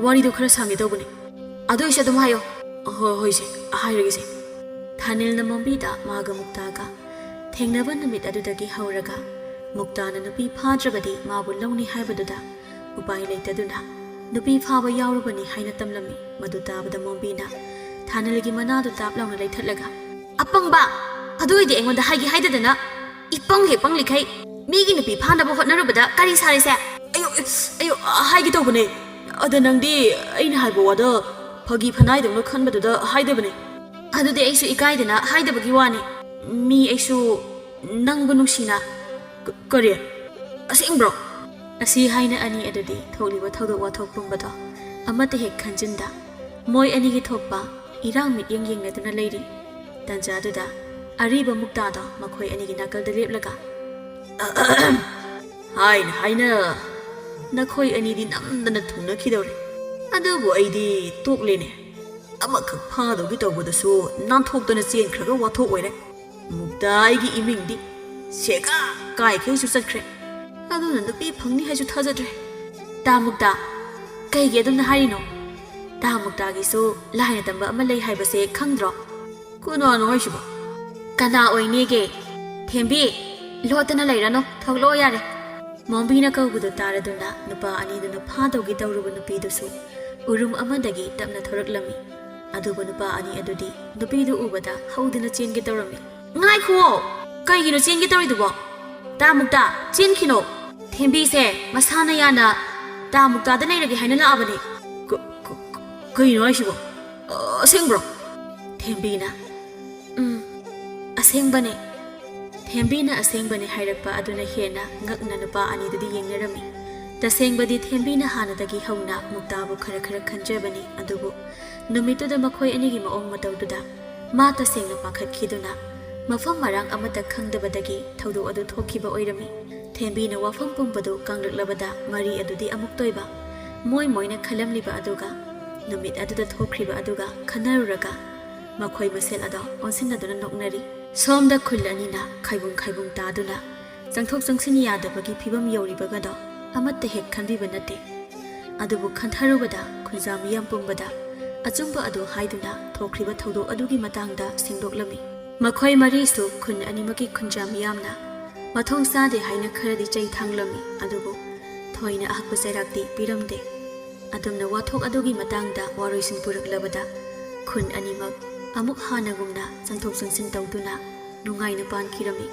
ꯋꯥꯔꯤꯗꯣ ꯈꯔ ꯁꯥꯡꯒꯦ ꯇꯧꯕꯅꯦ꯫ ꯑꯗꯨ ꯑꯣꯏꯁꯨ ꯑꯗꯨꯝ ꯍꯥꯏꯌꯣ꯫" "ꯍꯣꯏ, ꯍꯣꯏꯁꯦ, ꯍꯥꯏꯔꯒꯦꯁꯦ꯫" ꯊꯥꯅꯤꯜꯅ ꯃꯣꯝꯕꯤꯗ ꯃꯥꯒ ꯃꯨꯛꯇꯥꯒ ꯊꯦꯡꯅꯕ ꯅꯨꯃꯤꯠ ꯑꯗꯨꯗꯒꯤ ꯍꯧꯔꯒ ꯃꯨꯛꯇꯥꯅ ꯅꯨꯄꯤ ꯐꯥꯗ꯭ꯔꯕꯗꯤ ꯃꯥꯕꯨ ꯂꯧꯅꯤ ꯍꯥꯏꯕꯗꯨꯗ ꯎꯄꯥꯏ ꯂꯩꯇꯗꯨꯅ ꯅꯨꯄꯤ ꯐꯥꯕ ꯌꯥꯎꯔꯨꯕꯅꯤ ꯍꯥꯏꯅ ꯇꯝꯂꯝꯃꯤ꯫ ꯃꯗꯨ ꯇꯥꯕꯗ ꯃꯣꯝꯕꯤꯅ ꯊꯥꯅꯤꯜꯒꯤ ꯃꯅꯥꯗꯨ ꯇꯥꯞ ꯂꯥꯎꯅ ꯂꯩꯊꯠꯂꯒ, "ꯑꯄꯪꯕ! ꯑꯗꯨ ꯑꯣꯏꯗꯤ ꯑꯩꯉꯣꯟꯗ ꯍꯥꯏꯒꯦ ꯍꯥꯏꯗꯗꯅ ꯏꯄꯪ ꯍꯦꯛ ꯄꯪꯂꯤꯈꯩ ꯃꯤꯒꯤ ꯅꯨꯄꯤ ꯐꯥꯅꯕ ꯍꯣꯠꯅꯔꯨꯕꯗ ꯀꯔꯤ ꯁꯥꯔꯤꯁꯦ?" "ꯑꯌꯣ, ꯑꯌꯣ, ꯍꯥꯏꯒꯦ ꯇꯧꯕꯅꯦ꯫ ꯑꯗ ꯅꯪꯗꯤ ꯑꯩꯅ ꯍꯥꯏꯕ ꯋꯥꯗꯣ ꯐꯥꯒꯤ ꯐꯅꯥꯏꯗꯧꯅ ꯈꯟꯕꯗꯨꯗ ꯍꯥꯏꯗꯕꯅꯦ꯫" "ꯑꯗꯨꯗꯤ ꯑꯩꯁꯨ ꯏꯀꯥꯏꯗꯅ ꯍꯥꯏꯗꯕꯒꯤ ꯋꯥꯅꯤ꯫ ꯃꯤ ꯑꯩꯁꯨ ꯅꯪꯕꯨ ꯅꯨꯡꯁꯤꯅ꯫" "ꯀ-, ꯀꯔꯤ? ꯑꯁꯦꯡꯕ꯭ꯔꯣ?" ꯑꯁꯤ ꯍꯥꯏꯅ ꯑꯅꯤ ꯑꯗꯨꯗꯤ ꯊꯣꯛꯂꯤꯕ ꯊꯧꯗꯣꯛ ꯋꯥꯊꯣꯛ ꯄꯨꯝꯕꯗꯣ ꯑꯃꯠꯇ ꯍꯦꯛ ꯈꯟꯖꯤꯟꯗ ꯃꯣꯏ ꯑꯅꯤꯒꯤ ꯊꯣꯛꯄ ꯏꯔꯥꯡ ꯃꯤꯠꯌꯦꯡ ꯌꯦꯡꯅꯗꯨꯅ ꯂꯩꯔꯤ꯫ ꯇꯟꯖꯥꯗꯨꯗ ꯑꯔꯤꯕ ꯃꯨꯛꯇꯥꯗꯣ ꯃꯈꯣꯏ ꯑꯅꯤꯒꯤ ꯅꯥꯀꯜꯗ ꯂꯦꯞꯂꯒ, "ꯑꯍꯝ, ꯍꯥꯏꯅ ꯍꯥꯏꯅ ꯅꯈꯣꯏ ꯑꯅꯤꯗꯤ ꯅꯝꯗꯅ ꯊꯨꯡꯅꯈꯤꯗꯧꯔꯦ꯫ ꯑꯗꯨꯕꯨ ꯑꯩꯗꯤ ꯇꯣꯛꯂꯦꯅꯦ꯫ ꯑꯃꯈꯛ ꯐꯥꯗꯧꯒꯤ ꯇꯧꯕꯗꯁꯨ ꯅꯥꯟꯊꯣꯛꯇꯅ ꯆꯦꯟꯈ꯭ꯔꯒ ꯋꯥꯊꯣꯛ ꯑꯣꯏꯔꯦ꯫ ꯃꯨꯛꯇꯥ ꯑꯩꯒꯤ ꯏꯃꯤꯡꯗꯤ ꯁꯦꯒꯥ ꯀꯥꯏꯈꯩꯁꯨ ꯆꯠꯈ꯭ꯔꯦ꯫ ꯑꯗꯨꯅ ꯅꯨꯄꯤ ꯐꯪꯅꯤ ꯍꯥꯏꯁꯨ ꯊꯥꯖꯗ꯭ꯔꯦ꯫" "ꯇꯥ ꯃꯨꯛꯇꯥ, ꯀꯩꯒꯤ ꯑꯗꯨꯝꯅ ꯍꯥꯏꯔꯤꯅꯣ? ꯇꯥ ꯃꯨꯛꯇꯥꯒꯤꯁꯨ ꯂꯥꯏꯅ ꯇꯝꯕ ꯑꯃ ꯂꯩ ꯍꯥꯏꯕꯁꯦ ꯈꯪꯗ꯭ꯔꯣ?" "ꯀꯅꯥꯅꯣ ꯍꯥꯏꯁꯤꯕꯣ?" "ꯀꯅꯥ ꯑꯣꯏꯅꯤꯒꯦ? ꯊꯦꯝꯕꯤ, ꯂꯣꯠꯇꯅ ꯂꯩꯔꯅꯨ, ꯊꯣꯛꯂꯛꯑꯣ ꯌꯥꯔꯦ꯫" ꯃꯣꯝꯕꯤꯅ ꯀꯧꯕꯗꯨ ꯇꯥꯔꯗꯨꯅ ꯅꯨꯄꯥ ꯑꯅꯤꯗꯨꯅ ꯐꯥꯗꯧꯒꯤ ꯇꯧꯔꯨꯕ ꯅꯨꯄꯤꯗꯨꯁꯨ ꯎꯔꯨꯝ ꯑꯃꯗꯒꯤ ꯇꯞꯅ ꯊꯣꯔꯛꯂꯝꯃꯤ꯫ ꯑꯗꯨꯕꯨ ꯅꯨꯄꯥ ꯑꯅꯤ ꯑꯗꯨꯗꯤ ꯅꯨꯄꯤꯗꯨ ꯎꯕꯗ ꯍꯧꯗꯨꯅ ꯆꯦꯟꯒꯦ ꯇꯧꯔꯝꯃꯤ꯫ "ꯉꯥꯏꯈꯨꯑꯣ! ꯀꯩꯒꯤꯅꯣ ꯆꯦꯟꯒꯦ ꯇꯧꯔꯤꯗꯨꯕꯣ? ꯇꯥ ꯃꯨꯛꯇꯥ, ꯆꯦꯟꯈꯤꯅꯣ! ꯊꯦꯝꯕꯤꯁꯦ ꯃꯁꯥꯅ ꯌꯥꯅ ꯇꯥ ꯃꯨꯛꯇꯥꯗ ꯂꯩꯔꯒꯦ ꯍꯥꯏꯅ ꯂꯥꯛꯑꯕꯅꯦ꯫" "ꯀ-, ꯀ-, ꯀ-, ꯀꯩꯅꯣ ꯍꯥꯏꯁꯤꯕꯣ? ꯑ, ꯑꯁꯦꯡꯕ꯭ꯔꯣ?" ꯊꯦꯝꯕꯤꯅ, "ꯎꯝ, ꯑꯁꯦꯡꯕꯅꯦ꯫" ꯊꯦꯝꯕꯤꯅ ꯑꯁꯦꯡꯕꯅꯦ ꯍꯥꯏꯔꯛꯄ ꯑꯗꯨꯅ ꯍꯦꯟꯅ ꯉꯛꯅ ꯅꯨꯄꯥ ꯑꯅꯤꯗꯨꯗꯤ ꯌꯦꯡꯅꯔꯝꯃꯤ꯫ ꯇꯁꯦꯡꯕꯗꯤ ꯊꯦꯝꯕꯤꯅ ꯍꯥꯟꯅꯗꯒꯤ ꯍꯧꯅ ꯃꯨꯛꯇꯥꯕꯨ ꯈꯔ ꯈꯔ ꯈꯟꯖꯕꯅꯤ, ꯑꯗꯨꯕꯨ ꯅꯨꯃꯤꯠꯇꯨꯗ ꯃꯈꯣꯏ ꯑꯅꯤꯒꯤ ꯃꯑꯣꯡ ꯃꯇꯧꯗꯨꯗ ꯃꯥ ꯇꯁꯦꯡꯅ ꯄꯥꯈꯠꯈꯤꯗꯨꯅ ꯃꯐꯝ ꯃꯔꯥꯡ ꯑꯃꯠꯇ ꯈꯪꯗꯕꯗꯒꯤ ꯊꯧꯗꯣꯛ ꯑꯗꯨ ꯊꯣꯛꯈꯤꯕ ꯑꯣꯏꯔꯝꯃꯤ꯫ ꯊꯦꯝꯕꯤꯅ ꯋꯥꯐꯝ ꯄꯨꯝꯕꯗꯨ ꯀꯪꯂꯛꯂꯕꯗ ꯃꯔꯤ ꯑꯗꯨꯗꯤ ꯑꯃꯨꯛꯇꯣꯏꯕ ꯃꯣꯏ ꯃꯣꯏꯅ ꯈꯜꯂꯝꯂꯤꯕ ꯑꯗꯨꯒ ꯅꯨꯃꯤꯠ ꯑꯗꯨꯗ ꯊꯣꯛꯈ꯭ꯔꯤꯕ ꯑꯗꯨꯒ ꯈꯟꯅꯔꯨꯔꯒ ꯃꯈꯣꯏ ꯃꯁꯦꯜ ꯑꯗꯣ ꯑꯣꯟꯁꯤꯟꯅꯗꯨꯅ ꯅꯣꯛꯅꯔꯤ꯫ ꯁꯣꯝꯗ ꯈꯨꯜ ꯑꯅꯤꯅ ꯈꯥꯏꯕꯨꯡ ꯈꯥꯏꯕꯨꯡ ꯇꯥꯗꯨꯅ ꯆꯪꯊꯣꯛ ꯆꯪꯁꯤꯟ ꯌꯥꯗꯕꯒꯤ ꯐꯤꯕꯝ ꯌꯧꯔꯤꯕꯒꯗꯣ ꯑꯃꯠꯇ ꯍꯦꯛ ꯈꯟꯕꯤꯕ ꯅꯠꯇꯦ꯫ ꯑꯗꯨꯕꯨ ꯈꯟꯊꯔꯨꯕꯗ ꯈꯨꯟꯖꯥ ꯃꯤꯌꯥꯝ ꯄꯨꯝꯕꯗ ꯑꯆꯨꯝꯕ ꯑꯗꯨ ꯍꯥꯏꯗꯨꯅ ꯊꯣꯛꯈ꯭ꯔꯤꯕ ꯊꯧꯗꯣꯛ ꯑꯗꯨꯒꯤ ꯃꯇꯥꯡꯗ ꯁꯦꯡꯗꯣꯛꯂꯝꯃꯤ꯫ ꯃꯈꯣꯏ ꯃꯔꯤꯁꯨ ꯈꯨꯟ ꯑꯅꯤꯃꯛꯀꯤ ꯈꯨꯟꯖꯥ ꯃꯤꯌꯥꯝꯅ ꯃꯊꯣꯡ ꯆꯥꯗꯦ ꯍꯥꯏꯅ ꯈꯔꯗꯤ ꯆꯩ ꯊꯥꯡꯂꯝꯃꯤ, ꯑꯗꯨꯕꯨ ꯊꯣꯏꯅ ꯑꯍꯛꯄ ꯆꯩꯔꯥꯛꯇꯤ ꯄꯤꯔꯝꯗꯦ꯫ ꯑꯗꯨꯝꯅ ꯋꯥꯊꯣꯛ ꯑꯗꯨꯒꯤ ꯃꯇꯥꯡꯗ ꯋꯥꯔꯣꯏꯁꯤꯟ ꯄꯨꯔꯛꯂꯕꯗ ꯈꯨꯟ ꯑꯅꯤꯃꯛ ꯑꯃꯨꯛ ꯍꯥꯟꯅꯒꯨꯝꯅ ꯆꯪꯊꯣꯛ ꯆꯪꯁꯤꯟ ꯇꯧꯗꯨꯅ ꯅꯨꯡꯉꯥꯏꯅ ꯄꯥꯟꯈꯤꯔꯝꯃꯤ꯫